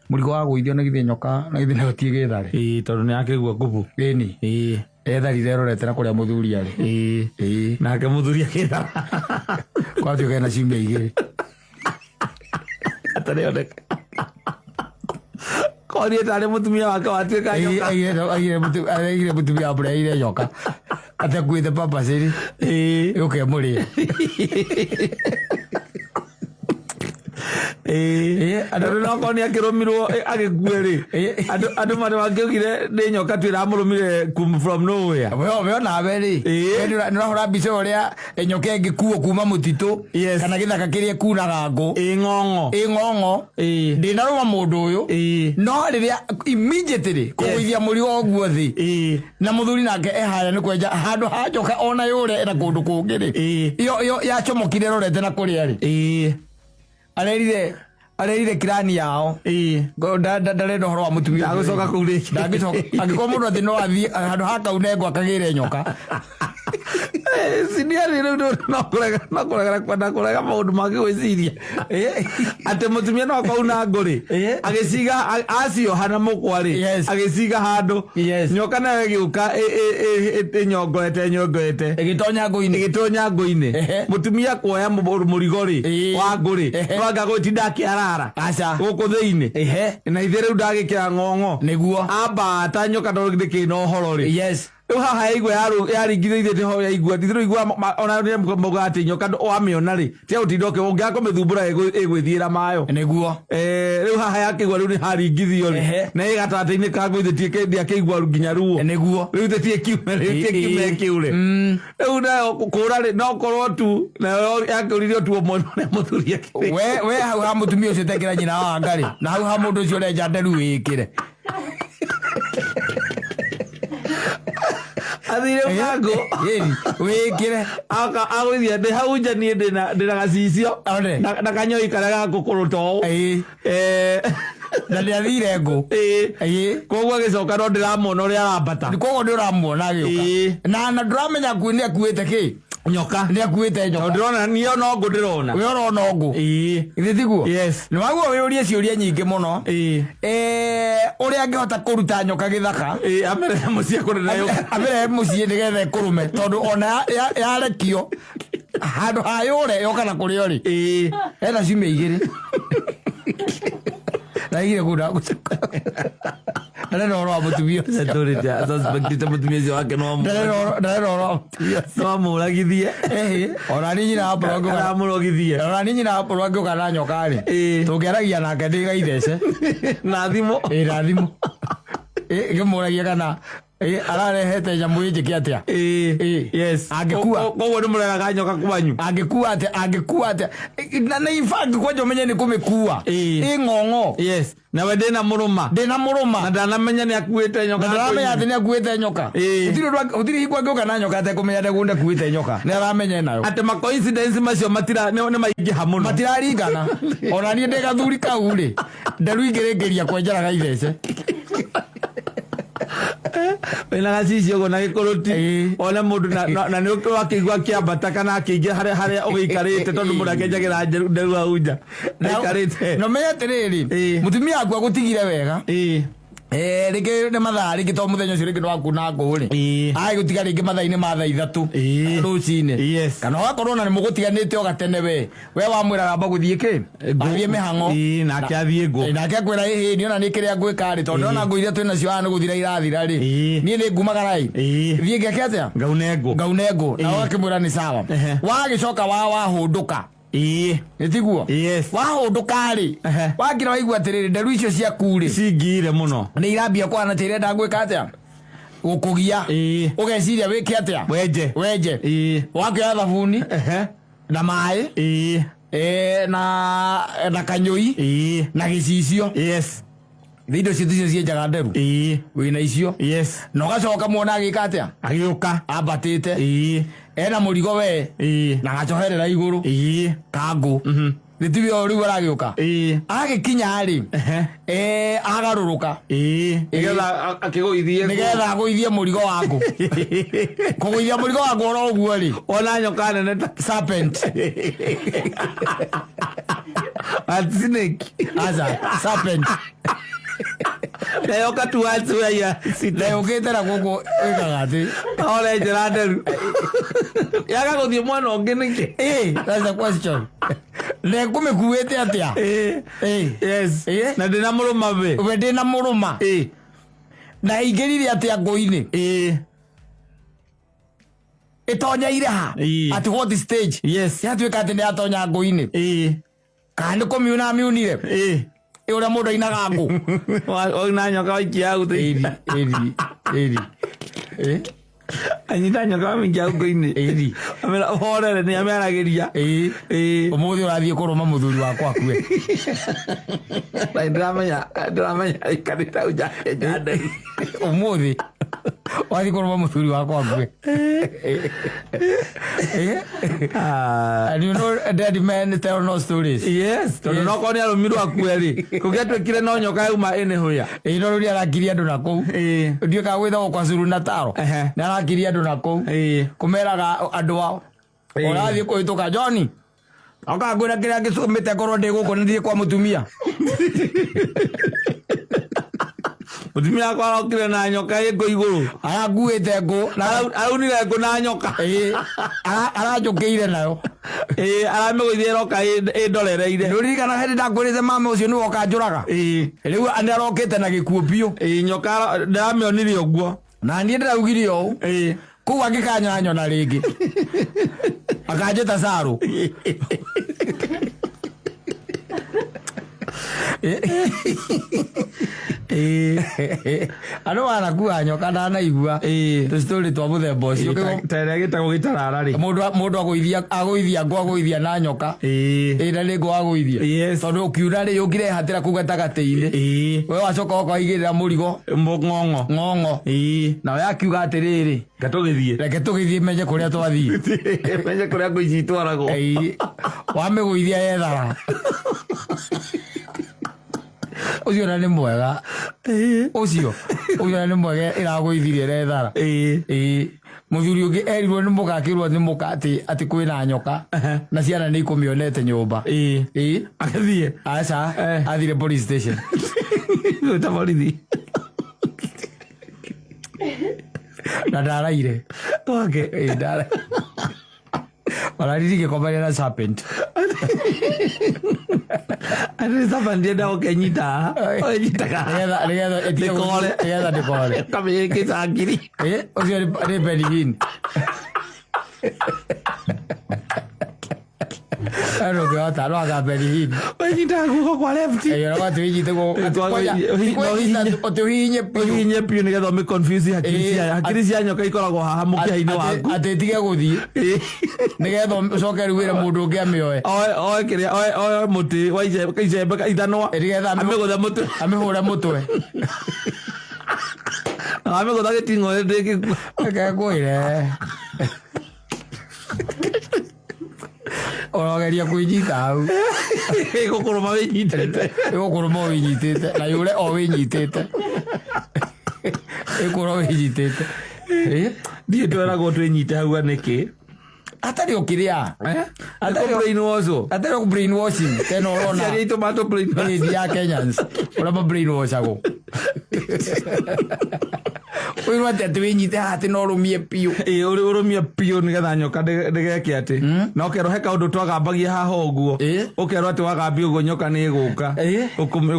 Mũrigo wa gũithio na githĩ nyoka na githĩ nayo ti ĩgĩthare. Ĩĩ, tondũ nĩ akĩgua ngubu. Ĩni. Ĩĩ. Etharire ĩrorete na kũrĩa mũthuri arĩ. Ĩĩ. Ĩĩ. Nake mũthuri akĩthara. Gwatuĩka ena ciumia igĩrĩ. Atarĩoneka. Korie tarĩ mũtumia wake watuĩka nyoka. Aigire mũtumia amũreheire nyoka. Atakuĩte pampers-rĩ. Ĩĩ. Yũke ĩmũrĩe. Ĩĩ, andũ no korwo nĩ akĩrũmirwo agĩkue rĩ, andũ marĩ mangĩaugire nĩ nyoka tu ĩramũrũmire from nowhere. We onawe rĩ, we nĩ ũrahũra mbica ũrĩa nyoka ĩngĩkuo kuma mũtitũ kana gĩthaka kĩrĩa ĩkunaga ngũ. Ĩ ng'ong'o. Ĩ ng'ong'o. Ndĩnarũma mũndũ ũyũ, no rĩrĩa immediately kũgũithia mũrigo ũguo thĩ, na mũthuri nake eharĩa nĩ kwenja handũ ha njoka ona yũre na kũndũ kũngĩ rĩ, iyo yacomokire rorete na kũrĩa rĩ, arerire kirani yao ndarenda ũhoro wa mũtumia ũcio. Ndagũcoka kũu rĩngĩ. Ndangĩcoka. Angĩkorwo mũndũ atĩ no athiĩ handũ ha kaunengwo akagĩre nyoka. Siniari rĩu no kũregera kwenda kũrega maũndũ mangĩ gwĩciria atĩ mũtumia no akauna ngũ rĩ, agĩciga acioha na mũkwa rĩ, agĩciga handũ, nyoka nayo ĩgĩũka ĩnyongoete nyongoete, ĩgĩtonya ngũ-inĩ. Ĩgĩtonya ngũ-inĩ. Mũtumia kuoya mũrigo rĩ wa ngũ rĩ, no anga gwĩtinda akĩarara Aca. gũkũ thĩinĩ, na ithe rĩu ndagĩkĩra ng'ong'o, ambata nyoka tondũ ndĩkĩrĩ na ũhoro rĩ. Rĩu haha yaigua yaringithĩirie nĩho yaigua ithuĩ igua ona nĩ maugaga atĩ nyoka wamĩona rĩ, tiga gũtinda ũngĩaga kũmĩthumbũra ĩgwĩthiĩra mayo. Rĩu haha yakĩigua rĩu nĩ haringithio rĩ, na ĩ gatagatĩ-inĩ ka ngũ ithe ndĩakĩigua nginya ruo. Rĩu ithe ti ĩkiume rĩu ti ĩkiume ĩkĩũre. Rĩu nayo kũra rĩ, no korwo tu nayo yakĩũririe tu mwena ũrĩa mũthuri akĩrĩ. We hau ha mũtumia ũcio tekĩra nyina wa ngarĩ, na hau ha mũndũ ũcio ũrenja nderu wĩkĩre. Athire mangũ. Wĩkĩre. Agũithia ndĩ hau nja niĩ ndĩna gacicio One. na kanyoi karĩa ga ngũkũrũta ũũ. Na nĩathire ngũ. Koguo agĩcoka no ndĩramuona ũrĩa arambata. Koguo nĩ ũramuona agĩũka. Na ndũramenya nĩ akuĩte kĩ? Nyoka. Nĩ akuĩte nyoka. Tondũ ndĩrona niĩ no ngũ ndĩrona. We ũrona ngũ. Githĩ tiguo? Yes. Nĩ waguo wĩyũrie ciũria nyingĩ mũno. Ũrĩa angĩhota kũruta nyoka gĩthaka. Amĩrehe mũciĩ kũrĩ nayo. Amĩrehe mũciĩ nĩgetha ĩkũrũme, tondũ ona yarekio handũ ha yũre yoka na kũrĩa ũrĩ. Ena ciumia igĩrĩ. Na igĩrĩ kũu ndagũcoka. Ndarenda ũhoro wa mũtumia ũcio. Ndũrĩte suspectĩte mũtumia ũcio wake no Ndarenda ũhoro wa mũtumia ũcio. no amũragithie. Ona niĩ nyina wa Paul angĩũka Aramũrogithie. Ona niĩ nyina wa Paul angĩũka na nyoka rĩ, tũngĩaragia nake ndĩ gaithece. Na thimũ. Ĩ, na thimũ. Ngĩmũragia kana ararehete nyamũ ĩnjĩke atĩa. Yes. Angĩkua. Koguo nĩ mũreraga nyoka kwanyu. Angĩkua atĩa, angĩkua atĩa. Na in fact kwanja ũmenye nĩ kũmĩkua. Ĩ ng'ong'o. Yes. Nawe ndĩna mũrũma. Ndĩna mũrũma. Na ndanamenya nĩ akuĩte nyoka. Na ndaramenya atĩ nĩ akuĩte nyoka. Gũtirĩ ũndũ gũtirĩ hingo angĩũka na nyoka atekũmenya ndegũnda akuĩte nyoka. Nĩ aramenya enayo. Atĩ ma coincidence macio matira nĩ maingĩha mũno. Matiraringana. Ona niĩ ndĩ gathuri kau rĩ, nderu ingĩrĩngĩria kwenjera gaithece. Wĩna gacicio ũguo na gĩkũrũti, one mũndũ na nĩ wakĩigua akĩambata kana akĩingĩra harĩa ũgĩikarĩte, tondũ mũndũ akĩenjagĩra nderu hau nja aikarĩte. Na ũmenye atĩrĩrĩ, mũtumia waku agũtigire wega. Rĩngĩ nĩ mathaa rĩngĩ, to mũthenya ũcio rĩngĩ nĩwakuna ngũ rĩ, agĩgũtiga rĩngĩ mathaa-inĩ ma thaa 3 rũcinĩ. Kana ũgakorwo na nĩ mũgũtiganĩte o gatene, we wamwĩraga amba gũthiĩ kĩ, athiĩ mĩhang'o. Nake athiĩ ngũ. Nake akwĩra ĩhĩ niĩ ona nĩ kĩrĩa ngwĩka rĩ, tondũ ndĩrona ngũ iria twĩ nacio haha nĩ gũthira irathira rĩ, niĩ nĩ ngumagara ĩ, thiĩ ngeke atĩa, Ngaune ngũ. Ngaune ngũ. Na ũgakĩmwĩra nĩ sawa. Wagĩcoka wahũndũka. Nĩ tiguo? Yes. Wahũndũka rĩ, wakira waigua atĩrĩrĩ, nderu icio ciaku rĩ cingire mũno, nĩ irambia kũhana ta irenda gwĩka atĩa, gũkũgia. Ũgeciria wĩke atĩa? Wenje. Wenje. Wakĩoya thabuni na maĩ, na kanyũi na gĩcicio. Nĩ indo icio ticio cienjaga nderu. Wĩna icio. Na ũgacoka muona agĩka atĩa? Agĩũka. Ambatĩte. Ena mũrigo we na gacoherera igũrũ kangũ. Nĩ tiwe o rĩu aragĩũka. Agĩkinya rĩ, agarũrũka. Nĩgetha akĩgũithie. Nĩgetha agũithie mũrigo wa ngũ. Kũgũithia mũrigo wa ngũ oro ũguo rĩ, ona nyoka nene ta serpent. A snake. Aca, serpent. Na yoka towards where you are sitting. Na yũkĩte na gũkũ ĩkaga atĩ Orenjera nderu yaga gũthiĩ mwena ũngĩ nĩkĩ? That's the question. Na ĩkũmĩkuĩte atĩa? Yes. Na ndĩna mũrũma we. We ndĩna mũrũma. Na ĩingĩrire atĩa ngũ-inĩ? Ĩtonyeire ha? At what stage? Yatuĩka atĩ nĩ yatonya ngũ-inĩ. Kana nĩ kũmiuna amiunire. Ĩ. Ĩ ũrĩa mũndũ ainaga ngũ. Waina nyoka waikia hau thĩinĩ. Ĩri, ĩri, ĩri. Ĩ, Anyita nyoka wamĩikia ngũ-inĩ. Ĩri. Amĩra ũhorere nĩ amĩaragĩria. Ĩ. Ĩ. Ũmũthĩ ũrathiĩ kũrũma mũthuri wakwa akue. Na ndĩramenya aikarĩte hau nja nderi. Ũmũthĩ wathiĩ kũrũma mũthuri wakwa akue. Ĩ. And you know dead men tell no stories. Yes, tondũ Yes. no korwo nĩ arũmirwo akue rĩ, kũngĩatuĩkire no nyoka yauma ĩnĩhũya. Ĩ no rĩu arakirie andũ na kũu. Ĩ. Ndiũĩ kana gwĩtagwo kwa Zulu Natal. Ehe. Nĩ arakirie andũ na kũu. Ĩ. Kũmeraga andũ ao. Ĩ. Ũrathiĩ kũhĩtũka John. Oka ngwĩra kĩrĩa gĩcũmĩte ngorwo ndĩ gũkũ nĩ thiĩ kwa mũtumia. Mũtumia wakwa arokire na nyoka ĩ ngũ igũrũ. Arakuĩte ngũ na Araunire ngũ na nyoka. Ĩ, aranjũkĩire nayo. Ĩ, aramĩgũithia ĩroka ĩndorereire. Nĩũririkana hĩndĩ ndakwĩrĩte mama ũcio nĩwe ũkanjũraga. Ĩ. Rĩu nĩ arokĩte na gĩkuũ biũ. Ĩ, nyoka ndĩramĩonire ũguo. Na niĩ ndĩraugire ũũ. Ĩ. Kũu angĩkanyona rĩngĩ. Akanjĩta Sarũ. Ĩ. Andũ manakua nyoka ndanaigua. Ĩ. Tũcitorĩ twa mũthemba ũcio. Ta ĩrĩa gĩtagwo gĩtarara rĩ. Mũndũ mũndũ agũithia ngũ agũithia na nyoka. Ĩ. Ĩ na nĩ ngũ agũithia. Yes. Tondũ ũkiuna rĩ yũkire hatĩra kũu gatagatĩ-inĩ. Ĩ. We wacoka ũka waigĩrĩra mũrigo Ng'ong'o. ng'ong'o. Ĩ. Nawe akiuga atĩrĩrĩ, Ngatũgĩthiĩ. reke tũgĩthiĩ menye kũrĩa twathiĩ. Menye kũrĩa ngũ ici itwaragwo. Ĩĩ, wamĩgũithia yethara. Ũcio na nĩ mwega. Ĩ. Ũcio ũcio na nĩ mwega ĩragũithirie ĩrethara. Ĩ. Ĩĩ. Mũthuri ũngĩ erirwo nĩ mũka akĩrwo nĩ mũka atĩ kwĩna nyoka na ciana nĩ ikũmĩonete nyũmba. Ĩ. Ĩĩ. Agĩthiĩ. Aca Eh. athire police station. Gwĩta borithi. Na ndaraire. Wake. Ĩĩ ndara. Ona ndirigĩkomania na serpent. Atĩ serpent ndienda ũkenyita haha. Ũnyitaga haha. Nĩgetha ĩtige Ndĩkore. nĩgetha ndĩkore. Ũkamĩĩkĩta ngiri. Ĩ, ũcio nĩ Benny Hinn. Andũ ũngĩhota no anga Benny Hinn. Ũnyitaga guoko kwa left. Ĩ, ona atĩ wĩnyite guoko- Ĩ, twa- kwanja, no kwanyita ũhihinye. atĩ ũhihinye biũ. Ũhihinye biũ nĩgetha ũmĩ confuse hakiri Ĩ, cia hakiri cia nyoka ikoragwo haha mũkiha-inĩ waku. Atĩ ĩtige gũthiĩ Ĩ. nĩgetha ũcoke rĩu wĩre mũndũ ũngĩ amĩoe. Oe kĩrĩa oe mũtĩ wa icembe ithanwa. Ĩ, nĩgetha Amĩgũthe mũtwe. amĩhũre mũtwe. Amĩgũtha gĩting'oe ndĩngĩkua. Reke ngwĩre. Ũrogeria kwĩnyita hau. Ĩgũkũrũma wĩnyitĩte. Ĩgũkũrũma o wĩnyitĩte na yũre o wĩnyitĩte. Ĩkũra wĩnyitĩte. Ĩ? Ndiĩ tweragwo twĩnyite hau nĩkĩ. Hatarĩ ũkĩrĩa. Hatarĩ brainwash. Hatarĩ o brainwashing tena ũrona. Aciari aitũ matũ brainwash. Hĩndĩ ya Kenyans ũrĩa ma brainwashagwo. Ũirwo atĩ wĩnyite haha atĩ no ũrũmie biũ. Ĩ ũrũmie biũ nĩgetha nyoka ndĩgeke atĩ. Na ũkerwo he kaũndũ twagambagia haha ũguo. Ĩ. Ũkerwo atĩ wagambia ũguo nyoka nĩ ĩgũka. Ĩ.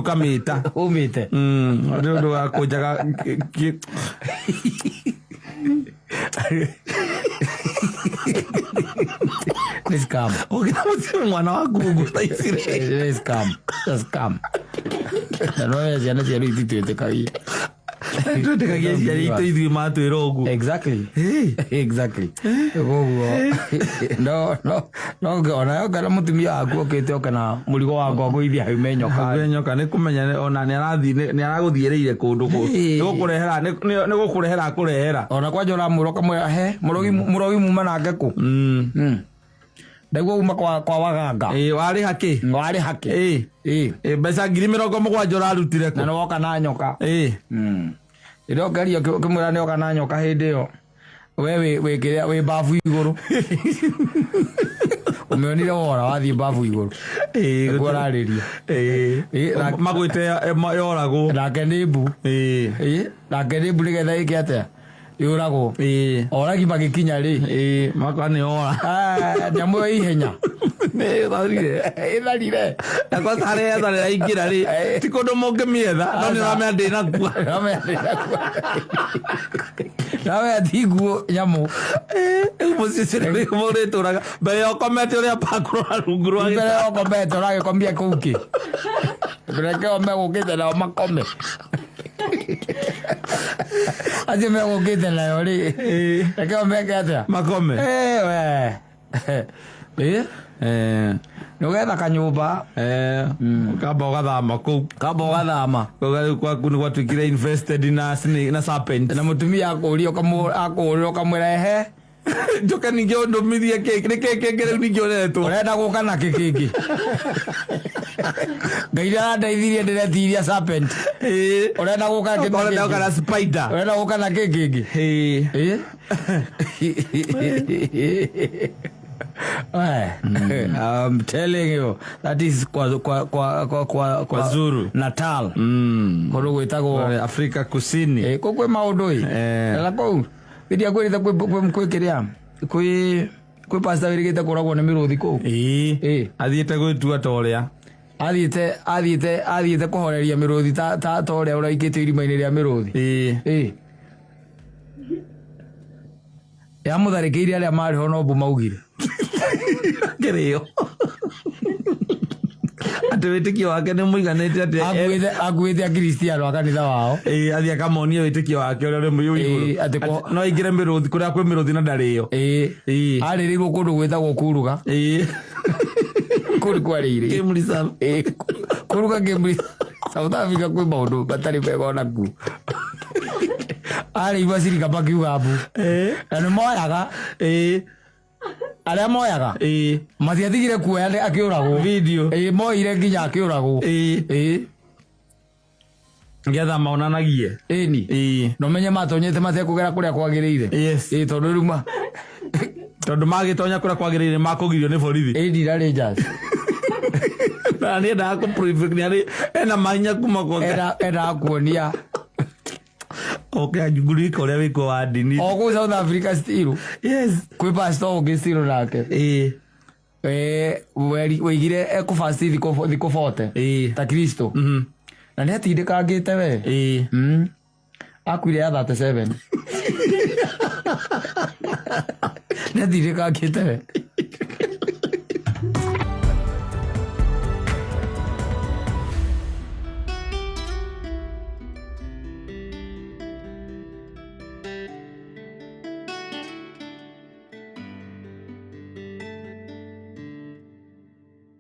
Ũkamĩta. Ũmĩte. Nĩ ũndũ wa kũnjaga Nĩ scam. Ũngĩra mũciĩ mwana waku ũguo thaa ici rĩ. Nĩ scam. Nĩ scam. Na no ciana cia rĩu ititwĩtĩkagia. Twĩtĩkagia aciari aitũ ithuĩ matwĩra ũguo. Exactly. Ĩ. Exactly. Koguo no no no ona yoka na mũtumia waku okĩte oke na mũrigo wa ngwagũithia haume nyoka. Hau nyoka nĩ kũmenya ona nĩ arathiĩ nĩ aragũthiĩrĩire kũndũ kũ. Ĩ. Nĩ gũkũrehera nĩ gũkũrehera akũrehera. Ona kwanja ũramwĩra ũkamwĩra he mũrogi mũrogi muma nake kũ. Ndaigua uma kwa waganga. Ĩ warĩha kĩ? Warĩ hake. Ĩ. Ĩ. Ĩ mbeca 70,000 ũrarutire Na kũ? nĩ woka na nyoka. Ĩ. Rĩrĩa ũkeria ũkĩmwĩra nĩ oka na nyoka hĩndĩ ĩyo we wĩ kĩrĩa wĩ babu igũrũ. Ũmĩonire wora wathiĩ babu igũrũ. Ĩ. Nĩguo ũrarĩria. Ĩ. Ĩ, Magwĩte yoragwo. Nake nĩ mbu. Ĩ. Ĩ, nake nĩ mbu nĩgetha ĩke atĩa? Yũragwo. Ĩĩ. Oragi magĩkinya rĩ. Ĩĩ, makwa nĩ ora. Ah, nyamũ ĩyo ihenya. Nĩ ĩtharire. Ĩtharire. Na kwanza harĩa yatharĩra ingĩra rĩ, ti kũndũ mũngĩmĩetha, no nĩ ũramenya ndĩnakua. Nawe atiguo nyamũ. Rĩu mũciĩ ũcio mũrĩtũraga mbere ya ũkomete ũrĩa pakũrora rungu rwa Mbere ya ũkomete ũragĩkomia kũu kĩ. Reke o megũkĩte nao makome. Acio megũkĩte nayo rĩ. Reke o meke atĩa? Makome. Eh, we. Ĩ? Eh, Nĩ ũgetha kanyũmba. eh, ũkamba ũgathama kũu. Kamba ũgathama. Ũga rĩu kwaku nĩ gwatuĩkire infested na snake, na serpent. Na mũtumia akũria akũũrĩra ũkamwĩra ehe. Njoke ningĩ ũndũmithie kĩ nĩ kĩ kĩngĩ rĩu ningĩ ũretwo. Ũrenda gũka na kĩ kĩngĩ? Ngai nĩarandeithirie ndĩretiria serpent. Ĩĩ. Ũrenda gũka kĩ na Ũrenda gũka na kĩngĩ? spider. Ũrenda gũka na kĩ kĩngĩ? Ĩĩ. Ĩ? We, I'm telling you, that is kwa kwa kwa kwa kwa Kwa Zulu. Natal. Kũndũ gwĩtagwo Afrika Kusini. Eh, kũu kwĩ maũndũ ĩ. Eh. Na kũu ndiakwĩrĩte kwĩ kwĩ kwĩ kĩrĩa kwĩ kwĩ pastor wĩrĩgĩte kũragwo nĩ mĩrũthi kũu. Ĩĩ. Ĩĩ. Athiĩte gwĩtua ta ũrĩa. Athiĩte athiĩte athiĩte kũhoreria mĩrũthi ta ta ta ũrĩa ũraikĩtio irima-inĩ rĩa mĩrũthi. Ĩĩ. Ĩĩ. Yamũtharĩkĩire arĩa marĩ ho no mbu maugire. Kĩrĩo. Atĩ wĩtĩkio wake nĩ mũiganĩte atĩ Akuĩte akuĩte akristiano a kanitha wao. Ĩĩ, athiĩ akamonia wĩtĩkio wake ũrĩa ũrĩ igũrũ. Ĩĩ, atĩ Atĩ no aingĩre mĩrũthi kũrĩa kwĩ mĩrũthi na ndarĩo. Ĩĩ. Ĩĩ. Arĩrĩirwo kũndũ gwĩtagwo Kuruga. Ĩĩ. Kũu nĩ kwarĩire. Game reserve. Ĩĩ, Kuruga Game Reserve. South Africa kwĩ maũndũ matarĩ mega ona kuo. Arĩirwo acirika makiuga mbu. Ĩĩ. Na nĩ moyaga Ĩĩ. arĩa moyaga Ĩĩ. matiatigire kuoya nĩ akĩũragwo. Video. Ĩĩ, moire nginya akĩũragwo. Ĩĩ. Ĩĩ. Nĩgetha monanagie. Ĩni. Ĩĩ. Na ũmenye matonyete matekũgera kũrĩa kwagĩrĩire. Yes. Ĩĩ, tondũ rĩu ma Tondũ magĩtonya kũrĩa kwagĩrĩire makũgirio nĩ borithi. ĩni na Rangers. Na nĩendaga kũ prove nĩ arĩ ena mahinya kuma kwa Enda endaga kuonia oke anjugurika ũrĩa wĩkuo wa ndini. o kũu South Africa still Yes. kwĩ pastor ũngĩ still nake. Ĩĩ. Eh, wĩigire ekũbasti thikũ thikũ 40 Ĩĩ. ta Kristo. Na nĩ atindĩkangĩte we. Ĩĩ. Akuire ya 37. Nĩ atindĩkangĩte we.